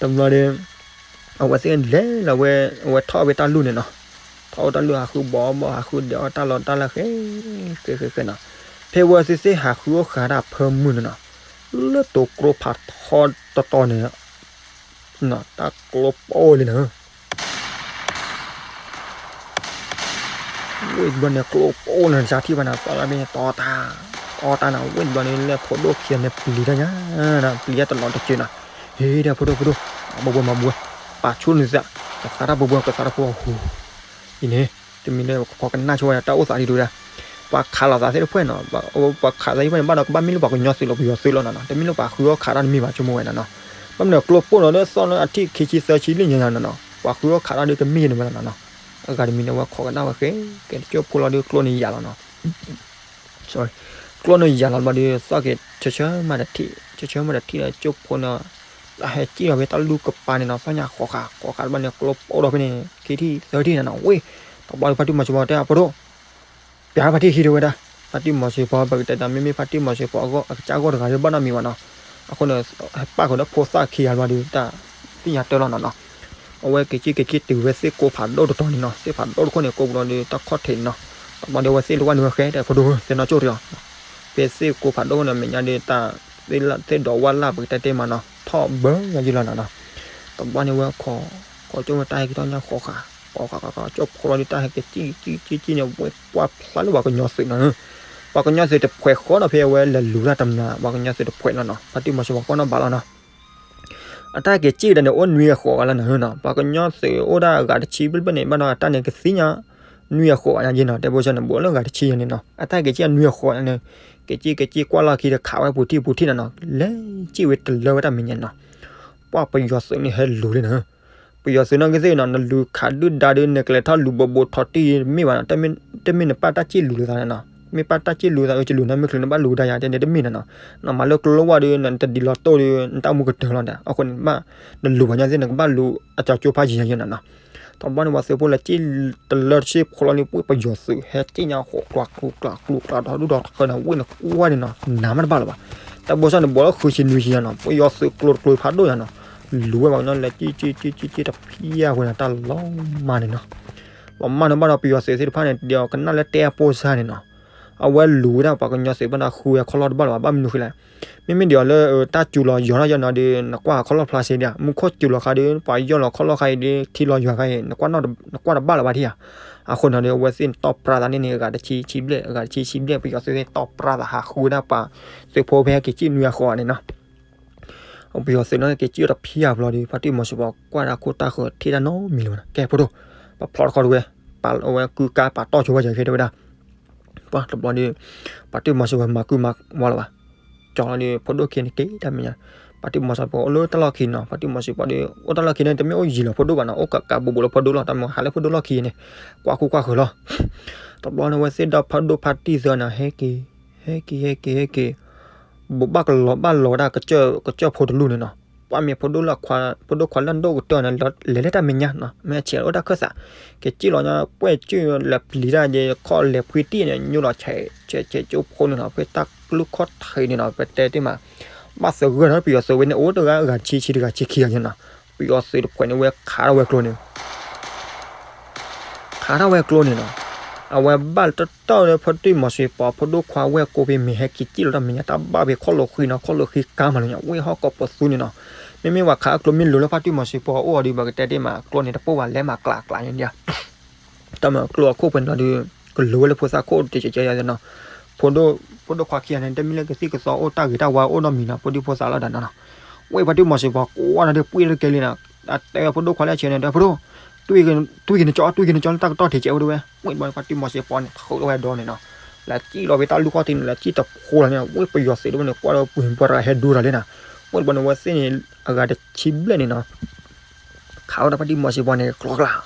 တဘျီဒီး အဝဲသ့ၣ်လဲၤလီၤဝဲ အဝဲထီၣ်ဝဲတၢ်လူၢ်န့ၣ်နီၤ, ထီၣ်ဝဲတၢ်လူၢ် ဟးဃုဘီဘီ ဟးဃုဒဲးအီၣ်တၢ်လီၤတၢ်လၢဃဲ ဃဲဃဲဃဲနီၤ. ဖဲဝဲသ့ၣ်သ့ၣ်ဟးဃုအီၣ်ဃာ်တၢ်ဖၢမုၢ်န့ၣ်နီၤ, လၢတိၤကျိဖးထီတတီၤန့ၣ် တၢ်ကျိပိၢ်လံနီၤ. ဝ့ၢ်တဘျီန့ၣ် ကျိပိၢ်လံနီၤ စးထံၣ်ဘၣ်နီၤ, သီလၢဘ့ၣ်န့ၣ် တီတၢ် တီတၢ်နီၤ, ဝ့ၢ်တဘျီန့ၣ် လၢဖိဒိၣ်ခံဂၤန့ၣ် ပျံၤတၢ်ညါနီၤ, ပျံၤတၢ်တနီၤတက့ၢ်နီၤ. ဟ့ၣ်ဒီး ဖိဒိၣ်ဖိဒိၣ်, မၤဘှဲမၤဘှဲ, ပာ်ဆူၣ်န့ၢ်သး, ကသါတၢ်ဘှဲဘှဲ ကသါတၢ်ဖိအဟူ အံၤန့ၣ် တမံၤလၢပကဖီကနၣ်ဆိဝဲ တၢ်အိၣ်သးဒ်ဒိၣ်ဒၣ်, ပှၤခးလိာ်သးသ့ၣ်တဖၣ်နီၤ, ပှၤခးသးသ့ၣ်တဖၣ်န့ၣ် ဘၣ်ဒီးကဘၣ်မ့ၢ်လၢပှၤကညီသုးလီၤ ပယီၤသုးလီၤနီၤနီၤ, တမ့ၢ်လၢပှၤဃုအီၣ်ခးတၢ်တမ့ၢ်ဘၣ် ဆိကမိၣ်ဝဲနီၤနီၤ. ဘၣ်မနုၤကျိပိၢ်နီၤ လၢသီလၢအထံၣ်ခံဆံသၢဆံလံညါနီၤနီၤ, ပှၤဃုအီၣ်ခးတၢ်ဒီးကမ့ၢ်ယန့ၣ်ဝဲနီၤနီၤ. အဂၤတမံၤန့ၣ် အဝဲခိးကနၣ်ဝဲဃဲ ကဲတကၠိၢ်ဖိလီၤဒီးကျိန့ၣ်ယၤလီၤနီၤ. ကျိန့ၣ်ယၤလီၤဘျီဒီး သီၣ်က့ၤဆၢဆၢမးတထံၣ် ဆၢဆၢမးတထံၣ်ဒီး ကၠိၢ်ဖိန့ၣ် တၢ်ဟဲစံၣ်လီၤဖဲတၢ်လူၢ်ကပၤန့ၣ်နီၤ, သီၣ်ညါဃီၤဃာ် ဃီၤဃာ်တဘျီန့ၣ် ကျိပိၢ်ဒီးဖဲန့ၣ် ခံထံၣ်သၢထံၣ်နီၤနီၤ, ဝ့ၢ် တဘျီဒီး ဖါတံၢ်မီၤစ့ၢ်ပှၤတဲအဖိဒိၣ် ပျးဖါတံၢ်ခံဒီးဝဲဒၣ်, ဖါတံၢ်မီၤစ့ၢ်ပှၤ ပကတဲတၢ်မ့မ့ၢ်ဖါတံၢ်မီၤစ့ၢ်ပှၤအဂီၢ် အကစၢ်ဂီၢ်တဂၤဒီးဘၣ်နီတမံၤဘၣ်နီၤ. အဃိန့ၣ် ဟဲပာ်ဃုာ်ဒီးဖိသၣ်ခံဂၤဘျီဒီး တၢ်သ့ၣ်ညါတၢ်လီၤနီၤနီၤ. အဝဲက့ၤက့ၤက့ၤက့ၤတုၤဝဲသ့ၣ်ကိးဖးဒိၣ်တတီၤန့ၣ်နီၤ, သ့ၣ်ဖးဒိၣ်တခိၣ်န့ၣ် ကိးဘျီဒီးတၢ်ခီၣ်ထံးန့ၣ်နီၤ. တဘျီဒီးအဝဲသ့ၣ်လိၣ်ဘၣ်န့ၢ်ဝဲဃဲ တဲဖိဒိၣ် သ့ၣ်နီၣ်ကၠိၣ်တ့ၢ်အီၤ, ဖဲသ့ၣ်ကိးဖးဒိၣ်န့ၣ် မဲာ်ညါဒီးတၢ် သ့ၣ်ဒီးဝၣ်လၢ်ပကတဲတ့ၢ်မးနီၤ ထီၣ်ဘၢညါယုၢ်လီၤနီၤနီၤ. တဘျီန့ၣ်ဝဲခိး ခိးကၠိၣ်ဝဲတၢ်ဟဲက့ၤထီၣ်ညါဃီၤဃာ် ဃီၤဃာ်ဃီၤဃာ် ကၠိၣ်ဖိလီၤဒီးတၢ်ဟဲက့ၤက့ၤက့ၤက့ၤက့ၤန့ၣ် ဝဲပှၢ်ဖျါလၢပှၤကညီသုးနီၤ. ပှၤကညီသုးတဖှဲးဃီဒီးဖဲအဝဲလဲၤလူၤတၢ်တမျၢ် ပှၤကညီသုးတဖှဲးလီၤနီၤ. ဖါတံၢ်မီၤစ့ၢ်ပှၤကွၢ်နီၣ်ဘၣ်လီၤနီၤ. အတၢ်ဟဲက့ၤက့ၤဒၣ်န့ၣ် အိၣ်နွံဂၤဃိးဂၤလီၤနီၤနီၤ. ပှၤကညီသုးအိၣ်ဒၣ်အဂၤတဆံဘျဲၣ်ဘျဲၣ်န့ၣ် ဘၣ်ဒီးအတၢ်န့ၣ်ကသံညါ နွံအဃိးညါယဲနီၤ, တဲဖိဆၢန့ၣ် ဘူးလၢဂၤတဆံယဲန့ၣ်နီၤ, အတၢ်က့ၤက့ၤနွံအဃိးန့ၣ်, က့ၤက့ၤက့ၤက့ၤကွၢ်လီၢ်ခံဒီး ခးဝဲပူၤထံၣ်ပူၤထံၣ်န့ၣ်နီၤ, လဲၤက့ၤဝဲတလၢဝဲတၢ်မဲာ်ညါန့ၣ်နီၤ, ပှၢ်ပယီၤသုးန့ၣ်ဟဲလူၤလံနီၤ, ပယီၤသုးနီၢ်ကသ့ၣ်နီၤ, နလူၤခးဒုၣ်ဒါဒီး နကလဲၤထီၣ်လူၤဘိးဘိးထီတံၢ်တမ့ၢ်ဘၣ်နီၤ, တမ့ၢ်နပၢ်တၢ်စံၣ်လူၤလိာ်သးန့ၣ်နီၤ, မ့ၢ်ပၢ်တၢ်စံၣ်လူၤသး အၢ ကလူၤနီၤ မ့ၢ်ချုးနဘၣ်လူၤကဒါယၤ တဲန့ၣ်တမ့ၢ်န့ၣ်နီၤ, နမၤလၢကျိလၢဝါဒီး နတဒ်လီၤတိၢ်ဒီး နတၢ်မူကတၢၢ်လီၤဒီး အဃိန့ၣ်ဘၣ်, နလူၤပှၤညီသ့ၣ် နကဘၣ်လူၤအကၠီကၠိဖးယံၤယံၤန့ၣ်နီၤ, တဘျီန့ၣ် ပှၤသုးဖိလၢက့ၤတလၢတဆံဖိလီၤန့ၣ် ပှၤပယီၤသုးဟဲက့ၤညါဃိးကျါကျိကျါကျိကျါဒီးဒူၣ်ဒီးတဃၢန့ၣ် ဝ့ၢ်န့ၣ်ကွၢ်န့ၣ်နီၤ, နးမးတဘၣ်လၢၤဘၣ်, တၢ်ဘိဆၣ်န့ၣ် ဘူးလၢဃုဆံနွံဆံညါနီၤ, ပယီၤသုးကျိတကျိဖးဒိၣ်ညါနီၤ, လူၤဝဲပှၤကညီလဲၤက့ၤက့ၤက့ၤက့ၤက့ၤတဖျၢၣ်ဝဲန့ၣ် တၢ်လီၤမၢ်န့ၣ်နီၤ, လီၤမၢ်န့ၣ်ဘၣ်ဒီး ပယီၤသုးသ့ၣ်တဖၣ်န့ၣ် ဒ်ကနၣ်လၢတဲအပိၢ်စၢ်န့ၣ်နီၤ, အဝဲလူၤဝဲဒၣ်ပှၤကညီသုးဘၣ်ဒီးဃုဝဲခီၣ်လီၢ်တဘၣ်လၢၤဘၣ်, ဘၣ်မနုၤဃိလဲၣ်, မ့မ့ၢ်ဒ်အီၤလၢ တၢ်စူၤလီၤယီၤထီၣ်ယီၤနီၤဒီး နကွၢ်ခီၣ်လီၢ်ဖျါစ့ဒၣ်, မူခိၣ်စူၤလီၤခါဒီး ပှၤယီၢ်လီၤခီၣ်လီၢ်ခါအံၤဒီး ထံလီၤယွၤခါအံၤ နကွၢ်တဘၣ်လၢၤဘၣ်ထံၣ်ဧါ, အဃိနီၤဒီး အဝဲသ့ၣ်န့ၣ်တီၢ်ပြၢသးန့ၣ်န့ၣ် အဂၤတဆံဆံဘျဲၣ် အဂၤတဆံဆံဘျဲၣ် ပယီၤသုးသ့ၣ်တီၢ်ပြၢသးဟးဃုဝဲဒၣ်ပှၤသုးဖိဖဲဟဲက့ၤက့ၤနွံအဃိးန့ၣ်နီၤ ပယီၤသုးနီၢ်က့ၤက့ၤတဖံးအဖျီဒီး ဖါတံၢ်မီၤစ့ၢ်ကီးကွၢ်တၢ်ခိၣ်တၢ်ဃၢၤထံၣ်တၢ်နီတမံၤလၢၤဘၣ်န့ၣ်, ကဲဖိဒိၣ်, ပဖျီတခီတဝဲ, ပဝဲကုကါပာ်တီၢ်ဆိဝဲယၤခဲတဲဝဲဒၣ်, ပှၢ်တဘျီဒီး ဖါတံၢ်မီၤစ့ၢ်ကီးမၤကုမၤဝါလၢၤဘၣ်, ကၠီလီၤဒီး ဖိဒိၣ်ခံန့ၣ်က့ၤတၢ်မဲာ်ညါ, ဖါတံၢ်မီၤစ့ၢ်ကီးအိၣ်လၢတၢ်လီၢ်ခံနီၤ, ဖါတံၢ်မီၤစ့ၢ်ကီးဒီး အိၣ်တၢ်လီၢ်ခံန့ၣ် တမ့ၢ်အိၣ်ယံၤလီၤဖိဒိၣ်ဘၣ်နီၤ, အိၣ်ကးကးဘူးဘူးလၢဖိဒိၣ်လီၤ, တၢ်မ့ၢ်ဟးလၢဖိဒိၣ်လီၢ်ခံန့ၣ် ကွၢ်ခိၣ်ကွၢ်ဃၢၤလီၤ တဘျီန့ၣ် အဝဲသ့ၣ်ဒီးဖးဒိၣ်ဖါတံၢ်သၢန့ၣ် ဟဲက့ၤ, ဟဲက့ၤ ဟဲက့ၤ ဟဲက့ၤ, ဘူးဘၣ်ကလီၤဘၣ်လီၤဝဲဒၣ် ကစၢၢ်ဖိတလူၢ်န့ၣ်နီၤ, ပှၢ်မ့ၢ်ဖိဒိၣ်လၢ ဖိဒိၣ်ခွါလၢဒိၣ်ကတၢၢ်န့ၣ် လဲၤလၢတၢ်မဲာ်ညါနီၤ, မ့ၢ်ဆဲးအိၣ်တၢ်ခၢၣ်သး, က့ၤစံၣ်လီၤညါ ပှဲၢ်စၢၢ်လဲၤပျံၤတၢ်ယဲခီၣ်လဲၤဖှံတံၢ်န့ၣ် ညိလီၤဆဲးဆဲးဆဲးကၠိဖိန့ၣ်နီၤ, ဖဲတၢ်ကလုၢ်ခီၣ်ထံးန့ၣ်နီၤ, ပတဲတ့ၢ်မး, ဘၣ်သဂၢၢ်နီၤ ပယီၤသုးဝဲန့ၣ် အိၣ်တဂၤအဂၤတဆံဆံတဂၤဆံခံဂၤန့ၣ်နီၤ, ပယီၤသုးတခွဲးန့ၣ် ဝဲခးထီၣ်ဝဲကျိန့ၣ် ခးထီၣ်ဝဲကျိန့ၣ်နီၤ, အဝဲဘၣ်တတီၢ်လၢဖါတံၢ်မီၤစ့ၢ်ကီး ဖိဒိၣ်ခွါဝဲၢ်ကိးဖဲမ့ၢ်ဟဲက့ၤစံၣ်လီၤတၢ်မဲာ်ညါ တၢ်ဘၣ်ဖဲခီၣ်လိာ်ဃံနီၤ, ခီၣ်လိာ်ဃံကါမးလၢညါ ဝ့ၢ်ဟီၣ်ကီၢ်ပသူန့ၣ်နီၤ, မ့မ့ၢ်ဝဲခးအကျိမ့ၢ်လိၤလၢဖါတံၢ်မီၤစ့ၢ်ကီးအိၣ်အီၤဒီး ပကတဲတ့ၢ်မး ကျိန့ၣ် တပိၢ်ဘၣ်လဲၤမၤကျးကျးန့ၣ်ဒၣ် တၢ်မၤကျိအခိၣ်ပှဲၤန့ၣ်လီၤဒီး ကလိၤဝဲလၢဖိသၣ်ခိၣ်တကဲးကဲးယၤနီၤ, ဖိဒိၣ်ခွါခံဂၤန့ၣ် တမ့ၢ်လၢကသံၣ်ကသီအိၣ်တၢ်ဂ့ၤတၢ်ဝါအိၣ်နီတမံၤနီၤ, ဖိဒံဖိသၣ်လီၤဒီးနီၤ, ဝ့ၢ်ဖါတံၢ်မီၤစ့ၢ်ကီး ကွၢ်နီၤဒီး ပှံၢ်လၢကဲလံနီၤ, အတဲဝဲဖိဒိၣ်ခွါလၢအဆဲးန့ၣ် ဒီးဖိဒိၣ်, တွံၢ်က့ၤနကၠီ တွံၢ်က့ၤနကၠီလၢတၢ်ကတီၢ်ထံးကဲးဝဲဒၣ်ဝဲ, ဝ့ၢ်တဘျီန့ၣ် ဖါတံၢ်မီၤစ့ၢ်ကီးန့ၣ် ထုးထီၣ်ဝဲဒီးန့ၣ်နီၤ, လဲၤစံၣ်လီၤဝဲတၢ်လူၢ်ခီၣ်ထံးန့ၣ် လဲၤစံၣ်တဖိလီၤန့ၣ်, ဝ့ၢ်ပယီၤသုးတဘျီန့ၣ် ကွၢ်ဒီးပှ့ၤပှၤရၤဟဲဒိတၢ်လံနီၤ, ဝ့ၢ်တဘျီန့ၣ် အဝဲသ့ၣ်န့ၣ် အဂၤတဆံဘျဲၣ်န့ၣ်နီၤ ခးဝဲဒၣ်ဖါတံၢ်မီၤစ့ၢ်ကီးန့ၣ် ကျီကျါ, ကျီကျါ, ကျ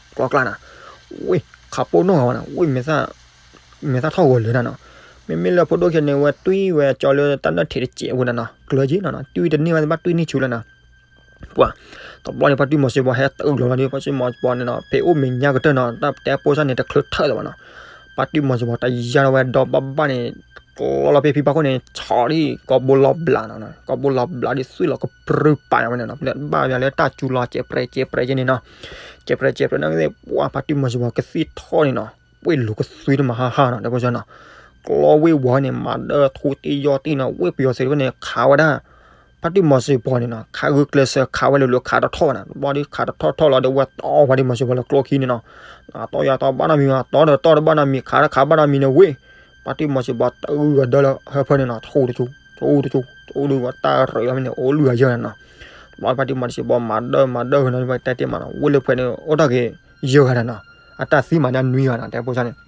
ီကျါနီၤ, ဝ့ၢ်ခးပိၢ်နီၢ်ဂၤဝဲနီၤ, ဝ့ၢ်မဲာ်သၣ်ထီၣ်ဂီၤလၢာ်နီၤ, မ့မ့ၢ်လၢဖိဒိၣ်ခံဂၤန့ၣ် ဝဲတွံၢ်ဝဲကၠီလၢတၢ်နၢၣ်ထံးတကဲးဝဲဒၣ်နီၤ, ကျၢၤက့နီၤ, တွံၢ်တန့ၢ်ဝဲဘၣ်တွံၢ်န့ၢ်ဆူလၢနီၤ, ပှၤ, တဘျီန့ၣ် ဖါတံၢ်မီၤစ့ၢ်ကီးဟဲတအုးလီၤဒီး ဖါတံၢ်မီၤစ့ၢ်ကီးန့ၣ်နီၤ ဖဲအိၣ်မဲာ်ညါကတၢၢ်နီၤ တၢ်တဲပိၢ်စၢ်န့ၣ် တချုးထၢၣ်လၢၤဘၣ်နီၤ, ဖါတံၢ်မီၤစ့ၢ်ကီး တယါထီၣ်ဝဲဒီးဘၣ်ဘၣ်န့ၣ် ကျီလီၤဖဲဖံဘၣ်ခိၣ်န့ၣ် ဆီၣ်ဒံး ကီၢ်ဘိလီၤဘျးနီၤ, ကီၢ်ဘိလီၤဘျးဒ်သွံၣ်လီၤကပြုၢ်ပာ်န့ၣ်ဝဲန့ၣ်နီၤ, လၢဘၣ်ယၤလၢတၢ်စူၤလီၤ ကဲးပြဲးကဲးပြဲးကဲန့ၣ်နီၤ, ကဲးပြဲးကဲးပြဲးနီၤ ပှၤဖါတံၢ်မီၤစ့ၢ်ကီး ကသံၣ်ထီၣ်န့ၣ်နီၤ, ဝ့ၢ်လူၤကသွံတမၤဟါဟါနီၤ တဲပိၢ်စၢ်နီၤ, ကျီဝ့ၢ်ဝီန့ၣ် မၤဒၢထူတံၢ်ယီၢ်တံၢ်နီၤ, ဝ့ၢ်ပယီၤသုးတဖၣ်န့ၣ် ခးဝဲဒၣ် ဖါတံၢ်မီၤစ့ၢ်ကီးန့ၣ်နီၤ ခးဂုာ်ကျဲးစၢးခးဝဲလိၤလိၤ ခးတထီၣ်ဘၣ်နီၤ, တဘျီဒီးခးတထီၣ်ထီၣ်လီၤဒီး ဝဲတီၢ်ဖါတံၢ်မီၤစ့ၢ်ကီးလၢကျိခံန့ၣ်နီၤ, တီၢ်ယၤတီၢ်ဘၣ်နီတမံၤ တီၢ်ဒီးတီၢ်တဘၣ်နီတမံၤ ခးဒီးခးဘၣ်နီတမံၤန့ၣ်ဝ့ၢ်, ဖါတံၢ်မီၤစ့ၢ်ကီးတဂုၤဂၤဒၢလၢဟၢဖၢန့ၣ်နီၤ တဆူတဆူ တဆူတဆူ တဆူဒုးဝဲတၢ်ရၢးလီၤမ့ၢ်န့ၣ် အိၣ်လွံၢ်ဂၤယဲၢ်ဂၤနီၤ, တဘျီဖါတံၢ်မီၤစ့ၢ်ကီးမၤဒၢမၤဒၢဂ့ၤနီၤ တဲတ့ၢ်မးနီၤ ဝ့ၢ်လၢပှဲၤန့ၣ် အိၣ်တၢ်ဂ့ၤယဲၢ်ဂၤနီၤ, အတၢ်သံမးဒၣ်နွံဂၤနီၤ တဲပိၢ်စၢ်န့ၣ်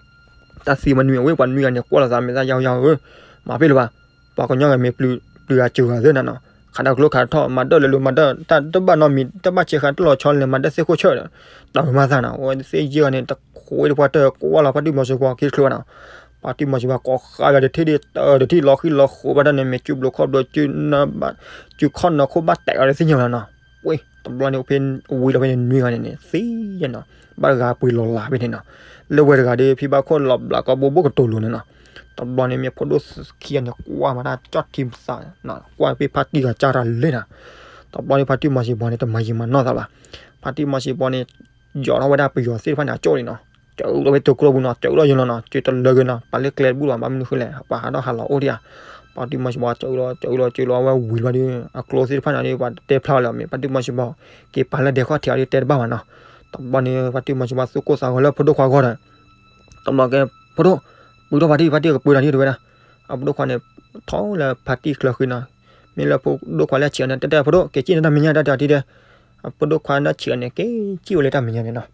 တၢ်သံမးနွံဂၤ ဝ့ၢ်ပှၤနွံဂၤန့ၣ် ကွၢ်လိာ်သးမဲာ်သၣ်ယၢ်ယၢ်ဧၢ, မၤဖဲလၢၤဘၣ်, ပှၤကညီဂၤမ့ၢ်ပျုၤဂၤစၢၤဂၤသ့နီၤနီၤ, ခးဒီးကျိခးထီၣ် မၤဒၢလၢလိၤမၤဒၢ တၢ်တဘၣ်နီတမံၤ တဘၣ်ဆဲးဃာ်တလီၤဆီလဲၣ် မၤဒၢသ့ၣ်ခိၣ်ဆၢၣ်ဒီး တၢ်မၤသးနီၤ အဝဲသ့ၣ်ယဲၢ်ဂၤန့ၣ် တခွ့တပှၢ်တၢၢ်ကွၢ်လီၤ ဖါတံၢ်မီၤစ့ၢ်ကီးခံတချုးဘၣ်နီၤ, ဖါတံၢ်မီၤစ့ၢ်ကီး ကိးဃာ်ယၤတထံၣ်ဒ်တၢ်တထံၣ်လီၤဃံလီၤဃိးဘၣ်တၢ်န့ၣ် မ့ၢ်စုဘျိးခီၣ်ဘျိး စုခီၣ်နီၤခိၣ်ဘၣ်တဲာ်အီၤဒီးသ့ၣ်ညါဘၣ်နီၤ နီၤ, ဝ့ၢ်တဘျီန့ၣ် ဖဲဝံၤလီၤဖဲန့ၣ် နွံဂၤန့ၣ်န့ၣ် သံယဲၢ်နီၤ, ဘၣ်တဂၤပှ့ၤလီၤလးဖဲန့ၣ်နီၤ, လၢဝဲတဂၤဒီး ဖံဘၣ်ခိၣ်လီၤဘျးကီၢ်ဘိဘိၣ်ကတိၤလိၤန့ၣ်နီၤ, တဘျီန့ၣ်မ့ၢ်ဖိဒိၣ်ခံဂၤန့ၣ် ကွၢ်မးတၢ်ကၠီၣ်ထံသး, ကွၢ်ဖဲဖါတံၢ်ဂၤကၢ်တၢ်လဲၣ်နီၤ, တဘျီန့ၣ် ဖါတံၢ်မီၤစ့ၢ်ကီးန့ၣ် တမၤယံာ်မၤနီၢ်သးဘၣ်, ဖါတံၢ်မီၤစ့ၢ်ကီးန့ၣ် ယီၤထီၣ်ဝဲဒၣ်ပယီၤသ့ၣ်တဖၣ်န့ၣ် အကၠိၣ်လီၤဝဲတိၤကျိပူၤနီၤ, ကၠိၣ်လီၤယိာ်လီၤနီၤ, ကၠိၣ်တလၢက့ၤနီၤ, ပာ်လၢကျဲတဘူၣ်လီၤ ဘၣ်မနုၤဃိလဲၣ် ပှၤဟးထီၣ်ဟးလီၤအိၣ်ဒံးဧါ, ဖါတံၢ်မီၤစ့ၢ်ကီး ကၠိၣ်လီၤ ကၠိၣ်လီၤ ကၠိၣ်လီၤ အဝဲဝံၤလီၤဒီး အကျိသ့ၣ်တဖၣ်န့ၣ်ဒီး ပှၤတတဲဖျါလၢၤမ့ၢ် ဖါတံၢ်မီၤစ့ၢ်ကီး က့ၤပာ်လၢဒဲးခီၣ်ထံးအီၤဒီးတဲတဘၣ်ဘၣ်နီၤ, တဘျီန့ၣ် ဖါတံၢ်မီၤစ့ၢ်ကီးသူၣ်ကိၢ်သးဂီၤလၢဖိဒိၣ်ခွါဂီၢ်ဒီး တဘျီကဲ ဖိဒိၣ်, ပှ့ၤထီၣ်ဖါတံၢ် ဖါတံၢ်ကပှ့ၤတၢ်န့ၣ်တဝဲဒၣ်, အဖိဒိၣ်ခွါန့ၣ် ထီၣ်လၢဖါတံၢ်ချၢဃံနီၤ, မ့ၢ်လၢဖိဒိၣ်ခွါလၢအဆံးအီၤန့ၣ် တဲတဲဖိဒိၣ် က့ၤစံၣ်န့ၢ်တၢ်မဲာ်ညါတၢ်တံၤဒီး, အဖိဒိၣ်ခွါလၢအဆံးအီၤန့ၣ် က့ၤစံၣ်ဝဲလၢတၢ်မဲာ်ညါန့ၣ်နီၤ,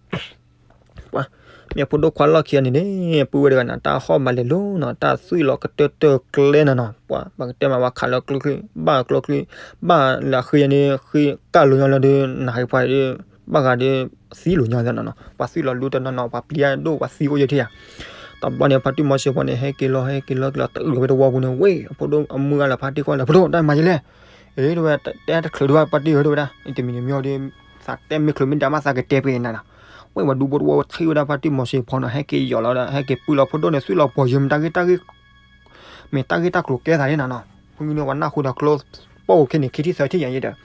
ပှၤ, ဖ မ့ၢ်အဖိဒိၣ်ခွါလီၢ်ခံအီၤန့ၣ်န့ၣ် ပုၢ်ဝဲၢ်တဂၤန့ၣ် တၢ်ဟီၣ်မၤလဲၤလိၤနီၤ, တၢ်သွံၣ်လီၤကတၢၢ်တၢၢ်ကျဲနၤနီၤ, ပှၤ ပှၤကတဲမးဝဲခးလၢကျိချံ, ဘၣ်ကျိချံ, ဘၣ်လၢအဃ့န့ၣ် ဃ့ကၢ်လိာ်ညီလၢဒုး နဟးဂ့ၤပှၤဒုး ဘၣ်ဂၤဒုး သံလိာ်ညီနီၤနီၤ, ပှၤသွံၣ်လီၤလူတနီၤနီၤ ပှၤပျံၤအဒိၣ် ပှၤသံအိၣ်ယဲၢ်ထံၣ်ဧါ. တဘျီန့ၣ် ဖါတံၢ်မီၤစ့ၢ်ဖီန့ၣ် ဟဲက့ၤလီၤ ဟဲက့ၤလီၤ က့ၤလီၤ တၢ်အုၣ်လီၤဝဲတဝီပူၤန့ၣ် ဝ့ၢ် အဖိဒိၣ်အမုၢ်ဂၤလၢဖါတံၢ်ကွၢ်လၢ ဖိဒိၣ် တၢ်မၤယဲလဲၣ်, အ့ တဲဝဲ တဲတချုးဒံးဘၣ် ဖါတံၢ်ဧၢ တဲဝဲဒၣ်, တမံၤန့ၣ်မ့ၢ်ဒီး သးတဲမ့ၢ်ချုးမ့ၢ်ဒါမး သးကတဲပှဲၤနၤနီၤ. ဝ့ၢ် ပှၤဒူဖိတဝီပှၤထံၣ်ဝဲဒၣ်ဖါတံၢ်မီၤစ့ၢ်ဖီနီၤ ဟဲက့ၤယီၤလီၤဒီး ဟဲက့ၤပုၢ်လီၤဖိဒိၣ်န့ၣ် သွံၣ်လီၤပှီၤယၢၤ မ့ၢ်တၢ်ဂ့ၢ်တၢ်ဂ့ၢ် မ့ၢ်တၢ်ဂ့ၢ်တၢ်ကျိၤကဲသးန့ၣ်နၤနီၤ. ဖဲန့ၣ် ပှၤနၢ်ဟူဒီးကျိပိၢ်ခဲန့ၣ် ခံထံၣ်သၢထံၣ်ယဲၢ်ယဲၢ်ဒီး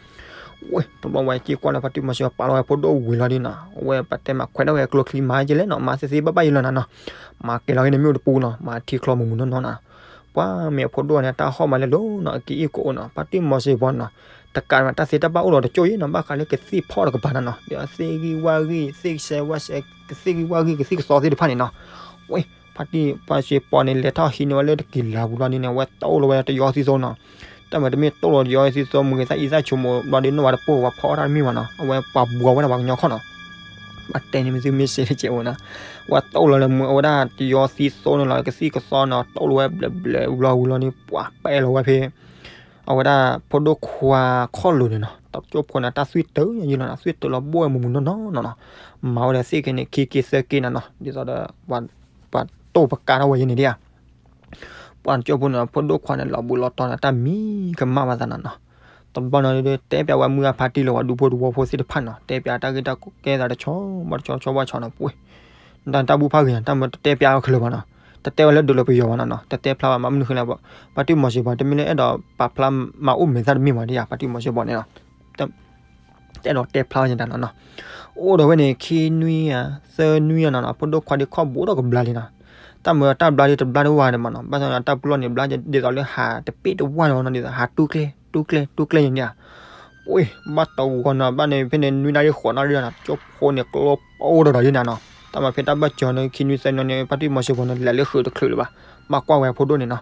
ဝ့ၢ် တဘျီဝဲက့ၤကွၢ်လၢဖါတံၢ်မီၤစ့ၢ်ဖီ ပာ်လီၤဝဲဖိဒိၣ်ဝံၤလီၤဒ်နီၤ, အဝဲပတဲမးခွဲးဒၣ်ဝဲကျိချံမၤယဲလဲၣ်နီၤ, မၤသ့သ့ဘၣ်ဘၣ်ယဲလီၤနၤနီၤ, မၤကဲၤလီၤက့ၤန့ၣ်မ့ၣ်အူတပူၤနီၤ, မၤထံချီမူးမူးနီၢ်နီၢ်နီၤ. ပှၤမ့ၢ်အဖိဒိၣ်န့ၣ် တၢ်ဟီၣ်မၤလဲၤလိၤနီၤ, အက့ၤအ့ၣ်ကအိၣ်နီၤ, ဖါတံၢ်မီၤစ့ၢ်ဖီနီၤ, တကးမးတၢ်သ့တၢ်ဘၣ်အိၣ်ဒီးတကၠိၢ်ယဲၢ်နီၤ, ဘၣ်ဃးလၢကသံၣ်ဖီၣ်တကပၤနၤနီၤ, ဒီးသ့ၣ်ဂံၢ်ဝၣ်ဂံၢ် သ့ၣ်ကစဲးဝၣ်စဲး ကသ့ၣ်ဂံၢ်ဝၣ်ဂံၢ် ကသံၣ်ကသီသ့ၣ်တဖၣ်န့ၣ်နီၤ. ဝ့ၢ် ဖါတံၢ်မီၤစ့ၢ်ဖီန့ၣ် လဲၤထီၣ်ဟံးန့ၢ်ဝဲလၢတက့ၤလၤပူၤလီၤဒ်န့ၣ် အဝဲတိၢ်လီၤဝဲတယီသံသိနီၤ. တၢ်မၤတမ့ၢ်တိၢ်လီၤတယီသံသိ မုၢ်ဂ့ၤသၣ်အံသၣ်ဆိမိၣ်ဘျီဒ် နီၢ်ဝဲတပိၢ်ဝဲဖီအီၣ်တၢ်တမ့ၢ်ဘၣ်နီၤ, အဝဲပှၤဘှီဝဲဒၣ်ပှၤကညီခီၣ်နီၤ. ဘၣ်တဲန့ၣ်မ့ၢ်သုမ့ၢ်စ့ၢ်ကီးဝဲနီၤ, ဝဲတိၢ်လီၤလၢမုၢ်အဝဲဒၣ်တယီသံသိန့ၣ်လီၤ, ကသံၣ်ကသီနီၤ တိၢ်လီၤဝဲဘျဲးဘျဲးဘျီဝံၤလီၤန့ၣ် ပှၤပဲလီၤဝဲဖဲ အဝဲဒၣ်ဖိဒိၣ်ခွါခီၣ်လိၤန့ၣ်နီၤ, တကၠိၢ်ဖိန့ၣ် တၢ်သွံၣ်တၢၢ်ယဲၢ်လီၤနီၤ, သွံၣ်တၢၢ်လီၤဘိၣ်ဝဲမူးမူးနီၢ်နီၢ်နီၤနီၤ, မၤဝဲဒီးသ့ၣ်က့ၤန့ၣ် ခံက့ၤသၢက့ၤနၤနီၤ, ဒ်သိးဒီး ပှၤတိၢ်ပကါထီၣ်ဝဲယဲၢ်န့ၣ်ဒ်ဧါ. ပှၤတကၠိၢ်ဖိန့ၣ် ဖိဒိၣ်ခွါန့ၣ် လီၤဘှံးလီၤတီၤန့ၣ် တၢ်မံကမၣ်ဘၣ်သးနၤနီၤ. တဘျီန့ၣ်ဒီး တဲပျးဝဲမုၢ်ဂၤဖါတံၢ်လၢပှၤဒူဖိတဝီဖိသ့ၣ်တဖၣ်နီၤ, တဲပျးတၢ်ဂ့ၢ်တၢ်ကဲသးတဆီဘၣ်တဆီ တဆီဘၣ်တဆီနီၤ, ပှ့ၤ တၢ်တၢ်ဘူၣ်ဖးဂ့ၤနီၤ, တၢ်မ့ၢ်တတဲပျးဝဲခဲလၢာ်ဘၣ်နီၤ, တတဲဝဲလၢဒုးလၢပယီၤဘၣ်နီၤနီၤ, တတဲဖျါဘၣ် မ့ၢ်မနုၤဃိလဲၣ်, ဖါတံၢ်မီၤစ့ၢ်ဖီ တမ့ၢ်လၢအဲၣ်ဒိးပာ်ဖျါမၤအိၣ်မဲာ်သၣ်တမ့ၢ်ဘၣ်ဒ်ဧါ, ဖါတံၢ်မီၤစ့ၢ်ဖီန့ၣ်နီၤ တအဲၣ်ဒိးတဲဖျါဝဲန့ၣ်တၢ်နီၤနီၤ, အိၣ်ဒီးဝဲန့ၣ် ခံနွံဧါ သၢနွံဧါနီၤနီၤ, ဖိဒိၣ်ခွါဒ်ခီၣ်ဘိးထီၣ်ကဘျါလံနီၤ, တၢ်မၤတၢ်ဘျါဒ်တဘျါတဝါန့ၣ်မးနီၤ, ဘၣ်ဆၣ်တၢ်ပလီၢ်န့ၣ် ဘျါဒ်သိးလၢဟးတပ့ၢ်တဝါန့ၣ်နီၤ, ဒ်သိးဟးတူၢ်ကျဲ တူၢ်ကျဲ တူၢ်ကျဲန့ၣ်ဧါ ပှ့ၤ ဘၣ်တဝီနီၤ, ဘၣ်န့ၣ်ဖဲန့ၣ် နွံနၣ်ရံၣ်ဃိးနၣ်ရံၣ်နီၤ, တကၠိၢ်ဖိန့ၣ် ကျိပိၢ်ဒီးဒီးယဲၢ်နၤနီၤ, တၢ်မၤဖဲတၢ်ဘၣ်စၢၤန့ၣ် ခံနွံသၢနွံန့ၣ် ဖါတံၢ်မီၤစ့ၢ်ဖီန့ၣ် လဲၤလၢဃုာ်တချုးလၢၤဘၣ်, ဘၣ်ကွၢ်ဝဲအဖိဒိၣ်န့ၣ်နီၤ,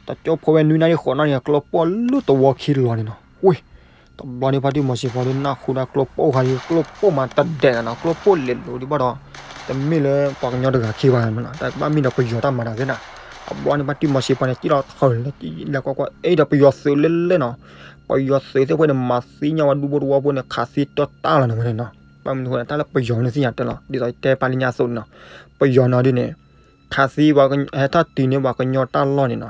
တကၠိၢ်ဖိဝဲနွံနၣ်ရံၣ်ဃိးနၣ်ရံၣ်န့ၣ် ကျိပိၢ်လၢတဝီခံလီၤန့ၣ်နီၤ, ပှ့ၤ တဘျီန့ၣ် ဖါတံၢ်မီၤစ့ၢ်ဖီဒ်နၢ်ဟူဒၣ်ကျိပိၢ်ခါဒ် ကျိပိၢ်မးတဒဲးနၤနီၤ, ကျိပိၢ်လဲၤလိၤဒံးဘၣ်ဒီး တမ့ၢ်လၢပှၤကညီတဂၤခံဘၣ်နီၤ, တဘၣ်မ့ၢ်ဒီးပယီၤတၢ်မၤတၢ်သ့နီၤ, တဘျီန့ၣ် ဖါတံၢ်မီၤစ့ၢ်ဖီန့ၣ် စံၣ်လီၤထီၣ်လၢလဲၤကွၢ်ကွၢ် အဲၣ်ဒိးပယီၤသုးလဲၣ်လဲၣ်နီၤ, ပယီၤသုးသ့ၣ်ဖဲန့ၣ် မၤသံညါဝဲဒူဖိတဝီဖိန့ၣ် ခးသံတၢ်တၢ်လီၤန့ၣ်ဝဲန့ၣ်နီၤ, ဘၣ်မနုၤဃိလဲၣ် တၢ်လၢပယီၤန့ၣ်သ့ၣ်ညါတၢ်လီၤ, ဒ်သိးတဲပာ်လၢညါအသိးန့ၣ်နီၤ, ပယီၤနီၤဒ်န့ၣ် ခးသံ ဟဲထီၣ်တုၤန့ၢ်ပှၤကညီတၢ်လီၢ်န့ၣ်နီၤ,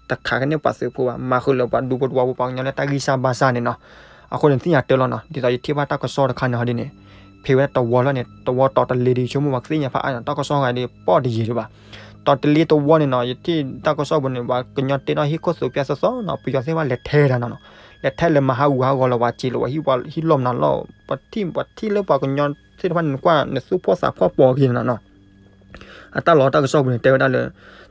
တခးကန့ၢ်ပှၤသုးဖိဘၣ်, မၤဃုာ်လၢပှၤဒူဖိတဝီဖိ ပှၤကညီလၢတၢ်ဂံၢ်စၢ်ဘါစၢ်န့ၣ်နီၤ, အဃိန့ၣ်သ့ၣ်ညါတၢ်လီၤနီၤ, ဒ်သိးယထံၣ်ဘၣ်တၢ်ကစီၣ်တခါန့ၣ်ဟီဒ်န့ၣ်, ဖဲဝဲဒၣ်တဝီလီၤန့ၣ် တဝီတီၤတလ့ၤဒီး ဆိကမိၣ်ပှၤသ့ၣ်ညါဖးအါနီၤ, တၢ်ကစီၣ်ဂၤဒ်ပီၣ်တယံၤဒံးဘၣ်, တီၤတလ့ၤတဝီန့ၣ်နီၤ, ယထံၣ်တၢ်ကစီၣ်ပူၤန့ၣ် ပှၤကညီတဲထီၣ်ဟံၣ်ခိၣ်သူးပျၢ်သီသီနီၤ, ပယီၤသ့ၣ်တဖၣ်လဲၤထဲတၢ်နီၤနီၤ, လဲၤထဲလၢမၤဟးဂူာ်ဟးဂီၤလၢပှၤစံးလၢပှၤဟံၣ် ပှၤဟံၣ်လီၢ်မနုၤလီၤ, ပှၤထံၣ် ပှၤထံၣ်လၢပှၤကညီသ့ၣ်တဖၣ်န့ၣ် နကွၢ်နသူၣ်ဖှီၣ်သးဖှီၣ်ပိာ်က့ၤနီၤနီၤ အတၢ်လီၢ်တၢ်ကစီၣ်ပူၤန့ၣ် တဲဝဲဒၣ်လၢ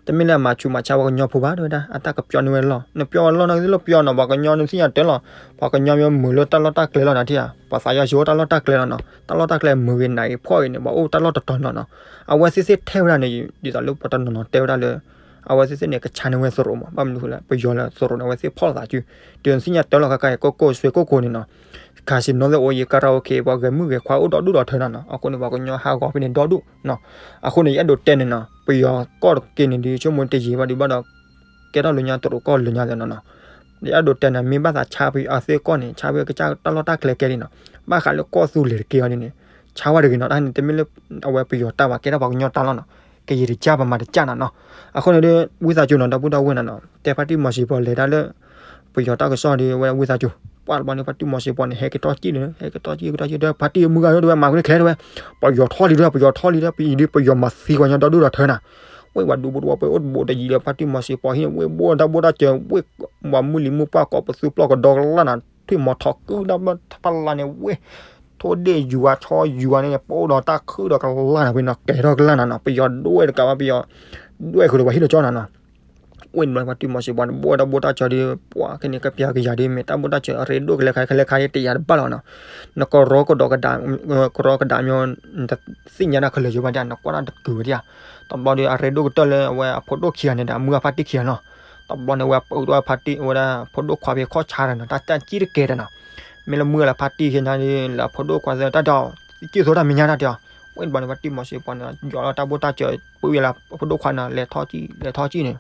တမ့ၢ်လၢအမၤဆူးမၤဆါပှၤကညီဖိဘၣ် တဲဝဲဒၣ် အတၢ်ကပျီန့ၢ်ဝဲလီၢ်, နပျီဝဲလီၢ်န့ၣ် လၢပျီနီၤ ပှၤကညီနသ့ၣ်ညါတၢ်လီၤ, ပှၤကညီမ့ၢ်မုာ်လၢတၢ်လီၢ်တၢ်ကျဲလီၤနၤထံၣ်ဧါ, ပှၤသးယီၤဆူတၢ်လီၢ်တၢ်ကျဲလီၤနီၤ, တၢ်လီၢ်တၢ်ကျဲမုာ်ဂ့ၤနၤဂ့ၤဖှီၣ်ဂ့ၤန့ၣ် ပှၤအိၣ်တၢ်လီၢ်တတီၤလီၤနီၤ, အဝဲသ့ၣ်သ့ၣ်ထဲဝဲဒၣ်န့ၣ် ဒ်သိးလၢပှၤတနီၤနီၤတဲဝဲဒၣ်လၢ အဝဲသ့ၣ်သ့ၣ်န့ၣ် ကဆါန့ၢ်ဝဲသရိာ်မး, ဘၣ်မနုၤဃိလဲၣ် ပယီၤလၢသရိာ်န့ၣ် အဝဲသ့ၣ်ဖီၣ်သးစု, တုၤနသ့ၣ်ညါတၢ်လီၢ်ခါခါအံၤ ကိၢ်ကိၢ်ဆွ့ကိၢ်ကိၢ်န့ၣ်နီၤ casino သ့ၣ်အိၣ်ယံၤ karaoke ပှၤဂဲၤမုၣ်ဂဲၤခွါအိၣ်ဒီဒူၣ်ဒီထၢနီၤနီၤ, အဃိန့ၣ် ပှၤကညီဟးဂီၤဖဲန့ၣ်ဒီဒူၣ်နီၤ, အဃိန့ၣ် ယအဲၣ်ဒိးတဲန့ၣ်နီၤ ပယီၤကီၢ်တက့ၢ်န့ၣ်ဒီး ဆိကမိၣ်တယံာ်ဘၣ်ဒံးဘၣ်ဒီး ကဲထီၣ်လၢညါသရိာ်ကီၢ်လၢညါသ့နီၤနီၤ, ယအဲၣ်ဒိးတဲန့ၣ် မ့ၢ်ဘၣ်သးဆါပယီၤအဝဲသ့ၣ်ကီၢ်န့ၣ် ဆါပယီၤကစၢ်တၢ်လီၢ်တၢ်ကျဲကဲလံနီၤ, ဘၣ်ဃးလၢကီၢ်သူလ့ၤတက့ၢ်အီၤဒ်န့ၣ် ဆါဝဲတဂ့ၤနီၤ, တၢ်န့ၣ် တမ့ၢ်လၢ အဝဲပယီၤတၢ်ဘၣ် ကဲထီၣ်ပှၤကညီတၢ်လီၢ်နီၤ, ကယံာ်တကၢ်ပမၤတကၢ်နီၤနီၤ, အဃိန့ၣ်ဒီး ဝံသးစူၤနီၤ ဒီပုၢ်ဒီဝဲၢ်နီၤနီၤ တဲဖါတံၢ်မီၤစ့ၢ်ပီၤလဲၤတၢ်လၢ ပယီၤတၢ်ကစီၣ်ဒီး ဝဲဝံသးစူၤ, ပှၢ်တဘျီန့ၣ် ဖါတံၢ်မီၤစ့ၢ်ပီၤန့ၣ် ဟဲက့ၤထီၣ်စံၣ်န့ၣ် ဟဲက့ၤထီၣ်စံၣ် က့ၤထီၣ်စံၣ်ဒီး ဖါတံၢ်မုၢ်ဂၤဒီး ဝဲမၤဝဲန့ၣ်ချဲဒီးဝဲ, ပယီၤထီၣ်လံဒီး ပယီၤထီၣ်လံဒီး ပအံၤဒီး ပယီၤမၤသံပှၤကညီဒီဒူၣ်ဒီထၢနီၤ, ဝဲပှၤဒူဖိတဝီဖိအိၣ်တဘိးတယံၤဒီး ဖါတံၢ်မီၤစ့ၢ်ပီၤဟံၣ်န့ၣ် ဝဲဘိၣ်တၢ်ဘိၣ်တၢ်စၢၤ ဝဲ ပှၤမုၢ်လံၤမုၢ်ပှၢ်ကိးပသူပျီၢ်ကဒီကလၢ်နီၤ, ထွံၣ်မီၤထီၣ်ကုၢ်ဒီးဖးလါန့ၣ် ဝဲ ထိၣ်ဒ့ၣ်ယူၤဝါဆီယူၤဝါန့ၣ် ပအိၣ်ဒီးတၢ်ခုၣ်ဒီးကလၢ်နီၤ ဖဲနီၤ ကဲထီၣ်ကလၢ်နီၤနီၤ, ပယီၤဒွဲၣ်တကးဘၣ် ပယီၤဒွဲၣ်ဃုာ်ဒီးပှၤဟံၣ်လီၤကၠီနီၤနီၤ, ဝဲန့ၣ်ဘျီ ဖါတံၢ်မီၤစ့ၢ်ပီၤန့ၣ် ဘိၣ်တၢ်ဘိၣ်တၢ်စၢၤဒီး ပှၤခဲန့ၣ် ကပျၤကယၤဒီး မ့ၢ်တၢ်ဘိၣ်တၢ်စၢၤ အရ့ဒိၣ်ကလဲၤခါ ကလဲၤခါတယာ်တဘၣ်လီၤနီၤ, နကရီကဒီးကဒါ ကရီကဒါမ့ၢ် နတသ့ၣ်ညါတၢ်ခဲလၢာ်ယိဘၣ်ဒၣ် နကွၢ်တၢ်တကုာ်ဝဲဒၣ်, တဘျီဒီး အရ့ဒိၣ်ကတၢၢ်လၢအဝဲအဖိဒိၣ်ခံဂၤန့ၣ်ဒီး အမုၢ်ဂၤဖါတံၢ်ခံဂၤနီၤ, တဘျီန့ၣ် ဝဲပၢၢ်ဒီးဖါတံၢ်ဝဲဒၣ် ဖိဒိၣ်ခွါဖဲခီၣ်ဆါဒီးနီၤ တၢ်တၢ်ကံၣ်တကဲဒီးနီၤ, မ့ၢ်လၢမုၢ်ဂၤလၢဖါတံၢ်ခံဂၤန့ၣ် လၢအဖိဒိၣ်ခွါသ့ၣ်တၢ်ဒီး ကံၣ်သိတၢ်မဲာ်ညါတၢ်တဲအီၤ, ဝဲ ဝဲတဘျီန့ၣ် ဖါတံၢ်မီၤစ့ပီန့ၣ် ယီၤလီၤတၢ်ဘိၣ်တၢ်စၢၤ ပှၤဝံၤလၢဖိဒိၣ်ခွါန့ၣ် လဲၤထီၣ်ကံၣ် လဲၤထီၣ်ကံၣ်န့ၣ်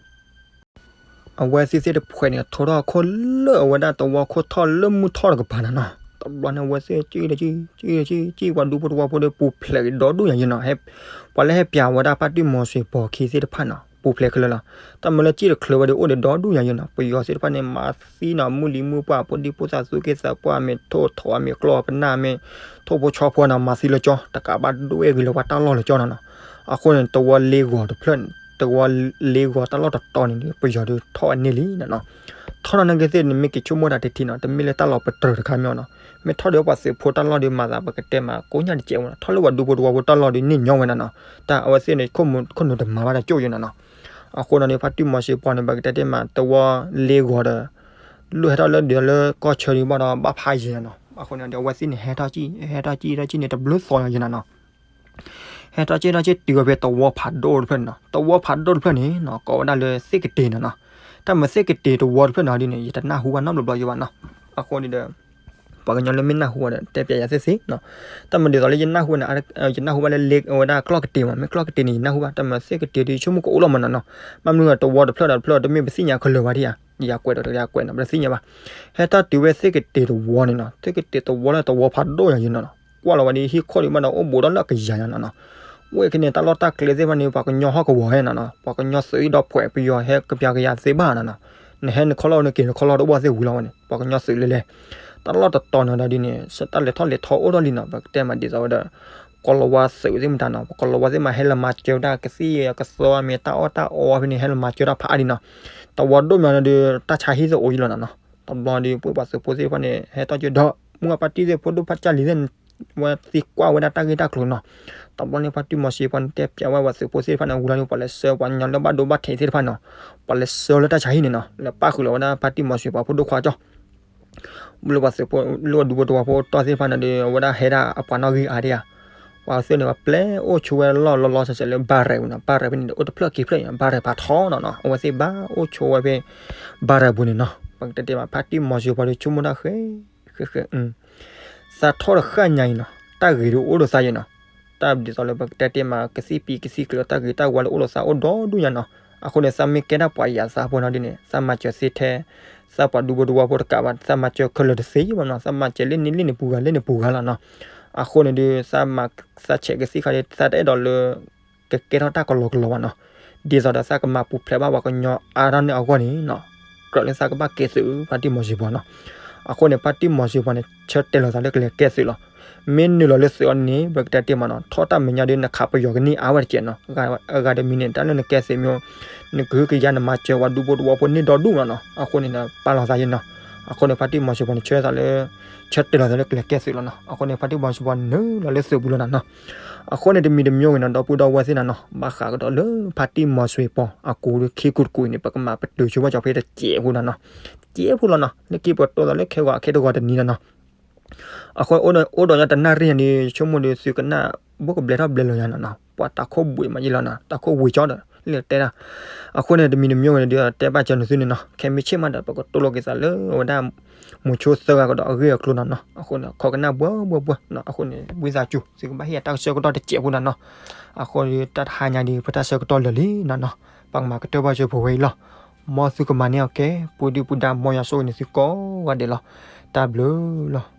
အဝဲသ့ၣ်သ့ၣ်တဖှဲးန့ၣ် ထိထီၣ်အခိၣ်လၢအဝဲဒၣ်သဝီခိၣ်ထီၣ်လၢမုၢ်ထီၣ်တကပၤန့ၣ်နီၤ. တဘျီန့ၣ် အဝဲသ့ၣ်ကံၣ်တကံၣ် ကံၣ်တကံၣ် ကံၣ်ပှၤဒူဖိတဝီဖိဒီး ပူၤဖျဲးက့ၤဒီဒူၣ်ညါယဲနီၤ. ပှၤလၢဟဲပျးဝဲဒၣ်ဖါတံၢ်မီၤစ့ပီခံသ့ၣ်တဖၣ်နီၤ ပူၤဖျဲးခဲလၢာ်လီၤ. တၢ်မၤလၢကံၣ်တချုးဝဲဒီး အိၣ်ဒီးဒီဒူၣ်ညါယဲနီၤ. ပယီၤသ့ၣ်တဖၣ်န့ၣ် မၤသံနီၤ မုၢ်လံမုၢ်ပှၢ် ဖိဒံဖိသၣ်သူၣ်က့သးပှၢ် မ့ၢ်ထိၣ်ထိး မ့ၢ်ကျီၢ်ပနၢ် မ့ၢ်ထိၣ်ဖိဆီဖိနီၤ မၤသံလၢကၠီ တကးဘၣ်ဒွဲၣ်ဂ့ၤလၢပှၤတၢ်လီၢ်လၢကၠီနီၤနီၤ. အဃိန့ၣ် တဝီလ့ဂီၤတဖျၢၣ်န့ၣ် တဝီလ့ဂီၤတၢ်လီၢ်တတီၤန့ၣ် ပယီၤဒုးထီၣ်ဝဲန့ၢ်လံနီၤနီၤ. ထီၣ်နီၢ်နီၢ်က့ၤသ့ၣ်န့ၣ် မ့ၢ်က့ၤဆိကမိၣ်တၢ်တထံၣ်နီၤ တမ့ၢ်လၢတၢ်လီၢ်ပတြၢၤတခါမ့ၢ်နီၤ. မ့ၢ်ထီၣ်ဒီးပှၤသုးဖိတၢ်လီၢ်ဒီးမၤသး ပကတဲမးကိးညါတကဲးဝဲနီၤ. ထီၣ်လၢပှၤဒူဖိတဝီဖိတၢ်လီၢ်ဒီးန့ၢ်ညီဝဲနီၤနီၤ. တၢ်အဝဲသ့ၣ်န့ၣ် ခိၣ်နူာ်တမၤဘၣ်တၢ်ကၠိၣ်ယဲနီၤနီၤ. အဃိနီၤန့ၣ် ဖါတံၢ်မီၤစ့ပီန့ၣ် ပကတဲတ့ၢ်မး တဝီလ့ဂီၤဒီး လၢဟဲထီၣ်လၢဒုးလၢကီၢ်ဆၢဒံးဘၣ်ဒီးဘၣ်ဖးယဲနီၤနီၤ. အဃိန့ၣ်ဒီး အဝဲသ့ၣ်န့ၣ် ဟဲထီၣ်ကံၣ် ဟဲထီၣ်ကံၣ် ဟဲထီၣ်ကံၣ်န့ၣ် တဘျုးသီယဲနီၤနီၤ. ဟဲထီၣ်ကံၣ်ထီၣ်ကံၣ်တုၤဝဲဖဲတဝီဖးဒိၣ်တဖျၢၣ်န့ၣ်နီၤ. တဝီဖးဒိၣ်တဖျၢၣ်န့ၣ်နီၤ ကိးဝဲဒၣ်လၢသ့ၣ်ကတ့ၤနီၤနီၤ. တၢ်မၤသ့ၣ်ကတ့ၤတဝီတဖျၢၣ်န့ၣ်ဒ်န့ၣ် ယတနၢ်ဟူဘၣ်နီတဘျီဘျီယဲဘၣ်နီၤ. အဃိန့ၣ်ဒီး ပှၤကညီလၢမ့ၢ်နၢ်ဟူဝဲဒီး တဲပျးယၤသ့ၣ်သ့နီၤ. တၢ်မၤဒ်သိးလၢယနၢ်ဟူဝဲန့ၣ် ယနၢ်ဟူဘၣ်လၢလ့ဝဲဒၣ်ကျီၢ်ကတ့ၤမး မ့ၢ်ကျီၢ်ကတ့ၤန့ၣ် ယနၢ်ဟူဘၣ် တၢ်မၤသ့ၣ်ကတ့ၤဒီး ယဆိကမိၣ်ကအိၣ်လီၤမးနီၤနီၤ. ဘၣ်မနုၤတဝီတဖျၢၣ်ဒီးတဖျၢၣ် တမ့ၢ်ပသ့ၣ်ညါခဲလၢာ်ဘၣ်ဒံးဧါ. ယၤကွဲးဒီးယၤကွဲးနီၤ ပတသ့ၣ်ညါဘၣ်. ဟဲထီၣ်တုၤဝဲသ့ၣ်ကတ့ၤတဝီန့ၣ်နီၤ သ့ၣ်ကတ့ၤတဝီလၢတဝီဖးဒိၣ်ညါယဲနီၤနီၤ. ကွၢ်လီၤဝဲဒ်ဟံၣ်ခိၣ်ဒံးဘၣ်ဒီး အိၣ်ဘူးဒီးလၢကယၤညါနီၤနီၤ. ဝဲခဲန့ၣ် တၢ်လီၢ်တၢ်ကျဲသ့ၣ်တဖၣ်န့ၣ် ပှၤကညီဟီၣ်ကဝီၤဟဲနီၤနီၤ ပှၤကညီသုးအံၤဒီးဖှဲးပယီၤဟဲကပျးကယၤသ့ဘၣ်နီၤနီၤ. နဟဲနခီၣ်လီၢ်နက့ၤနခီၣ်လီၢ်တအိၣ်သ့ၣ်ဝံၤလီၤဝဲန့ၣ် ပှၤကညီသုးလဲၤလဲၤ တၢ်လီၢ်တတီၤနီၤဒီးဒ်န့ၣ် တၢ်လဲၤထီၣ်လဲၤထီအိၣ်ထီၣ်လံနီၤ ပကတဲမးဒ်သိးဝဲဒီး ကိၤလၤဝါသုးသ့ၣ်မတၤနီၤ ပကိၤလၤဝါသ့ၣ်မးဟဲလၢမၤစၢၤဝဲဒၣ်ကသံၣ်ကသီမ့ၢ်တၢ်အီၣ်တၢ်အီဖဲန့ၣ် ဟဲလၢမၤစၢၤတၢ်ဖးအါလံနီၤ. တဝီဒိၣ်မးန့ၣ်ဒီး တၢ်ဆါဟံၣ်သ့ၣ်အိၣ်ယံလီၤနီၤနီၤ. တဘျီဒီး ပှၤသုးဖိသ့ၣ်တဖၣ်န့ၣ် ဟဲထီၣ်က့ၤဒီး မုၢ်အပၢ်တံၢ်သ့ၣ်ဖိဒိၣ်ဖးကၢ်လံၤသ့ၣ် ဝဲသံကွၢ်ဝဲဒၣ်တၢ်ဂ့ၢ်တၢ်ကျိၤနီၤ. တဘျီန့ၣ် ဖါတံၢ်မီၤစ့ပီန့ၣ် တဲပျးဝဲပှၤသုးဖိသ့ၣ်တဖၣ်န့ၣ် ဝံၤလီၤန့ၣ် ပှၤလဲၤဆှၢပှၤကညီလၢဘၣ်ဒိဘၣ်ထံးသ့ၣ်တဖၣ်နီၤ ပှၤလဲၤဆှၢလၢတၢ်ဆါဟံၣ်န့ၣ်နီၤ လဲၤပၣ်ဃုာ်လီၤဝဲဒၣ်ဖါတံၢ်မီၤစ့ပီဖိဒိၣ်ခွါကၠီ လၢပှၤသုးဖိ လၢပှၤဒူဖိတဝီဖိတီၢ်သ့ၣ်တဖၣ်န့ၣ်ဒီး အဝဲဒၣ်ဟဲဒၣ်အပှၤနီၣ်ဂံၢ်အါဒံးဧါ. ပှၤသုးန့ၣ် ပှၤပျဲအိၣ်ဆိဝဲလီၢ်လီၤလီၤဆဲးဆဲးလၢဘါရဲးပူၤနီၤ ဘါရဲးဖဲန့ၣ်ဒီး အိၣ်တဖျၢၣ်ခံဖျၢၣ် ဘါရဲးဖးထီနီၤနီၤ အဝဲသ့ၣ်ဘၣ်အိၣ်ဆိဝဲဖဲ ဘါရဲးပူၤန့ၣ်နီၤ ပကတဲတဲမး ဖါတံၢ်မီၤစ့ပီဒီး ဆိကမိၣ်တၢ်ဃဲ ဃဲဃဲ သးထီၣ်တဃၣ်ညါအံၤနီၤ တၢ်ဂ့ၤဒုးအိၣ်ဒီးသးယဲနီၤ တၢ်ဒ်သိးလၢပကတဲတဲမး ကသံၣ်ပံၤကသံၣ်ကျၢၤ တၢ်ဂ့ၤတၢ်ဝါလၢအိၣ်ဒီးသးအိၣ်ဒီဒူၣ်ညါနီၤ အဃိန့ၣ် သးမ့ၢ်ကဲဒၣ်ပှၤယၤသးဖိနီၤဒ်န့ၣ် သးမၤစၢၤသ့ထဲ သးပှၤဒူဖိတဝီဖိတကးဘၣ် သးမၤစၢၤခဲလၢာ်တသ့ဘၣ်နီၤ သးမၤစၢၤလၢန့ၣ်လၢန့ၣ်ပူၤဂၤလၢန့ၣ်ပူၤဂၤလီၤနီၤ အဃိန့ၣ်ဒီး သးမၤသးဆဲးကသံၣ်ခါဒီး သးတအဲၣ်ဒိးလၢ ကကဲထီၣ်တၢ်ကလီကလီဘၣ်နီၤ ဒ်သိးဒီးသးကမၤပူၤဖျဲးဘၣ်ပှၤကညီအါထီၣ်န့ၣ်အဂီၢ်န့ၣ်နီၤ ကြၢးလၢသးကဘၣ်ကဲသုးဖါတံၢ်မီၤစ့ပီနီၤ အဃိန့ၣ် ဖါတံၢ်မီၤစ့ပီန့ၣ် ဆၢတဲာ်လီၤသးလၢကလဲၤကဲသုးလီၤ မ့ၢ်နုာ်လီၤလၢသုးအီၤန့ၣ် ပကတဲတ့ၢ်မးနီၤ ထီၣ်တၢ်မဲာ်ညါဒီးနခးပယီၤကန့ၢ်အါဝဲတကဲးနီၤ အဂၤတမံၤန့ၣ် တၢ်လၢနကဲသုးမ့ၢ် နကဟုကယာ်နမၤစၢၤပှၤဒူဖိတဝီဖိန့ၢ်ဒီဒူၣ်မးနီၤ အဃိန့ၣ်ဒီး ပာ်လီၤသးယဲနီၤ အဃိန့ၣ် ဖါတံၢ်မီၤစ့ပီန့ၣ် ဆၢသးလၢ ဆၢတဲာ်လီၤသးလၢကလဲၤကဲသုးလီၤနီၤ အဃိန့ၣ် ဖါတံၢ်မီၤစ့ပီနုာ်လီၤလၢသုးပူၤလီၤနၤနီၤ အဃိန့ၣ် တမံၤတမံၤဂ့ၤနီၤ ဒီပုၢ်ဒီဝဲၢ်သ့ၣ်နၤနီၤ ဘၣ်ဃးကဒီးလၢဖါတံၢ်မီၤစ့ပီ အကူဒီးခံကူတကူအံၤန့ၣ် ပကမၤပတုာ်ဆိဘၣ်ကၠီဖဲတစဲးဖိနၤနီၤ တစဲးဖိလီၤနီၤ လၢက့ၤပကတိၤသးလၢခဲဂီၤအခဲတဂီၤတနံၤနၤနီၤ အဃိန့ၣ် အိၣ်ဒီးညါတနၣ်ရံၣ်န့ၣ် ဆိကမိၣ်ဒီးသုကနၣ် ဘိၣ်ကဘျဲးထီၣ်ဘျဲးလီၤယါနီၤနီၤ ပှၤတၢ်ခိၣ်ဘှံးမးယံလီၤနီၤ တၢ်ခိၣ်ဝံၤကၠီဒီး လၢတဲဒၣ် အဃိန့ၣ် တမံၤတမံၤဂ့ၤန့ၣ်ဒီး တဲဘၣ်စၢၤနသုန့ၣ်နီၤ ခဲမုၢ်ဆ့ၣ်မးဒီး ပကတိၤလိာ်က့ၤသးလၢအဝဲဒၣ် မုဆိသၢဂၤကဒီးအဂ့ၢ်အကျိၤနၤနီၤ အဃိန့ၣ် ခိးကနၣ်ဘှီဘှီဘှီနီၤ အဃိန့ၣ် ဝံသးစူၤ သုကဘၣ်ဟ့ၣ်ယၤတၢ်ကဆၢကတီၢ်တစဲးဖိနၤနီၤ အဃိန့ၣ် တၢ်တဟါညါဒီး ပတၢ်ဆၢကတီၢ်လၢာ်လံနၤနီၤ ပကမၤကတၢၢ်ဘၣ်စၢၤပဝဲအံၤလီၤ မ်သုကမၤန့ၢ်အီၤကဲ ပူၤဒုၣ်ပူၤဒါ မ်ယွၤဆိၣ်ဂ့ၤန့ၢ်သုကိးဂၤဒဲးလီၤ တၢ်ဘျုးလီၤ